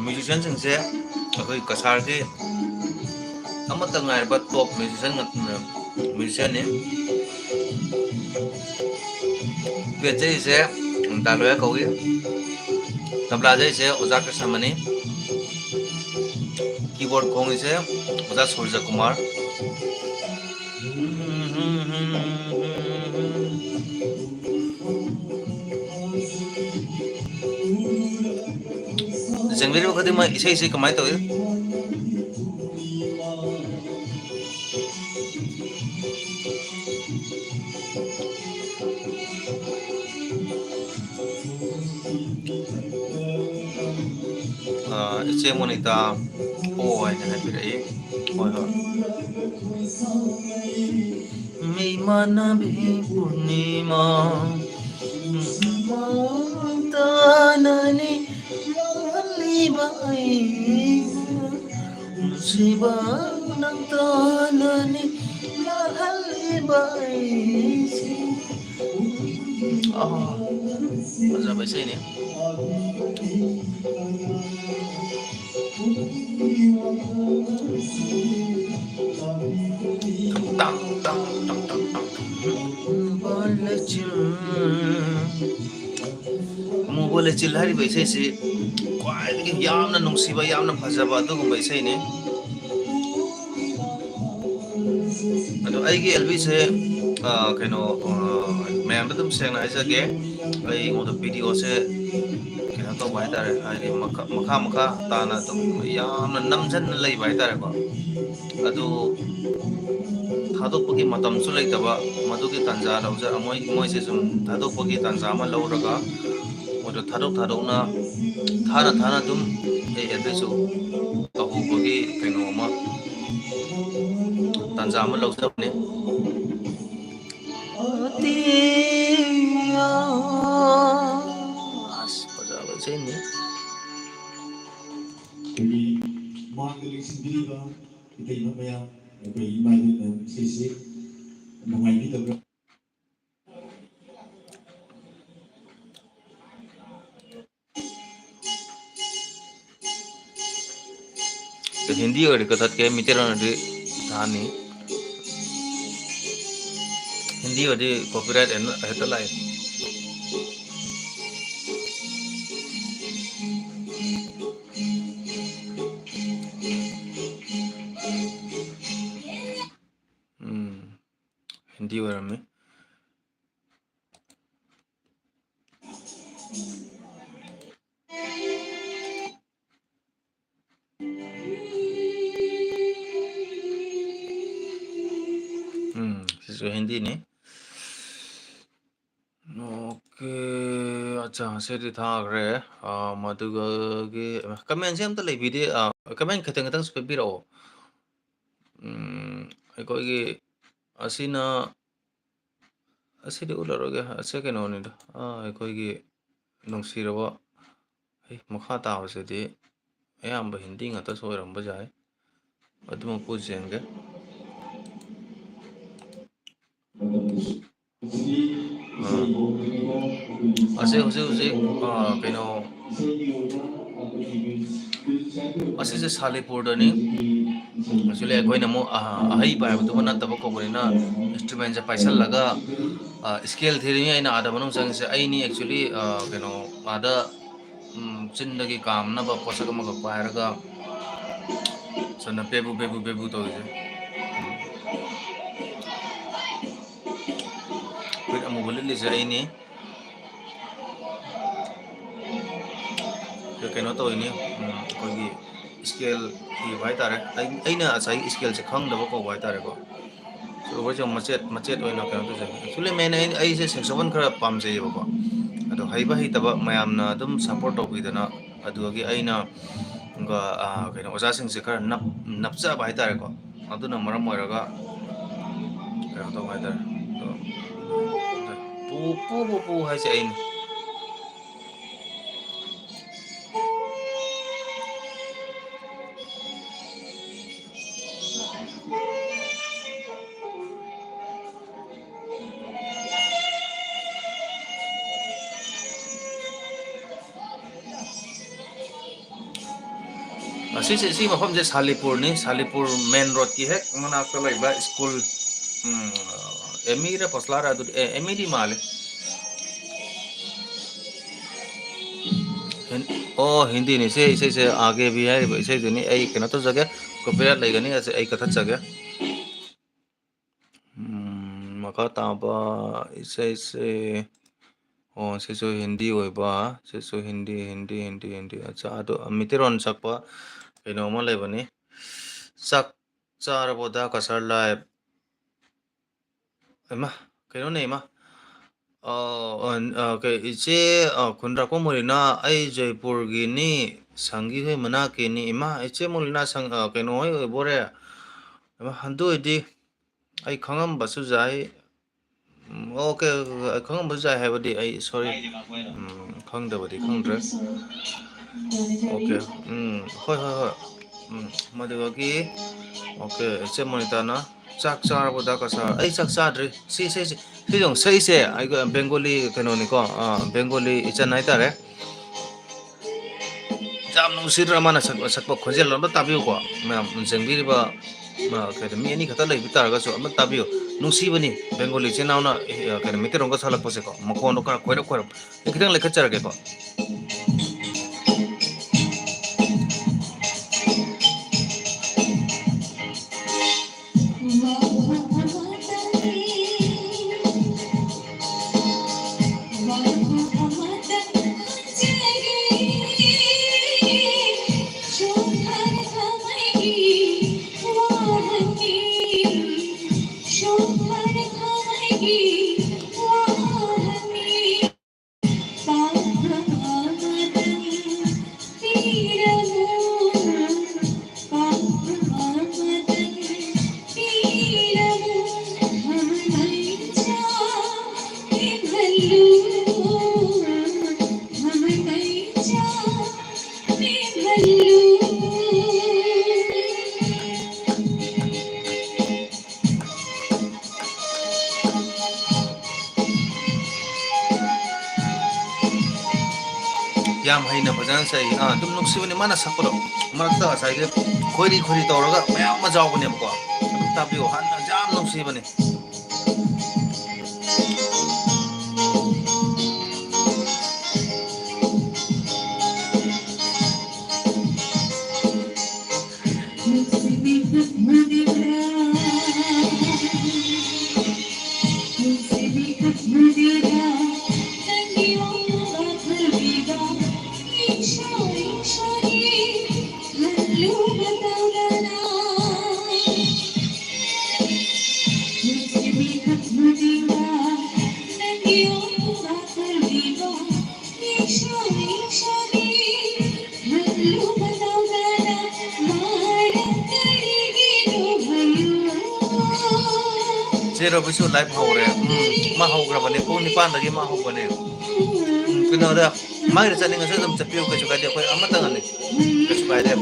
Musicianꯁꯤꯡꯁꯦ ꯑꯩꯈꯣꯏ ꯀꯁꯥꯔꯒꯤ ꯑꯃꯠꯇ ꯉꯥꯏꯔꯕ top musician ꯉꯥꯛꯇꯅꯦ꯫ Musicianꯅꯤ꯫ ꯄꯦꯠꯆꯩꯁꯦ ꯗꯥ ꯂꯣꯌꯔ ꯀꯧꯏ꯫ ꯇꯕ꯭ꯂꯥ ꯌꯩꯁꯦ ꯑꯣꯖꯥ ꯀ꯭ꯔꯤꯁꯅꯃꯅꯤ꯫ Keyboard ꯈꯣꯡꯉꯤꯁꯦ ꯑꯣꯖꯥ ꯁꯨꯔꯖ ꯀꯨꯃꯥꯔ꯫ ꯌꯦꯡꯕꯤꯔꯤꯕ ꯈꯨꯗꯤꯡꯃꯛ ꯏꯁꯩꯁꯤ ꯀꯃꯥꯏꯅ ꯇꯧꯏ? ꯑ, ꯏꯆꯦ ꯃꯣꯅꯤꯀꯥ ꯑꯣ ꯍꯥꯏꯅ ꯍꯥꯏꯕꯤꯔꯛꯏ꯫ ꯍꯣꯏ, ꯍꯣꯏ꯫ ꯃꯩꯃꯥꯟꯅꯕꯤ ꯄꯨꯔꯅꯤꯃꯥ, ꯇꯥꯅꯅꯤ ꯂꯥꯛꯍꯜꯂꯤꯕ ꯑꯩꯕꯨ, ꯅꯨꯡꯁꯤꯕ ꯅꯪ ꯇꯥꯅꯅꯤ ꯂꯥꯛꯍꯜꯂꯤꯕ ꯑꯩꯁꯦ꯫ ꯑꯥ, ꯐꯖꯕ ꯏꯁꯩꯅꯤ꯫ ꯇꯥꯡ, ꯇꯥꯡ, ꯇꯥꯡ, ꯇꯥꯡ, ꯇꯥꯡ, ꯇꯥꯡ꯫ ꯑꯃꯨꯕ ꯂꯩꯆꯤꯜ, ꯑꯃꯨꯕ ꯂꯩꯆꯤꯜ ꯍꯥꯏꯔꯤꯕ ꯏꯁꯩꯁꯤ ꯈ꯭ꯋꯥꯏꯗꯒꯤ ꯌꯥꯝꯅ ꯅꯨꯡꯁꯤꯕ, ꯌꯥꯝꯅ ꯐꯖꯕ ꯑꯗꯨꯒꯨꯝꯕ ꯏꯁꯩꯅꯤ꯫ ꯑꯗꯣ ꯑꯩꯒꯤ ꯑꯦꯜꯕꯤꯁꯦ, ꯑ, ꯀꯩꯅꯣ, ꯑ, ꯃꯌꯥꯝꯗ ꯑꯗꯨꯝ ꯁꯦꯡꯅ ꯍꯥꯏꯖꯒꯦ, ꯑꯩꯉꯣꯟꯗ ꯚꯤꯗꯤꯑꯣꯁꯦ ꯀꯩꯅꯣ ꯇꯧꯕ ꯍꯥꯏꯇꯥꯔꯦ, ꯍꯥꯏꯗꯤ ꯃꯈꯥ, ꯃꯈꯥ, ꯃꯈꯥ ꯇꯥꯅ ꯑꯗꯨꯝ ꯌꯥꯝꯅ ꯅꯝꯖꯟꯅ ꯂꯩꯕ ꯍꯥꯏꯇꯥꯔꯦꯀꯣ꯫ ꯑꯗꯨ ꯊꯥꯗꯣꯛꯄꯒꯤ ꯃꯇꯝꯁꯨ ꯂꯩꯇꯕ, ꯃꯗꯨꯒꯤ ꯇꯥꯟꯖꯥ ꯂꯧꯖ-, ꯃꯣꯏ, ꯃꯣꯏꯁꯦ ꯁꯨꯝ ꯊꯥꯗꯣꯛꯄꯒꯤ ꯇꯥꯟꯖꯥ ꯑꯃ ꯂꯧꯔꯒ, ꯃꯣꯏꯗꯣ ꯊꯥꯗꯣꯛ ꯊꯥꯗꯣꯛꯅ, ꯊꯥꯅ ꯊꯥꯅ ꯑꯗꯨꯝ ꯑꯩ ꯑꯗꯨꯁꯨ ꯇꯧꯍꯧꯕꯒꯤ ꯀꯩꯅꯣ ꯑꯃ, ꯇꯥꯟꯖꯥ ꯑꯃ ꯂꯧꯖꯕꯅꯤ꯫ ꯑꯁ, ꯐꯖꯕ ꯏꯁꯩꯅꯤ꯫ ꯑꯩꯈꯣꯏꯒꯤ ꯃꯥꯡꯗ ꯂꯦꯡꯁꯤꯟꯕꯤꯔꯤꯕ ꯏꯇꯩꯃ ꯃꯌꯥꯝ, ꯑꯩꯈꯣꯏ ꯏꯃꯥ ꯏꯕꯦꯟ ꯃꯌꯥꯝ, ꯏꯁꯩꯁꯤ ꯅꯨꯡꯉꯥꯏꯕꯤꯗꯕ꯭ꯔꯥ? ꯍꯤꯟꯗꯤ ꯑꯣꯏꯔꯗꯤ ꯀꯛꯊꯠꯀꯦ, ꯃꯤꯇꯩꯂꯣꯟ ꯑꯣꯏꯔꯗꯤ ꯊꯥꯅꯤ꯫ ꯍꯤꯟꯗꯤ ꯑꯣꯏꯔꯗꯤ copyright ꯍꯦꯛꯇ ꯂꯥꯛꯑꯦ꯫ ꯎꯝ, ꯍꯤꯟꯗꯤ ꯑꯣꯏꯔꯝꯃꯤ꯫ ꯎꯝ, ꯁꯤꯁꯨ ꯍꯤꯟꯗꯤꯅꯤ꯫ ꯑꯣꯀꯦ, ꯑꯠꯆꯥ, ꯁꯤꯗꯤ ꯊꯥꯈ꯭ꯔꯦ꯫ ꯑꯥ, ꯃꯗꯨꯒꯒꯤ ꯀꯃꯦꯟꯁꯦ ꯑꯝꯇ ꯂꯩꯕꯤꯗꯦ꯫ ꯑꯥ, ꯀꯃꯦꯟ ꯈꯤꯇꯪ ꯈꯤꯇꯪꯁꯨ ꯄꯤꯕꯤꯔꯛꯑꯣ꯫ ꯎꯝ, ꯑꯩꯈꯣꯏꯒꯤ ꯑꯁꯤꯅ, ꯑꯁꯤꯗꯤ ꯎꯠꯂꯔꯣꯏꯒꯦ꯫ ꯑꯁꯤ ꯀꯩꯅꯣꯅꯤꯗ, ꯑꯥ, ꯑꯩꯈꯣꯏꯒꯤ ꯅꯨꯡꯁꯤꯔꯕ, ꯑꯦ, ꯃꯈꯥ ꯇꯥꯕꯁꯤꯗꯤ ꯑꯌꯥꯝꯕ ꯍꯤꯟꯗꯤ ꯉꯥꯛꯇꯁꯨ ꯑꯣꯏꯔꯝꯕ ꯌꯥꯏ꯫ ꯑꯗꯨꯃꯛꯄꯨ ꯌꯦꯡꯒꯦ꯫ ꯑꯥ꯫ ꯑꯁꯤ ꯍꯧꯖꯤꯛ ꯍꯧꯖꯤꯛ, ꯑꯥ, ꯀꯩꯅꯣ, ꯑꯁꯤꯁꯦ ꯁꯥꯂꯤꯄꯨꯔꯗꯅꯤ꯫ Actually ꯑꯩꯈꯣꯏꯅ ꯑꯃꯨꯛ, ꯑꯥ, ꯑꯍꯩꯕ ꯍꯥꯏꯕꯗꯨꯃ ꯅꯠꯇꯕ ꯀꯧꯕꯅꯤꯅ instrumentꯁꯦ ꯄꯥꯏꯁꯜꯂꯒ, ꯑꯥ, scale ꯊꯤꯔꯤꯉꯩ ꯑꯩꯅ ꯑꯥꯗ ꯃꯅꯨꯡ ꯆꯪꯉꯤꯁꯦ꯫ ꯑꯩꯅꯤ actually, ꯑꯥ, ꯀꯩꯅꯣ, ꯑꯥꯗ, ꯎꯝ, ꯆꯤꯟꯗꯒꯤ ꯀꯥꯝꯅꯕ ꯄꯣꯠꯁꯛ ꯑꯃꯈꯛ ꯄꯥꯏꯔꯒ ꯁꯣꯝꯗ ꯕꯦꯕꯨ, ꯕꯦꯕꯨ, ꯕꯦꯕꯨ ꯇꯧꯔꯤꯁꯦ꯫ ꯐꯨꯔꯤꯠ ꯑꯃꯨꯕ ꯂꯤꯠꯂꯤꯁꯦ ꯑꯩꯅꯤ꯫ ꯀꯩꯅꯣ ꯇꯧꯔꯤꯅꯤ, ꯎꯝ, ꯑꯩꯈꯣꯏꯒꯤ scale ꯊꯤꯕ ꯍꯥꯏꯇꯥꯔꯦ꯫ ꯑꯩ-, ꯑꯩꯅ ꯉꯁꯥꯏꯒꯤ scaleꯁꯦ ꯈꯪꯗꯕ ꯀꯧꯕ ꯍꯥꯏꯇꯥꯔꯦꯀꯣ꯫ So, ꯑꯩꯈꯣꯏꯁꯦ ꯃꯆꯦꯠ ꯃꯆꯦꯠ ꯑꯣꯏꯅ ꯀꯩꯅꯣ ꯇꯧꯖꯩ꯫ Actually, main ꯑꯩ, ꯑꯩꯁꯦ saxophone ꯈꯔ ꯄꯥꯝꯖꯩꯌꯦꯕꯀꯣ꯫ ꯑꯗꯣ ꯍꯩꯕ ꯍꯩꯇꯕ ꯃꯌꯥꯝꯅ ꯑꯗꯨꯝ support ꯇꯧꯕꯤꯗꯅ, ꯑꯗꯨꯗꯒꯤ ꯑꯩꯅ, ꯑ, ꯀꯩꯅꯣ, ꯑꯣꯖꯥꯁꯤꯡꯁꯦ ꯈꯔ ꯅꯞ-, ꯅꯞꯆꯕ ꯍꯥꯏꯇꯥꯔꯦꯀꯣ꯫ ꯑꯗꯨꯅ ꯃꯔꯝ ꯑꯣꯏꯔꯒ ꯀꯩꯅꯣ ꯇꯧꯕ ꯍꯥꯏꯇꯥꯔꯦ꯫ ꯑꯗꯣ, ꯄꯨ, ꯄꯨ, ꯄꯨ, ꯄꯨ ꯍꯥꯏꯁꯦ ꯑꯩꯅꯤ꯫ ꯑꯁꯤꯁꯦ, ꯁꯤ ꯃꯐꯝꯁꯦ ꯁꯥꯂꯤꯄꯨꯔꯅꯤ꯫ ꯁꯥꯂꯤꯄꯨꯔ main roadꯀꯤ ꯍꯦꯛ ꯃꯅꯥꯛꯇ ꯂꯩꯕ school, ꯎꯝ, ꯑꯦꯃꯤꯔ ꯄꯣꯁꯂꯥꯔ ꯑꯗꯨꯗꯤ, ꯑꯦ, ꯑꯦꯃꯤꯗꯤ ꯃꯥꯜꯂꯦ꯫ ꯍꯤꯟ-, ꯑꯣ, ꯍꯤꯟꯗꯤꯅꯤ꯫ ꯁꯤ ꯏꯁꯩꯁꯦ ꯑꯥꯒꯦ ꯚꯤ ꯍꯥꯏꯔꯤꯕ ꯏꯁꯩꯗꯨꯅꯤ꯫ ꯑꯩ ꯀꯩꯅꯣ ꯇꯧꯖꯒꯦ, copyright ꯂꯩꯒꯅꯤ꯫ ꯑꯁꯤ ꯑꯩ ꯀꯛꯊꯠꯆꯒꯦ꯫ ꯎꯝ, ꯃꯈꯥ ꯇꯥꯕ ꯏꯁꯩꯁꯦ, ꯑꯣ, ꯁꯤꯁꯨ ꯍꯤꯟꯗꯤ ꯑꯣꯏꯕ, ꯁꯤꯁꯨ ꯍꯤꯟꯗꯤ, ꯍꯤꯟꯗꯤ, ꯍꯤꯟꯗꯤ, ꯍꯤꯟꯗꯤ꯫ ꯑꯠꯆꯥ, ꯑꯗꯣ ꯃꯤꯇꯩꯔꯣꯟ ꯁꯛꯄ ꯀꯩꯅꯣ ꯑꯃ ꯂꯩꯕꯅꯤ꯫ ꯆꯥꯛ ꯆꯥꯔꯕꯣ ꯗꯥ ꯀꯁꯥꯔ ꯂꯥꯏꯕ? ꯏꯃꯥ, ꯀꯩꯅꯣꯅꯦ, ꯏꯃꯥ꯫ ꯑ, ꯑ, ꯑ, ꯀꯩ, ꯏꯆꯦ, ꯑ, ꯈꯨꯟꯗ꯭ꯔꯥꯛꯄꯝ ꯃꯣꯂꯤꯅꯥ, ꯑꯩ ꯖꯣꯏꯄꯨꯔꯒꯤꯅꯤ, ꯁꯪꯒꯤ ꯍꯣꯏ ꯃꯅꯥꯛꯀꯤꯅꯤ꯫ ꯏꯃꯥ, ꯏꯆꯦ ꯃꯣꯂꯤꯅꯥ ꯁꯪ-, ꯑ, ꯀꯩꯅꯣ ꯍꯣꯏ ꯑꯣꯏꯕꯣꯔꯦ? ꯏꯃꯥ, ꯑꯗꯨ ꯑꯣꯏꯗꯤ ꯑꯩ ꯈꯪꯉꯝꯕꯁꯨ ꯌꯥꯏ꯫ ꯎꯝ, OK, OK, ꯑꯩ ꯈꯪꯉꯝꯕꯁꯨ ꯌꯥꯏ ꯍꯥꯏꯕꯗꯤ ꯑꯩ, sorry, ꯎꯝ, ꯈꯪꯗꯕꯗꯤ ꯈꯪꯗ꯭ꯔꯦ꯫ OK, ꯎꯝ, ꯍꯣꯏ, ꯍꯣꯏ, ꯍꯣꯏ꯫ ꯎꯝ, ꯃꯗꯨꯗꯒꯤ, OK, ꯏꯆꯦ ꯃꯣꯅꯤꯇꯥꯅ, "ꯆꯥꯛ ꯆꯥꯔꯕꯣ ꯗꯥ ꯀꯁꯥꯔ?" ꯑꯩ ꯆꯥꯛ ꯆꯥꯗ꯭ꯔꯤ꯫ ꯁꯤ ꯏꯁꯩꯁꯦ, ꯁꯤ ꯌꯦꯡꯉꯨ, ꯏꯁꯩꯁꯦ ꯑꯩꯒ Bengali ꯀꯩꯅꯣꯅꯤꯀꯣ, ꯑꯥ, Bengali ꯏꯆꯟ ꯍꯥꯏꯇꯥꯔꯦ꯫ ꯌꯥꯝ ꯅꯨꯡꯁꯤꯗ꯭ꯔꯥ ꯃꯥꯅ ꯁꯛ-, ꯁꯛꯄ ꯈꯣꯟꯖꯦꯜꯗꯣ ꯑꯝꯇ ꯇꯥꯕꯤꯌꯨꯀꯣ꯫ ꯃꯌꯥꯝ ꯌꯦꯡꯕꯤꯔꯤꯕ, ꯑ, ꯀꯩꯅꯣ, ꯃꯤ ꯑꯅꯤ ꯈꯛꯇ ꯂꯩꯕ ꯇꯥꯔꯒꯁꯨ ꯑꯝꯇ ꯇꯥꯕꯤꯌꯨ꯫ ꯅꯨꯡꯁꯤꯕꯅꯤ Bengali ꯏꯆꯤꯟ ꯏꯅꯥꯎꯅ, ꯑ, ꯀꯩꯅꯣ, ꯃꯩꯇꯩꯂꯣꯟꯒ ꯁꯥꯠꯂꯛꯄꯁꯦꯀꯣ꯫ ꯃꯈꯣꯟꯗꯣ ꯈꯔ ꯈꯣꯏꯔꯞ ꯈꯣꯏꯔꯞ꯫ ꯑꯩ ꯈꯤꯇꯪ ꯂꯩꯈꯠꯆꯔꯒꯦꯀꯣ꯫ ꯌꯥꯝ ꯍꯩꯅ ꯐꯖꯅ ꯁꯛꯏ꯫ ꯑꯥ, ꯑꯗꯨꯝ ꯅꯨꯡꯁꯤꯕꯅꯤ ꯃꯥꯅ ꯁꯛꯄꯗꯣ꯫ ꯃꯔꯛꯇ ꯉꯁꯥꯏꯒꯤ ꯈꯣꯏꯔꯤ ꯈꯣꯏꯔꯤ ꯇꯧꯔꯒ ꯃꯌꯥꯝ ꯑꯃ ꯌꯥꯎꯕꯅꯦꯕꯀꯣ꯫ ꯑꯗꯨꯝ ꯇꯥꯕꯤꯌꯣ, ꯍꯥꯟꯅ ꯌꯥꯝ ꯅꯨꯡꯁꯤꯕꯅꯤ꯫ ꯆꯦ ꯔꯣꯕꯤꯁꯨ ꯂꯥꯏꯚ ꯍꯧꯔꯦ꯫ ꯎꯝ, ꯃꯥ ꯍꯧꯈ꯭ꯔꯕꯅꯦ꯫ ꯄꯨꯡ ꯅꯤꯄꯥꯟꯗꯒꯤ ꯃꯥ ꯍꯧꯕꯅꯦ꯫ ꯎꯝ, ꯀꯩꯅꯣꯗ, ꯃꯥꯒꯤꯗ ꯆꯠꯅꯤꯡꯉꯁꯨ ꯑꯗꯨꯝ ꯆꯠꯄꯤꯌꯨ, ꯀꯩꯁꯨ ꯀꯥꯏꯗꯦ꯫ ꯑꯩꯈꯣꯏ ꯑꯃꯇꯪꯅꯅꯤ, ꯀꯩꯁꯨ ꯀꯥꯏꯗꯦ꯫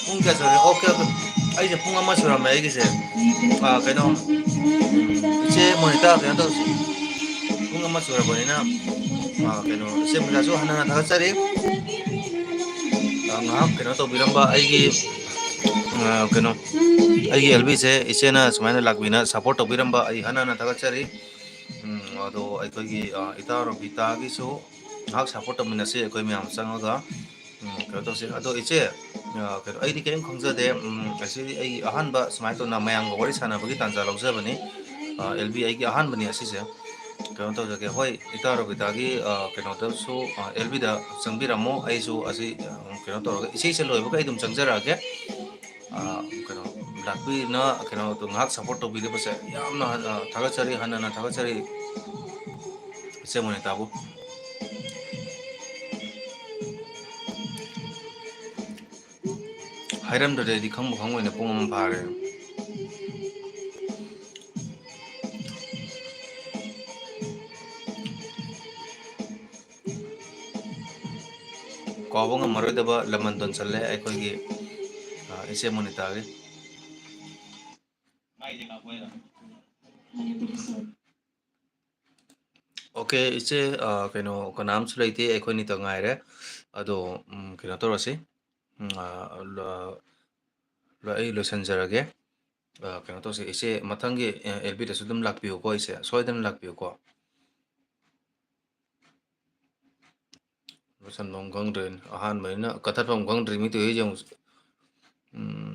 ꯄꯨꯡ ꯀꯌꯥ ꯁꯨꯔꯦ? Okay, okay. ꯑꯩꯁꯦ ꯄꯨꯡ ꯑꯃ ꯁꯨꯔꯝꯃꯦ ꯑꯩꯒꯤꯁꯦ꯫ ꯑꯥ, ꯀꯩꯅꯣ, ꯏꯆꯦ ꯃꯣꯅꯤꯇꯥ, ꯀꯩꯅꯣ ꯇꯧꯁꯤ꯫ ꯄꯨꯡ ꯑꯃ ꯁꯨꯔꯕꯅꯤꯅ, ꯑꯥ, ꯀꯩꯅꯣ, ꯏꯆꯦ ꯃꯣꯅꯤꯇꯥꯁꯨ ꯍꯟꯅ ꯍꯟꯅ ꯊꯥꯒꯠꯆꯔꯤ꯫ ꯑꯥ, ꯉꯥꯏꯍꯥꯛ ꯀꯩꯅꯣ ꯇꯧꯕꯤꯔꯝꯕ ꯑꯩꯒꯤ ꯑ, ꯀꯩꯅꯣ, ꯑꯩꯒꯤ ꯑꯦꯜ ꯕꯤꯁꯦ ꯏꯆꯦꯅ ꯁꯨꯃꯥꯏꯅ ꯂꯥꯛꯄꯤꯅ ꯁꯞꯄꯣꯔꯠ ꯇꯧꯕꯤꯔꯝꯕ ꯑꯩ ꯍꯟꯅ ꯍꯟꯅ ꯊꯥꯒꯠꯆꯔꯤ꯫ ꯎꯝ, ꯑꯗꯣ ꯑꯩꯈꯣꯏꯒꯤ, ꯑ, ꯏꯇꯥ ꯔꯣꯕꯤꯇꯥꯒꯤꯁꯨ ꯉꯥꯏꯍꯥꯛ ꯁꯞꯄꯣꯔꯠ ꯇꯧꯃꯤꯟꯅꯁꯤ ꯑꯩꯈꯣꯏ ꯃꯌꯥꯝ ꯆꯪꯉꯒ꯫ ꯎꯝ, ꯀꯩꯅꯣ ꯇꯧꯁꯤ꯫ ꯑꯗꯣ ꯏꯆꯦ, ꯑ, ꯀꯩꯅꯣ, ꯑꯩꯗꯤ ꯀꯔꯤꯝ ꯈꯪꯖꯗꯦ꯫ ꯎꯝ, ꯑꯁꯤꯗꯤ ꯑꯩ ꯑꯍꯥꯟꯕ ꯁꯨꯃꯥꯏꯅ ꯇꯧꯅ ꯃꯌꯥꯝꯒ ꯋꯥꯔꯤ ꯁꯥꯟꯅꯕꯒꯤ ꯇꯥꯟꯖꯥ ꯂꯧꯖꯕꯅꯤ꯫ ꯑ, ꯑꯦꯜ ꯕꯤ ꯑꯩꯒꯤ ꯑꯍꯥꯟꯕꯅꯤ ꯑꯁꯤꯁꯦ꯫ ꯀꯩꯅꯣ ꯇꯧꯖꯒꯦ꯫ ꯍꯣꯏ, ꯏꯇꯥ ꯔꯣꯕꯤꯇꯥꯒꯤ, ꯑ, ꯀꯩꯅꯣꯗꯁꯨ, ꯑ, ꯑꯦꯜ ꯕꯤꯗ ꯆꯪꯕꯤꯔꯝꯃꯣ꯫ ꯑꯩꯁꯨ ꯑꯁꯤ, ꯑ, ꯀꯩꯅꯣ ꯇꯧꯔꯒ ꯏꯁꯩꯁꯦ ꯂꯣꯏꯕꯒ ꯑꯩ ꯑꯗꯨꯝ ꯆꯪꯖꯔꯛꯑꯒꯦ꯫ ꯑ, ꯀꯩꯅꯣ, ꯂꯥꯛꯄꯤꯅ ꯀꯩꯅꯣꯗꯣ ꯉꯥꯏꯍꯥꯛ ꯁꯞꯄꯣꯔꯠ ꯇꯧꯕꯤꯔꯤꯕꯁꯦ ꯌꯥꯝꯅ, ꯑ, ꯊꯥꯒꯠꯆꯔꯤ, ꯍꯟꯅ ꯍꯟꯅ ꯊꯥꯒꯠꯆꯔꯤ ꯏꯆꯦ ꯃꯣꯅꯤꯇꯥꯕꯨ꯫ ꯍꯥꯏꯔꯝꯗ꯭ꯔꯗꯤ ꯑꯩꯗꯤ ꯈꯪꯕꯨ ꯈꯪꯉꯣꯏꯅꯦ, ꯄꯨꯡ ꯑꯃ ꯐꯥꯔꯦ꯫ ꯀꯥꯎꯕ ꯉꯝꯃꯔꯣꯏꯗꯕ ꯂꯃꯟ ꯇꯣꯟꯁꯜꯂꯦ ꯑꯩꯈꯣꯏꯒꯤ, ꯑ, ꯏꯆꯦ ꯃꯣꯅꯤꯇꯥꯒꯤ꯫ ꯑꯣꯀꯦ, ꯏꯆꯦ, ꯑ, ꯀꯩꯅꯣ, ꯀꯅꯥꯝꯁꯨ ꯂꯩꯇꯦ, ꯑꯩꯈꯣꯏꯅꯤꯇ ꯉꯥꯏꯔꯦ꯫ ꯑꯗꯣ, ꯎꯝ, ꯀꯩꯅꯣ ꯇꯧꯔꯁꯤ꯫ ꯎꯝ, ꯑ, ꯂ-, ꯂ-, ꯑꯩ ꯂꯣꯏꯁꯤꯟꯖꯔꯒꯦ꯫ ꯑ, ꯀꯩꯅꯣ ꯇꯧꯁꯦ, ꯏꯆꯦ ꯃꯊꯪꯒꯤ, ꯑ, ꯑꯦꯜ ꯕꯤꯗꯁꯨ ꯑꯗꯨꯝ ꯂꯥꯛꯄꯤꯌꯨꯀꯣ, ꯏꯆꯦ꯫ ꯁꯣꯏꯗꯅ ꯂꯥꯛꯄꯤꯌꯨꯀꯣ꯫ ꯂꯣꯏꯁꯟꯐꯝ ꯈꯪꯗ꯭ꯔꯦꯅꯦ꯫ ꯑꯍꯥꯟꯕꯅꯤꯅ ꯀꯠꯊꯠꯐꯝ ꯈꯪꯗ꯭ꯔꯦ꯫ ꯃꯤ ꯇꯧꯔꯤꯁꯦ ꯌꯦꯡꯉꯨ꯫ ꯎꯝ꯫